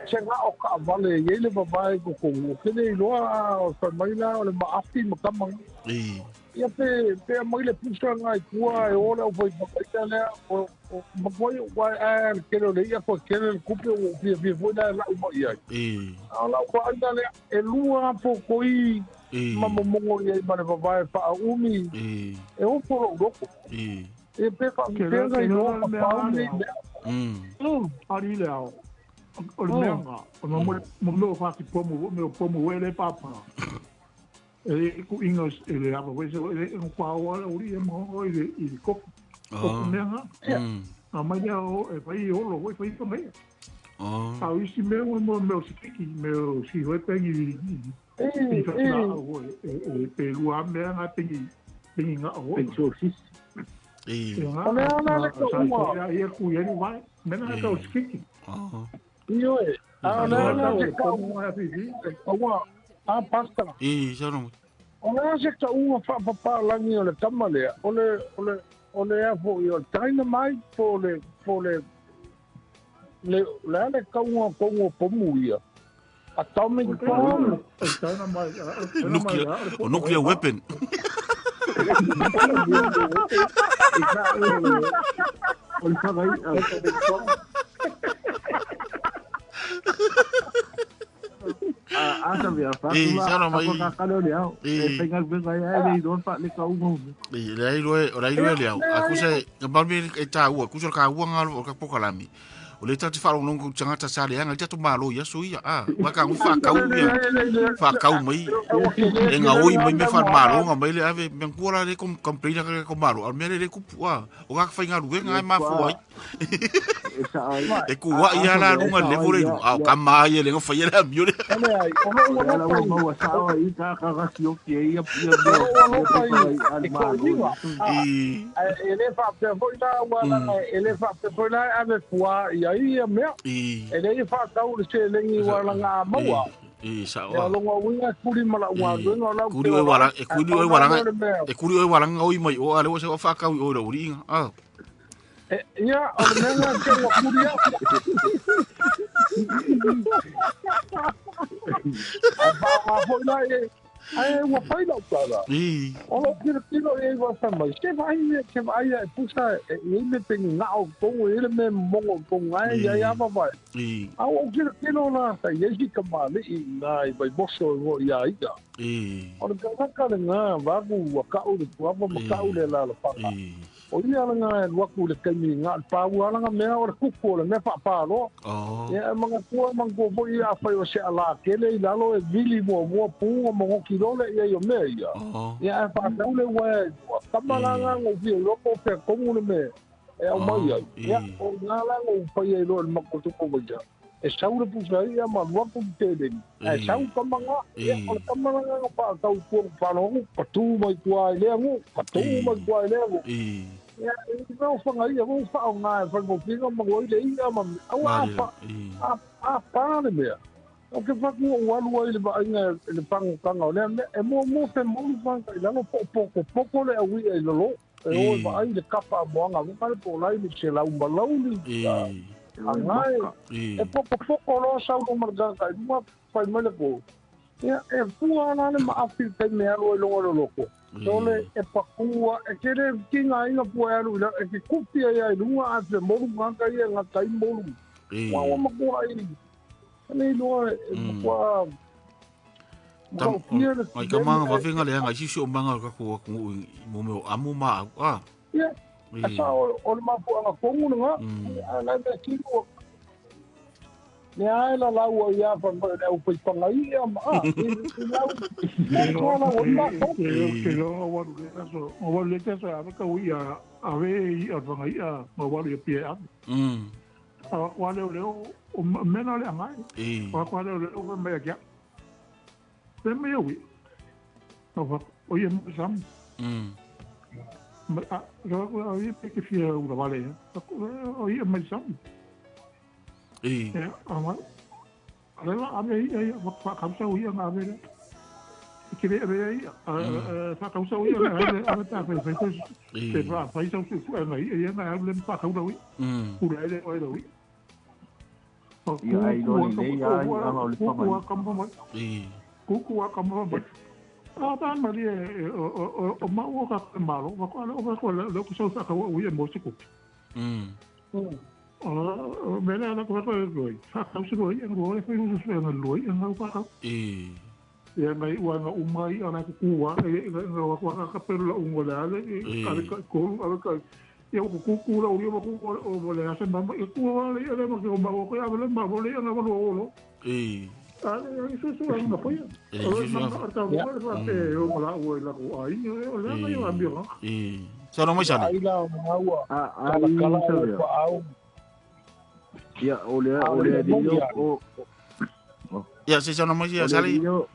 se ngā o ka vale i le babae ko kongu kene i loa o whai mai la o le maafi ma kamanga. Ia pe mai le pusa ngā i kua e ole o whai whakaita lea o makwai o wai a le kere o le ia koe kere le kupe o fia fia foi la lau mai ai. A lau whaina lea e lua po koi mamomongo ia i mane wawae wha umi e opo rau roko. E pe wha pega i loa whapau nei mea. Ari le ao. O le mea ngā. O mo meo whaki pomu, meo pomu wele papa. E ku inga e le apa wese e kwa o uri e mo i le kofu. Kofu mea ngā. A mai lea o e whai olo, wai whai whangai. A isi mea mo meo sikiki, meo si hoi pengi i whakina au e pe lua mea ngā pengi ngā o. Pengi sosis. O lea ana le kaunga. Ia ku iari wai, mea ngā kau sikiki. Iyo e, a lea ana le kaunga. A pasta. Sa no. O lea se kaunga whapapalangi o le tama lea. O le a fo i o dynamite po le le le kaunga kongo pomu ia. Atomic bomb. Nuclear weapon. Asa vea whakula, ako kakalo leo. E whainga venga ia e lei wha le kaunga. Le ai loe leo. Aku se, ngapalmi e tāua, kusa ka ua ngalo o ka pokalami. O le tati whalongongo ku tangata sa leanga, i tatu malo ia so ia. Waka ngu whakau ia, whakau mai. E ngā oi mai me whan malonga mai le ave, mea kua la le komplaina ka ko malo. Al mea le le kupu, o ka whai ngā ruenga ai mafua ai. E kua ia la runga levo le runga, o ka maa ia le ngā whai le amio le. Maua sao i ka kakasi o kia ia pia mea E le whapea foi la, e le whapea foi la ave fua ia ia mea. E le whakau le se lengi walanga a maua. Sao. E longa winga kuri mala ua luenga lau. Kuri oi walanga, e kuri oi walanga, e kuri oi walanga oi mai o ale o se whakau i oi uri inga. Ia, o le mea te ua kuri au. A wha foi la e ai ua whai lau tala. O lau kiro kiro e ua whamai. Se vai se vai e pusa e i me pengi ngao tongu e le me mongo tongu ai ia ia vai. A o kiro kiro la sa i si ka male i ngai vai boso o ia ika. O le kanaka le ngā vaku ua kau le tuapa ma kau le la la paka. O ia la ngā waku le kaimi ngā pāu alanga mea o le kuku o le mea whaapāroa. Ia e mga kua mga kua ia whai o se ala kele i lalo e vili mua mua pūnga mo ngoki lole ia i o mea ia. Ia e whakau le wea kamalanga ngō whio loko pea kongu le mea e au mai ai. Ia o ngā la ngō whai e loa le makotuko waia. E sau le pusa ia ma luaku ki tēnei. E sau kamanga, ia o le kamalanga ngā whakau kua whanongu, patū mai kua i lea ngu, patū mai kua i lea ngu. Ia, e mea whanga ia, wau whao ngā e whangopinga ma ngoi le ia ma au a pā le mea. O ke whaku o walu ai le vainga le pangokanga o lea mea, e mua mua fe maulu whanga i lalo po poko poko le aui e lolo. E oe vaai le kapa a moanga, wakare po lai le se lau malauli. A ngai, e poko poko loa sau no marganga, i mua whai mai le ko. Ia, e fua ana le maafi i le taimi e alu ai luga o le loko. Sole, e pakua, e te le tigaina pua e alu i lalo, e te kupi ai lava i luga ae femolu tagata ia e gata ai molu. Aua ua matuai, e le iloa, e matua matautia le Ai ka manga vave nga leaga i sisi o manga o le tatou atunuu i mo mea o amo ma maau a. Ia, a sao o le mafuaaga tonu lena, a o la e meatino Lea lava e lalau ai lava fai mai o le aufaifaga i'a ma a, i lau lau lau ai matou. Ou te iloa na ou alu i le aso, na ou alu i le isi aso e ave tau i'a, ave i'a o le faga i'a, na ou alu i Apia e ave. A o atu lava leoleo, o mea na o le agai. O atu lava leoleo fai mai ia te au, Fai mai au ia, na ou fai atu, o ia mai Samu. A, o ia pe te fia ula wale ia. O ia mai Samu. E. Ia, a le la ave ia ia whakausa o ia ngā ave lea. Ke le ave ia, whakausa o ia ngā ave, ave tā whai whai whai, te wha whai sau su fu ngā ia ia ngā ave le whakaura ui. Ura ele o ele ui. Ia ai loa lelei a i anga o le whangai. Kuku a kama mai. Kuku a kama mai. A tā mari e o mau o ka malo, wako ale o wako le ku sau whakaua ui e mo se kupi. O me le ala ko ko loi. Whakausa loi, ang loi, whai usu sui ang loi, ang au whakau. Ia ngai ua nga uma i ala ku kuwa, e nga wa kwa ka pelu la ungo le ale, ale ka kolu, ale ka ia ku ku ku la uri wa ku o le ase mama, i ku wa le ale ma ke o ma o ko ia le ma le nga wa lo lo. Ale ai su su ang nga poia. O ma ma ta wa wa te o ma la o la ku ai, o le nga yo ambio. Sa no mai sale. Ai la o ua. A Kala ai kala sa o lea. pa au. Ia o le A o o le le alii moni o ai. o Ia se sa no mai o ia le sale. alii o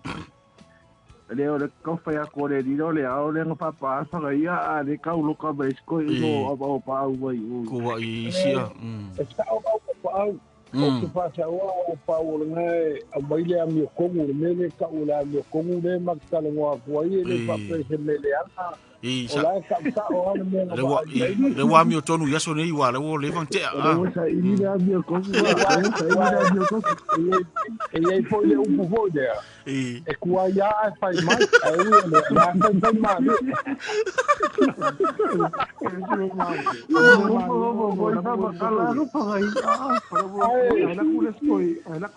le o le kaufai atu o le alii o le ao le nga whapaasaga ia a le kau loka mai siko i o o pa au mai o. Ko wa i sia. E sao au o pa au. O te whāsau au o pa au o le ngai au mai le amio kongu, le mele ka o le amio kongu le makitale ngoa kua i e le whapese se mele ana. O la e ka o ana mea Le wa le wa amio tonu i aso nei wa le wo le vang tea. O le wa sa ili le amio kongu wa, o le sa ili le amio kongu. E iai foi le upu foi lea. E kua ia ai whai mai, ai ui o le la whai whai mai.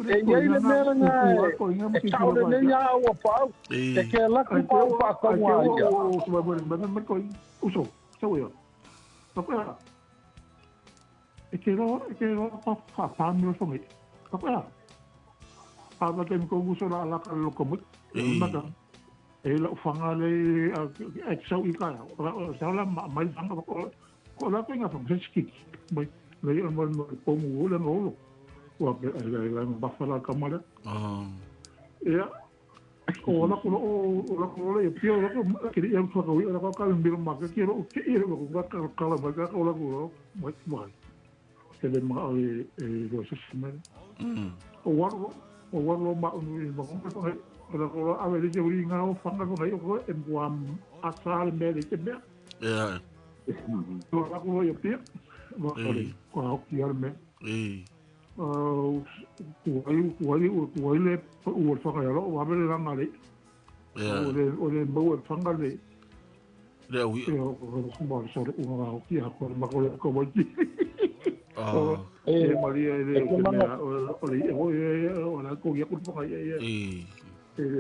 E iai le mea nga e tau le nei a ua pau, e ke laku pau pa kaua ia. Uso, sau ia. E ke roa, e ke roa pa pa pa mi o mai. Pa pa pa ke ko uso la la ka lo ko maka. E la fanga le e sau i ka. Sau la mai fanga ko ko la ko nga fanga ski. Mai le o mo ko mu le no. Wa ke le ba fa la kamala. Ia o la ko o la ko le pio la ko ke ia fa ko la ko ka mi ma ke quiero ke ia ko ka ka la ma ka la ko mai mai. Ke le ma e lo se me. O wa o wa lo ma ma ko la ko a ver je uri nga o fanga ko ngai ko e wa asa le me le ke me. Ia. O la ko ia pio. Ma ko le ko ki al me. O ai o ai o ai le o fanga lo wa le la ngale. O le o le mo fanga le. Le o o ko ma so le o nga ki a ko ma ko le ko mo ki. E Maria le o le o la ko ia ko fanga ia. E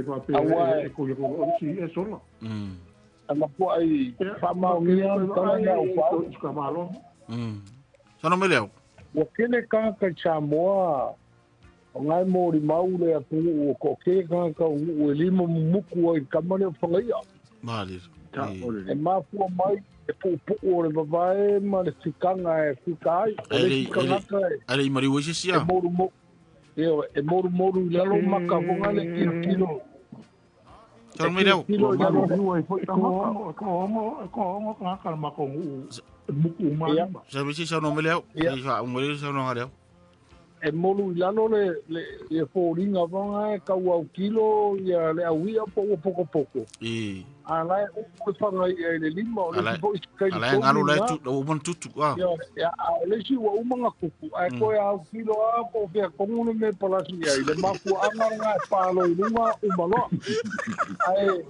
va pe e ko ia ko si e sola. Ana po ai fa ma ngia tala na o pa. Ka malo. Sono me leo. Ua kele kangaka i Samoa, o ngai mōri maule a tungu o ko kele kangaka o e lima mumuku ai kamane o whangaia. Mālir. E mafua mai e puupuu o le vavae ma le tikanga e whika ai. O le tikangaka e. Ale i mariu isi sia. E moru moru. E moru moru i lalo maka vonga le kilo kilo. Tau mai leo. Kilo i lalo. Ko hongo ko hongo kangaka mako muku ma. Sa bisi sa no me leo. Sa umere sa no ngareo. e molu i lalo le ia foliga faga e tau autilo ia le aui'a po ua pokopoko. A lae upu le fagai'a i le lima o le isi fo'i Ala e ngalo la tu o man tutu a. Ia, a o le isi ua uma na kupu ae toe autilo a po o fea kogu le mea palasi ai le mafuaaga lena e palo i luga uma loa. Ae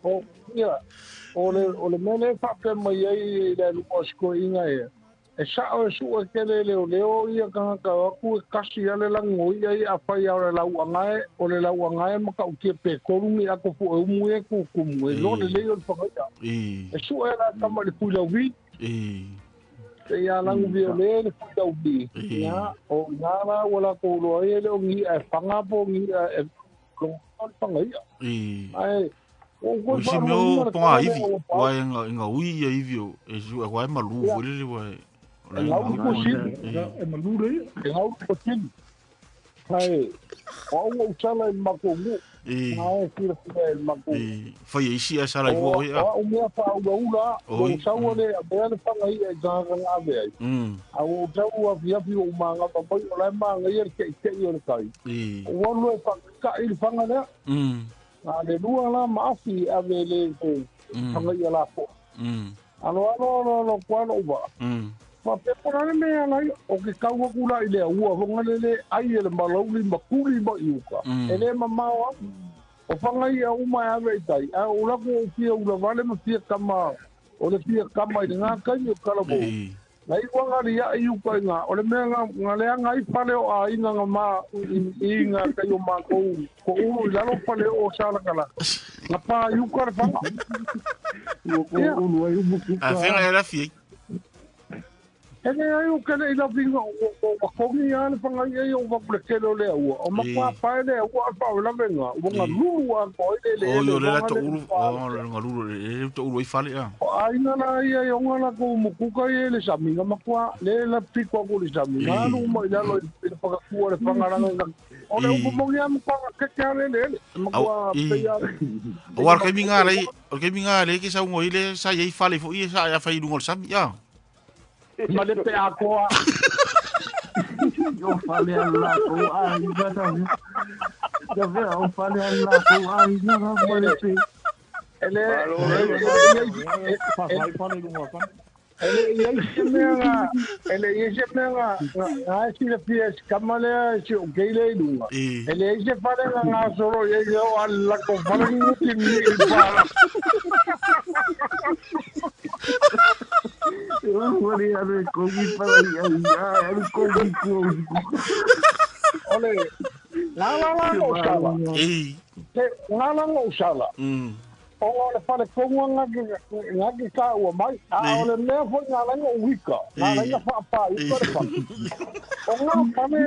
o ia o le mea lea e faapea mai ai i le aluga o sikoiga ia e sa'o e su'e kele leoleo ia tagata o atu e kasi a le lagoia ia afai a o le lau'agae o le lau'agae ma ka'utia pe tolu ni ato fu'e umu ia tutumu e loa lelei o le fagaia e su'e la tama i le fuilauvi te ia lagu viole le fuilauvi ia o ina la ua latou loa ai e le o ni i'a e faga po o ni i'a e logo le fagaia ae O isi mea o ponga ivi, wa e nga ui ia ivi o, e su e wa e malu foi le wa e. E ngau ko sili. E malu le. E ngau ko sili. Ai, o au o sala i makou mu. Ai, fila fila i makou. Fai e isi a sala i fua oi a. O au mea wha ula ula, o saua le, a mea le whanga ia i ganga ngā ave ai. A o tau a fiafi o umanga mai, o lai maanga ia le kei kei o le kai. O walu e whakakai le whanga lea. Nā le lua la maafi ave le whanga ia la po. Alo alo alo alo kualo uwa. Ma pe pora le mea lai o ke kaua kula i lea ua whanga le le ai e le malauli makuli ma i uka. E le mamao au. O whanga ia uma e ave i tai. A o lako o fia ula vale ma fia kama o le fia kama i le ngā kai o kalabo. Ngai wanga li ia i uka i ngā. O le mea ngā lea ngai pale o a inga ngā mā i ngā kai o mākou. Ko ulu i lalo pale o salakala. Ngā pā i uka le whanga. Ua ko ulu ai umu kuka. A whenga e rafi ai. E le ai o kele i lafinga o wakongi a le whanga i o wakule kele o lea ua. O makua pae lea ua alpa o lavenga. Ua ngā lulu a ko i le le. O le la to ulu. O ngā lulu le to ulu i fale a. O aina la ia i onga la ko mukuka i le sami. Ngā makua le la piko aku le sami. Ngā alu uma i lalo i le whakakua le whanga ranga. O le upo mongi a mukua keke a le le. Makua peia. O ar kai minga lei. O kai minga lei ke sa ungo i le sa i fale fo i sa ia whai lungo le sami. Ia. Ma le pe akoa. O fale ala ko ai bata. Ja ve o fale ala ko ai na ma le pe. Ele ele ia se mea ele ia se mea nga si le pia kamale si o keile lunga. Ele ia se fale nga soro ia o ala ko fale ni ni pa. Ua le kogi para ia ia kogi ko. Ole la la la o sala. La la o sala. O le fale konga nga ki ka ua mai. A o le mea foi nga langa o wika. Nga langa whaapa i kore pa. O ngā pane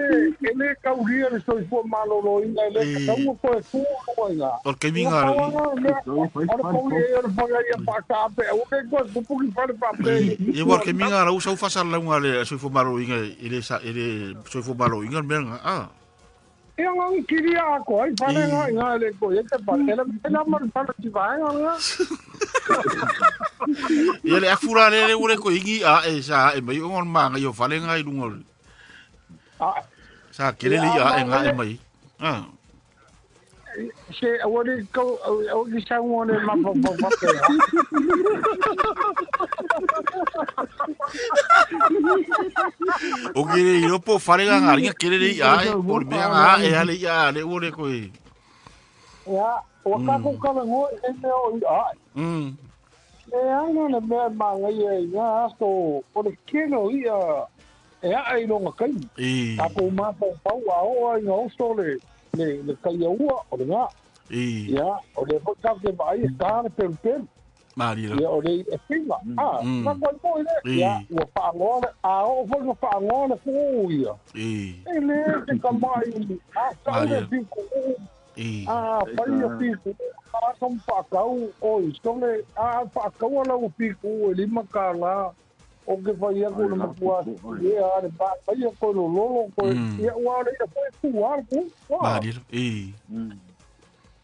e le kauria le soifua malolo inga e le kaunga koe kua inga. O le kaiminga. O le kauri e o le whanga ia pākaape. O ke koe kupuki whare pāpe. E o le kaiminga rau sau whasara launga le soifua malolo inga e le soifua malolo inga le mea nga. Ah. Ia ngā kiria ako ai whare ngā inga le koe e te pare. E la maru whare ti vaenga ngā. Ia le afura le le ure koe ingi a e sa e mai o ngā maanga i o whare ngā i lunga. Sa kele le ia e ngā e mai. Se awari kau awari sango le mapa papa pe. O kere i ropo whare ngā ngā ringa kere le ia e o le mea ngā e hale ia le ure koe. Ia, o kako kawe ngoi e mea o i ai. E anga le mea maanga ia i ngā aso o le keno ia e a i longa kai. Kako mātou pau a oa i ngā oso le kai aua o le ngā. Ia, o le whakake ma ai e kāre peru peru. Marira. Ia, o le e pinga. A, ngā koe moi le. Ia, ua whaangoa le, a o whai ngā whaangoa le kō ia. E le te kamai, a kau le piku. A, whai a piku. A, kam whakau, oi, sole, a whakau ala o piku, e lima ka la. O ke whai aku le mapua, ia, le pa, whai a koe lo lolo, koe, ia, ua le ia, koe kua, ku, ua. Marira,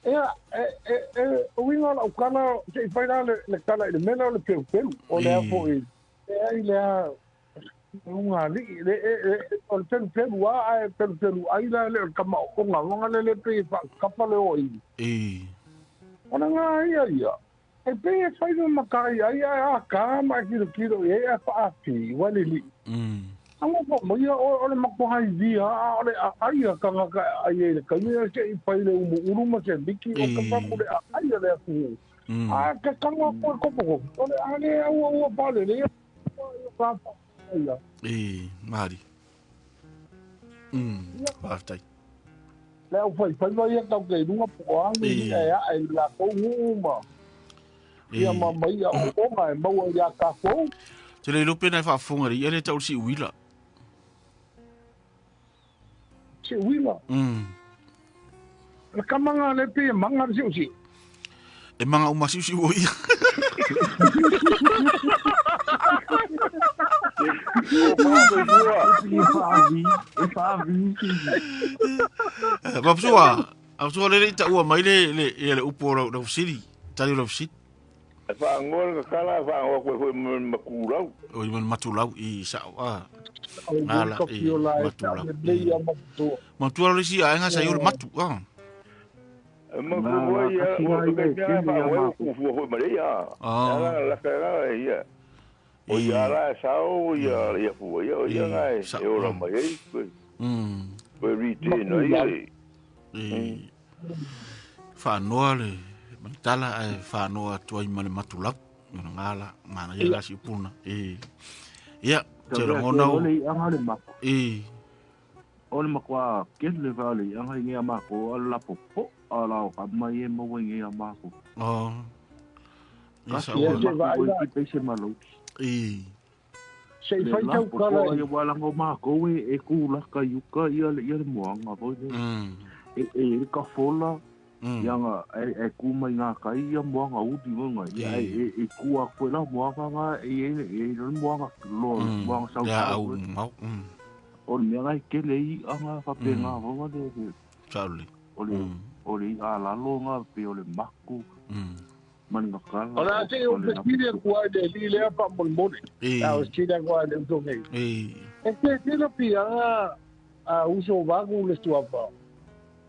Ia, e, uinga la ukana, se i whai la le kala i le mena o le peu peu, o le apo i, e ai le a, Unga li le o le pelu pelu a ai pelu pelu ai la le o le kama o nga wanga le le pe fa kapa le o i. E. Ona ngā ia ia. E pe e whai no makai ai ai a ka ma kilo kilo e a fa api wale li. Anga pa mai o le makohai via a o le a ai a kanga ka ai e le kaimi a se i pai le umu uru ma se biki o ka pa le a ai le atu. A ka kanga ko ko ko o le a le au au pa le le ka pa ia. E mari. Whaftai. Le au whai whai wai a tau kei runga po angi e a e la kou uma. Ia ma mai a o onga e maua i a kākou. Te le lope nai whaafonga re, ia le tau si uila. Si uila? Le kamanga le pe manga le si usi. E manga uma si usi o ia. Mapsua, apsua le le ta ua mai le le upo lau siri, tali lau siri. Whaangoa ka kala, whaangoa koe koe makulau. O i matulau i sao a. Ala i matulau. Matua le si aenga sa i o matu. Makulau ia, o te mea whaangoa kufua koe marei a. Ala laka la ia. O ia ala sao ia ia fua ia o ia ngai e ora mai ei koe. Koe retain ai. Whaanoa le Mantala e whanoa tuai ma le matulau ngala ngana ia la si puna e ia te rongona o le anga le mako e o le mako ke le va le anga ngi a mako ala popo ala o ka mai e mo ngi a mako o ia sa o le pe se malo e se fai tau kala ia wala ngo mako e ku la ka yuka ia le moanga voi e e ka fola Ianga e kuma i ngā kai ia moanga udi wanga. Ia e kua koe la moanga ngā e e moanga loa moanga sau sau. O le mea ngai kele i anga whape ngā wanga le. Sauli. O le a lalo ngā pe o le maku. Mani ngā kala. O le ate o pesiri kua le li lea pa mole. A o sira kua le uto nei. E te tino pia a uso vaku le tuapa.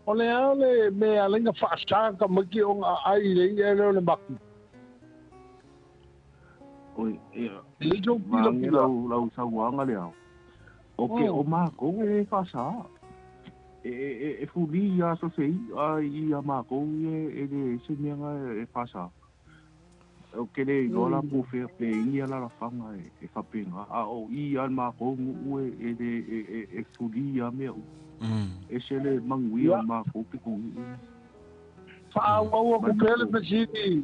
O le ao le mea lenga whaasa ka maki o ngā ai le ia leo le maku. Oi, ia. Le tau pila pila. Lau sauanga le ao. O ke o mākou e whaasa. E fuli ia so sei a ia mākou e le se mea ngā e whaasa. O ke le iloa la po whea pe ingia la la whanga e whapenga. A o i a mākou ngu e le e fuli ia mea u. E se le manguia o mākou pe kongi. Whaau ku pele pesili.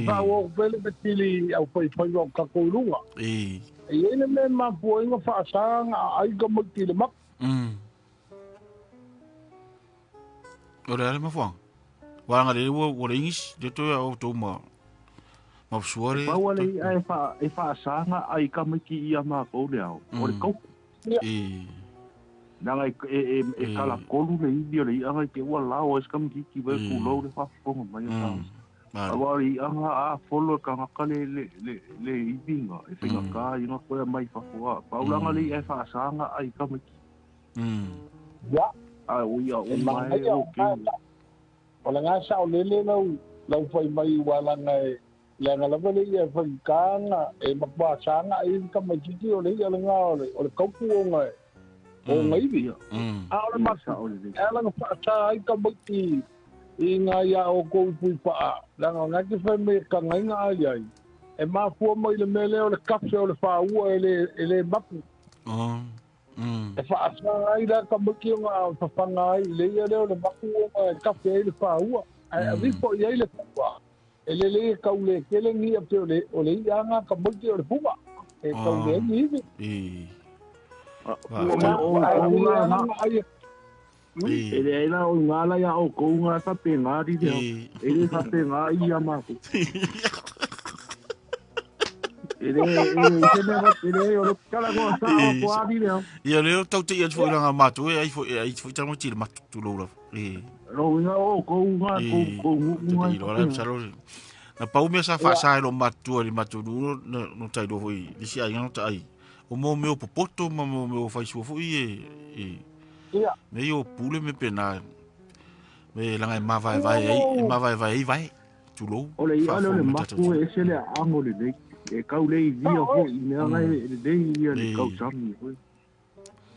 Whaau ku pele pesili au pai pai au kakou lunga. E ene me mapua inga whaasanga a ai ka mai le mak. O le ale mafuanga. Wanga le ua le ingis, le toi au tau ma mapsuare. Pau ale e whaasanga ai ka mai ki ia mākou le au. O le kauku. Nanga e kala kolu le ibi o le ianga i te ua lao es kam kiki wai kulau le whafonga mai o tau. Awa le ianga a folo ka ngaka le ibinga e whenga ka inga koe mai whafoa. Paulanga le ia e whaasanga ai ka mai ki. Ya. A o ia o mai o ke. O le ngā sao lele lau whai mai walanga e le nga lava le ia whai kānga e makwasanga e ka mai kiki o le ia le ngā o le kaupu o ngai. O ngaiwi. A o le matu, e alanga whaata ai ka maiti i ngā ia o kou pui paa. Langa ngā ki whai me ka ngainga ai ai. E mafua mai le mele o le kafe o le whaua e le mapu. E whaata ai la ka maiti o ngā whawhanga ai. Le ia leo le mapu o ngā kafe ai le whaua. A vifo i ai le whaua. E le le kau le kele ngi a te o le ia ngā ka maiti o le puma. E kau le ngi iwi. E le aila o ngā ia o kou ngā whape ngā rire. E le whape ngā ia mākou. E le e le o le kala koa sa o koa rire. Ia leo tau te ia tfo ilanga mātou e ai fo itanga tira matu tu loura. Ro inga o kou ngā kou ngā. Te iloa la Na pau mea sa whaasa e lo matua li matu no tai roho i. Nisi ai ngā no tai. O mo mea o popoto ma mo mea o faisua foi e e Ia. Me o pule me pena. Me langa e mavaevae ai, e mavaevae ai vae. Tulou. O le ia le o le maku e ese le aago lelei. E kau le i via foi i mea ngai e lelei ia le kau sami foi.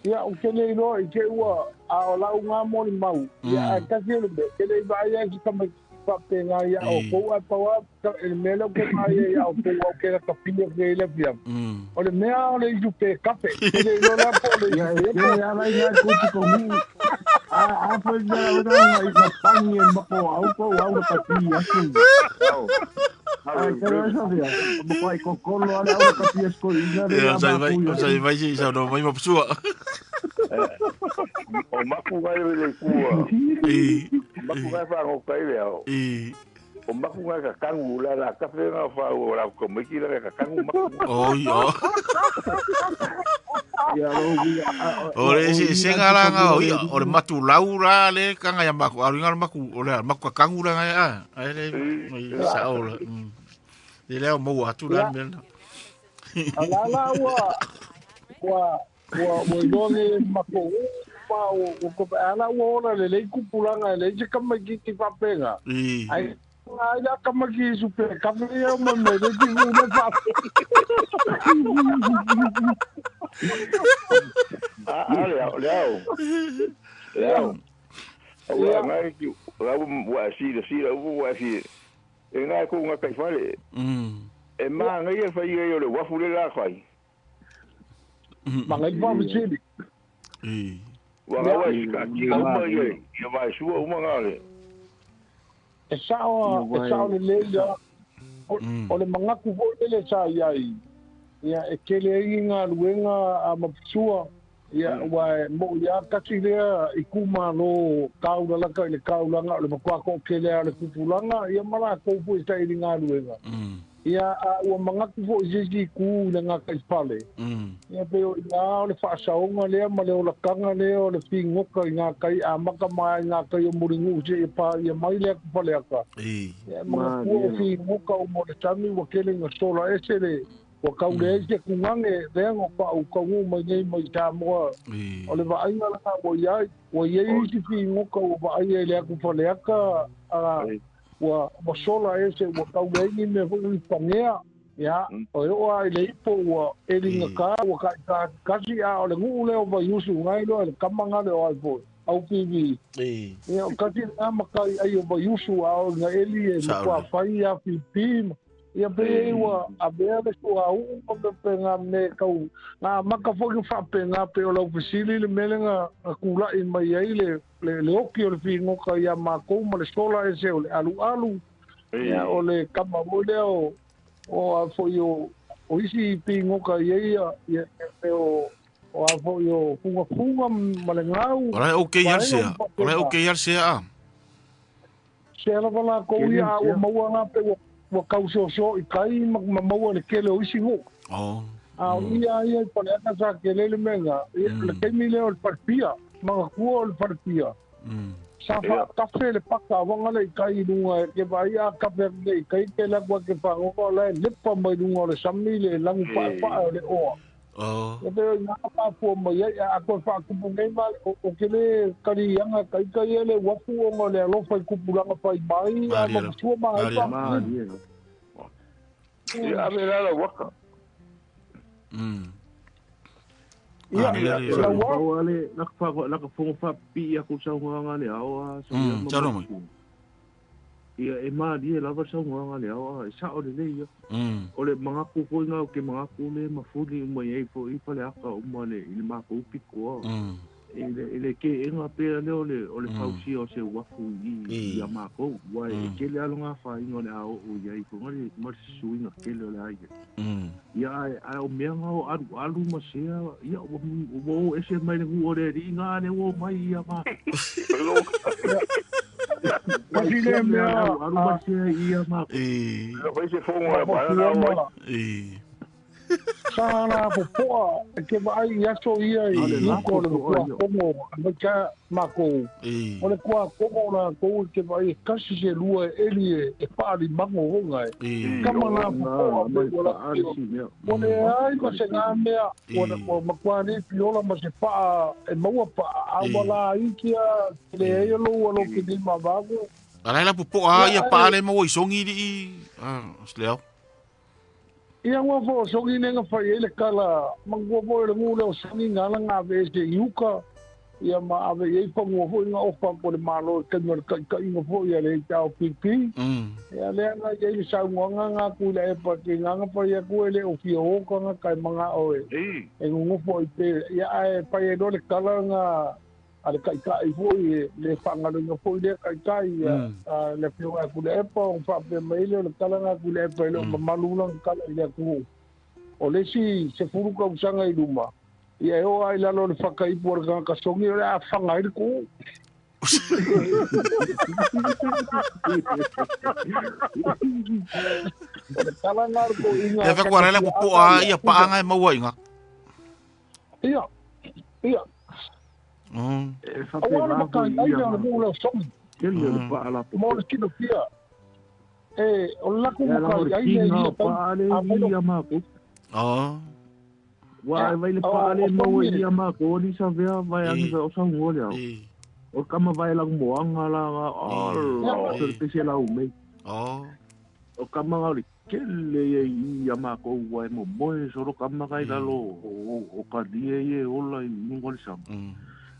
Ia, ou te le iloa i te ua a o lau ngā moli mau. Ia, ae kasi o le mea, ke le i vaai ai se tamaitiiti faapena ia outou, ae pau lava le mea lea ou te vaai ai ia outou au ke lata pili atu ai i le afiafi. O le mea o le isu pe kafe, ke le iloa la po o le Ia isu e pe po. tele ala i ngai kuti ko hu. A a foi mea o ngai i ka pangi e mako au ko au na kapi atu. Ai te reo sa via. Mo kai kokolo ale au na kapi esko i ngā E le o a sai vai, maku o ia. sai vai se sau no mai mapsua. O maku ngai le kua. E Maku ngai fa ngo kai le ao. E O maku ngai ka kangu la la kafe nga fa o la ko miki la ka kangu maku. Oi o. Ia ro ia. O le se se ngala nga o ia o le matu lau la le kanga ya maku aru ngala maku o le maku ka kangu la nga a. Ai le sa o la. Le leo mo atu la me. A la la ua ua ua ua iloa le makou ma o o ko ala ua ola le lei kupulanga le se kamaitiiti faapega. Ai ai la kamaki isu pe kafe ia ma me le ti mu le fa. A a le ao le ao. Le ao. O la ngai ki la wa si le si la wa si. E ngai ko nga kai fale. E ma ngai e fai e o le wafu le la kai. Ma ngai pa misili. E. Wa nga wa si ka ki uma ye. Ia vai sua uma nga le. E sao e sao le lei ia o le mangaku foi le sa ia i. Ia e kele ai ngā luenga a mapusua. Ia ua mo ia kasi lea i kuma lo kaula laka i le kaulanga o le makuako kele a le kupulanga ia mala kou foi sa i ngā luenga. Ia a ua mangaku foi se si ku le ngā kaipale. Ia pe o ngā o le whaasaonga lea ma le olakanga lea o le whingoka i ngā kai a maka mai ngā kai o muringu se i pā ia mai lea kupale aka. Ia mangaku o whingoka o mo le tami ua kele ngā sola ese le ua kaule ai se kungange lea ngā pa u kaungu mai nei mai Samoa. O le vaaiga lana ua iai ua iai isi whingoka ua vaai ai lea kupale aka a ua ua sola ese ua kaule ai ni mea foi i pangea. Ia, o e oa i le ipo ua elinga ka, ua ka ka kasi a o le nguu leo vai usu ngai loa le kamanga le o ai foi, au pivi. Ia, o kasi ngā makai ai o vai usu a o nga eli e Sa makua ole. fai a pipi. Ia pe e ua a mea le sua uu ma pe pe ngā me kau, ngā maka foi ngā whape ngā pe o lau fisili le mele ngā kulai mai ai le le le oki o le whingoka ia mākou ma le sola ese o le alu alu. Ia o le kama mo lea o o a foi o o isi whingoka ia ia ia pe o o a foi o funga funga ma le ngau. Ora okay Vaega al sea. o Ora faapena. okay al sea a. Se ala wala kou ia a ua maua ngā pe ua ua kausoso i kai ma ma maua le kele o isi ngō. Oh. A o ia ia i pale aka sa ke lele menga. Ia le keimi lea o le parpia. Mga kua o le parpia. Sa fa kafe le paka wanga le i kai i lunga e ke vai a kafe le i kai ke la kua ke whangoka o le lepa mai lunga o le sami le langu pae pae o le oa. Oh. Ia te o ngā pāpua mai ai a koe whaakupu nei ma o ke le kari ianga kai kai e le wapu o ngā le alofa i kupulanga whai mai a Maria. mapusua ma ai Maria. pa. Maria. Ia ave la la waka. Ia, Maria. ia, la wa Pau ale laka fa laka fongo fa pi ia ku sau nganga le ao a sa ia ma Sau mai. maku. Ia e marie lava sau nganga le ao a e sao le ia. O le mangaku foi ngā ke mangaku le mafuli uma i ai foi i pale aka uma le i le makou piko a. E le e le ke enga pea le o le o le fausia o se wafu i i a makou. Wa e kele alo ngā whainga o le ao o i ai ko ngari ma se suinga kele o le ai. Ia ai ai o mea ngā o alu alu ma sea ia o o ese mai le ngu o le ri ngā le o mai ia ma. Kasi le mea Alu alu ma sea ia ma. E. La fai se fongo la pa la mapusua wa. ma E. Sa la popoa e ke vaai i aso ia i uka o le kuafono a ka makou. O le kuafono o latou e ke vaai e kasi se lua e eli e faalimago hoga e. Kama la popoa me ua la Ua leai ma se ngā mea, ua matua le fiola ma se paa e maua paa, a ua la iki a te le ai o lou alo ke nei mavago. A lai la popoa a ia paa le maua i songi li i, leo. Ia ua fo songi nenga fai ai le kala, mangua mo le ngu le o songi ngala ngā ve se i uka, ia ma ave i ai fagua foi nga ofa ko le malo e kaimi o le taʻitaʻiga foʻi a le HRPP. Ia lea na i ai le saunoaga ga aku i le epa ke gaga fai aku e le o fia o tagata e magao e e gogofo ai pe ia ae fai ai loa le tala ga a le taʻitaʻi foʻi e le faagaloina foʻi lea taʻitaʻi ia le afioga aku le epa o faapea mai lea o le tala ga aku i le epa e le o mamalu lana tala i le atunuu o le isi 10 tausaga i luma ia e oo ai lalo o le fakaipu o le tagata sogi o le a faga ai le tuu. O le tala nga o le toeaina Ia fa kua la popoa ia paanga e maua inga. Ia, ia. E Aua faapena le foi makainai ia lea o le nuu lea o sogi. Tele o le paa la Mo le silafia. E, o le latou Ia la o le makaiai lea i kinga ia o taimi. paa le A fai i ia makou. Wa e vai le paa le o maua sogi i ia makou ni sa vea vai ane o sa ngo le au. O kama vai la moanga la ga ala o le pese la ume. O kama ga le kele ia i ia makou wa e mo moe solo kama ga i lalo o ka lie ie ola i nunga le sama.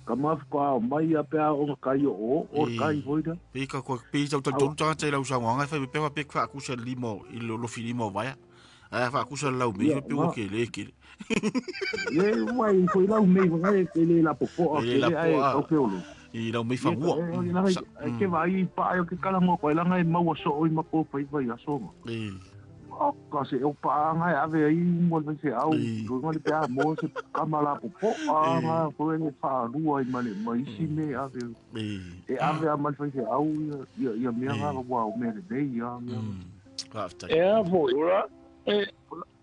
Kama whaka mai a pea o ngā kai o o kai foi da. Pe ka ko pe tau tau tonu tagata i lau saunoaga e fai pe fa pe faakusa le lima i le lofi lima o vaea. Ae faakusa le lau mei Ia, pe ua ma. ke le kele. Ye wai foi lau mei whangai e le la popoa E ke le le ai lapoa. kau pe olo. I lau mei fagua. Ye ke vai pa ai o ke kala ngo koe langa e maua so oi mako pai vai aso. O ka se o pa ngai ave ai mo le se au tu ngale pe a mo se kama la popoa nga ko le fa rua i male mai si me ave. E ave a mal fai se au ia ia mea nga wa o mea le nei ia mea. E a foi. E,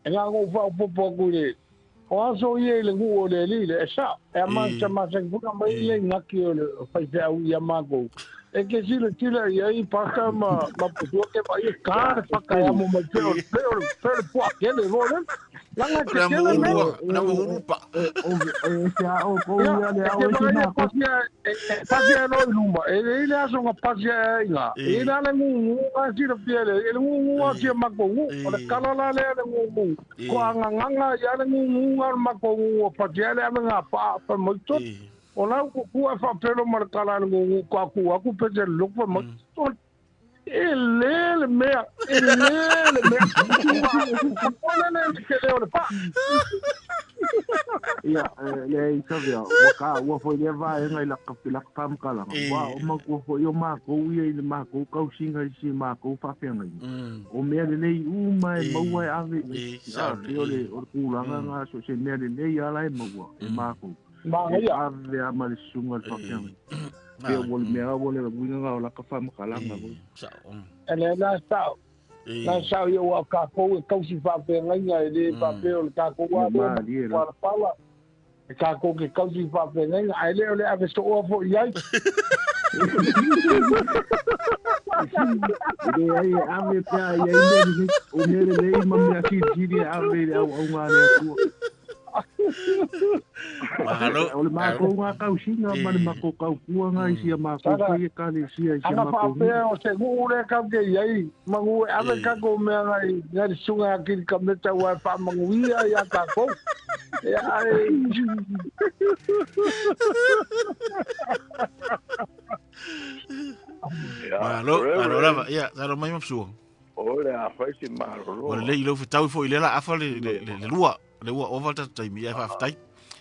e ngā ngō whaopopo aku i le. O aso ia i le nuu o le ali le e sa. E a masa masa ki fuka mai le ngaki o le whaifeau i a mākou. E ke sila sila i ai paka ma putua ke mai e kā le whakaea mo mai peo peo peo le pua kele ro le. Langa ke Na kele me. mo na mo uru pa. E se a o ko Ia, ia le e au ke e se mai e mako. pasia, e pasia e loi luma. E le ile aso nga pasia e inga. E ina le ngu ngu nga sila pia le. E le ngu ngu nga sia mako ngu. O le kala la le le ngu ngu. Ko anga nganga ia le ngu ngu nga le mako ngu. O pasia le ame nga pa pa mai tot. O lau ku kua whapelo ma le kala le ngu ngu ko aku aku pete le lok pa mai tot. E le le mea, e le le mea. Pakole le ke le o le pa. Ia, le ai sa vea, ua ka, ua foi le vaega i laka i laka whamkalanga. Wa o maku foi o mākou ia i le mākou kausinga i si mākou whawhengai. O mea le nei uma e maua e ave. Ia, te o le o le kūlanga ngā so se mea le nei ala e maua e mākou. E ave a ma le sunga le whawhengai. Pe o le mea o le winga ngā o laka whamkalanga. E le la sao. La sao ia ua kākou e kausi whawhengainga e le whawhe o le kākou a Ia, le wala pala. E kākou ke kausi whawhengainga. Ai le o le ave so oa fo i ai. Le ai e ave pea i ai mea le o mea le nei ma mea siri e ave i le au au ngā le atua. Mahalo. O le mākou ngā kausinga ma le mākou kaupua ngā i sia mākou whai e kale sia i sia Ana mākou whapea o se ngu le kau ke iai. Mangu e ave kako mea ngai ngai le sunga a kiri ka meta ua e whaamanguia i a kākou. E ai. Malo, malo lava. Ia, talo mai mapsua. O le a fai si malolo. O le lei lau fetau fo i le la afa le le le lua. Le ua ova le tatou taimi ia e faafetai.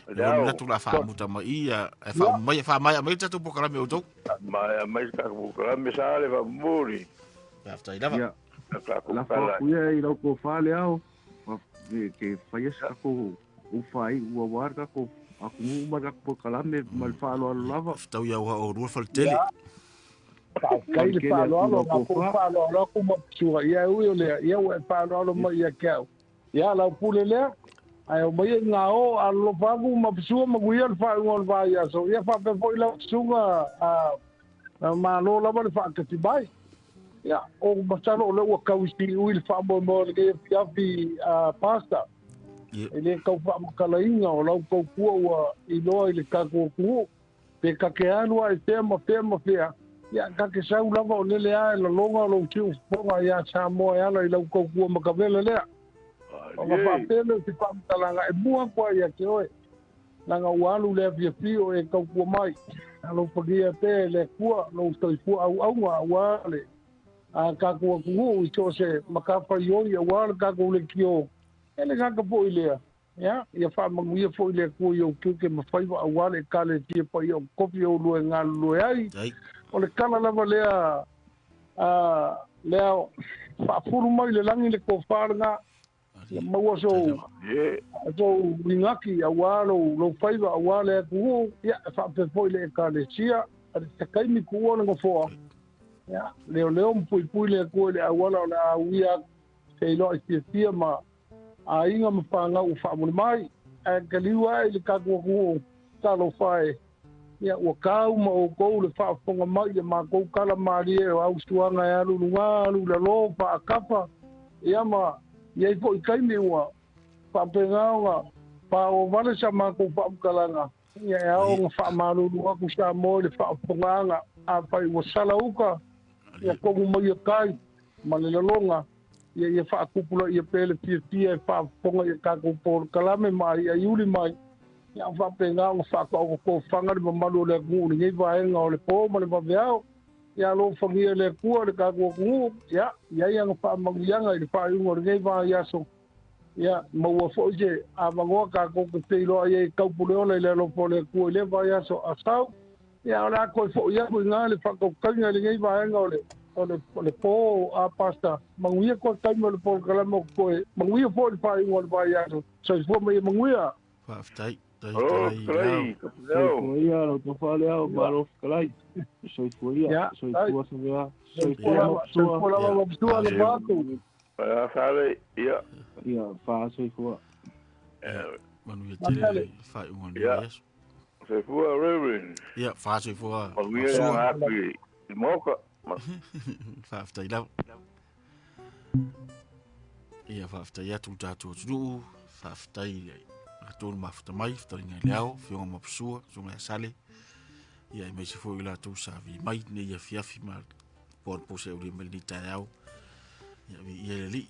Le Leao. o le la faamuta mai ia e faamai faamai mai tatou pokalame outou. Mai mai ka ku me sa le fa muri. Faafetai lava. Ia. Ka ku La kala. whaku ia i lau ko whale au. Ke ke whai asa ko u whai ua war ka ko aku ngu ma ka ko kalame ma le whaalo alo lava. Fetau ia ua o rua faletele. Kai le whaaloalo, ngā kou whaaloalo aku ma psua. Ia ui o lea, ia ua e whaaloalo mai ia ke au. Ia lau pule lea ae o mai ngā o a lofagu ma psua ma guia le faaiuga o le vaiaso. Ia faapea foi lau susuga a malo lava le faakati mai. Ia o masalo o lea ua kauisiui le faamoemoe o lenei afiafi a pasta. E le tau faamatalaina o lau taukua ua iloa i le tatou atunuu. Pe ta te alu a i fea ma fea ma fea, ia ta te sau lava o lele a e laloga lou siufofoga iā Samoa e ala i lau taukua matavela lea. Ona faapea lea o se faamatalaga e mua atu ai ia te oe. Leaga ua alu le afiafi o e taukua mai. Alofagia pea e le Atua lou soifua auauna aua le a tatou atunuu i so o se matafaioi aua le tatou leitio. E le gata foi lea, ia, ia faamanuia foi le Atua i ou tiute ma faiva aua le Ekalesia paia o tofi oulua e galulue ai. O le tala lava lea a lea faafulu mai le lagi le tofa lena, ia maua sou sou ligaki aua lou lou faiva aua le atunuu, ia e faapea foi le Ekalesia, se taimi tuua le nofoa, ia leoleo ma puipui le Atua i le auala o le a uia atu feiloai fiafia ma aiga ma fanau ua faamuli mai, ae taliu ae i le tatou atunuu, talofa e, ia ua tau ma outou le faafofoga mai i a matou tala malie o ausuaga e alu i luga alu i lalo faakafa, ia ma i ai foi taimi ua faapena ona paovale sa matou faamatalaga, ia e ao ona faamalulu atu Samoa i le faafofogaaga, afai ua sala uta, ia tonu mai ia tai ma le laloga, ia ia faatupulaia pea le fiafia e faafofoga i a tatou polokalame ma aiaiuli mai, ia faapena ona faataototofaga le mamalu o le atunuu i lenei vaega o le po ma le vaveao. Ia alofagia e le Atua le tatou atunuu, ia i ai ana faamanuiaga i le faaiuga o lenei vaiaso, ia maua foi se avanoa tatou te feiloai ai i Taupuleola i le alofa o le Atua i lea vaiaso a sau. Ia o le a toe foi atu i ina le faatautaiga i lenei vaega o le o le o le po a Pastor. Manuia koe taimi o le polokalame o koe. Manuia foi le faaiuga o le vaiaso. Soifua ma ia manuia. Faafetai. Tai lau. Soifua ia lau tofa lea o malo fetalai. Soifua ia. Soifua Savea. Soifua lava. Soifua lava Mapsua le atu. Sale ia. Ia fa soifua. Manuia tele le faaiuga o lenei vaiaso. Soifua Reverend. Ia, fa soifua. Manuia le atu i Moka. Faafetai lava. Ia, faafetai atu le tatou atunuu, faafetai i latou na mafuta mai, fetalaiga i le ao, Afioga Mapusua, Susuga ia Sale, ia aemaise foi i latou sa vi mai nei afiafi ma po anapo se aulia mai lenei taeao. Ia, viia le Alii.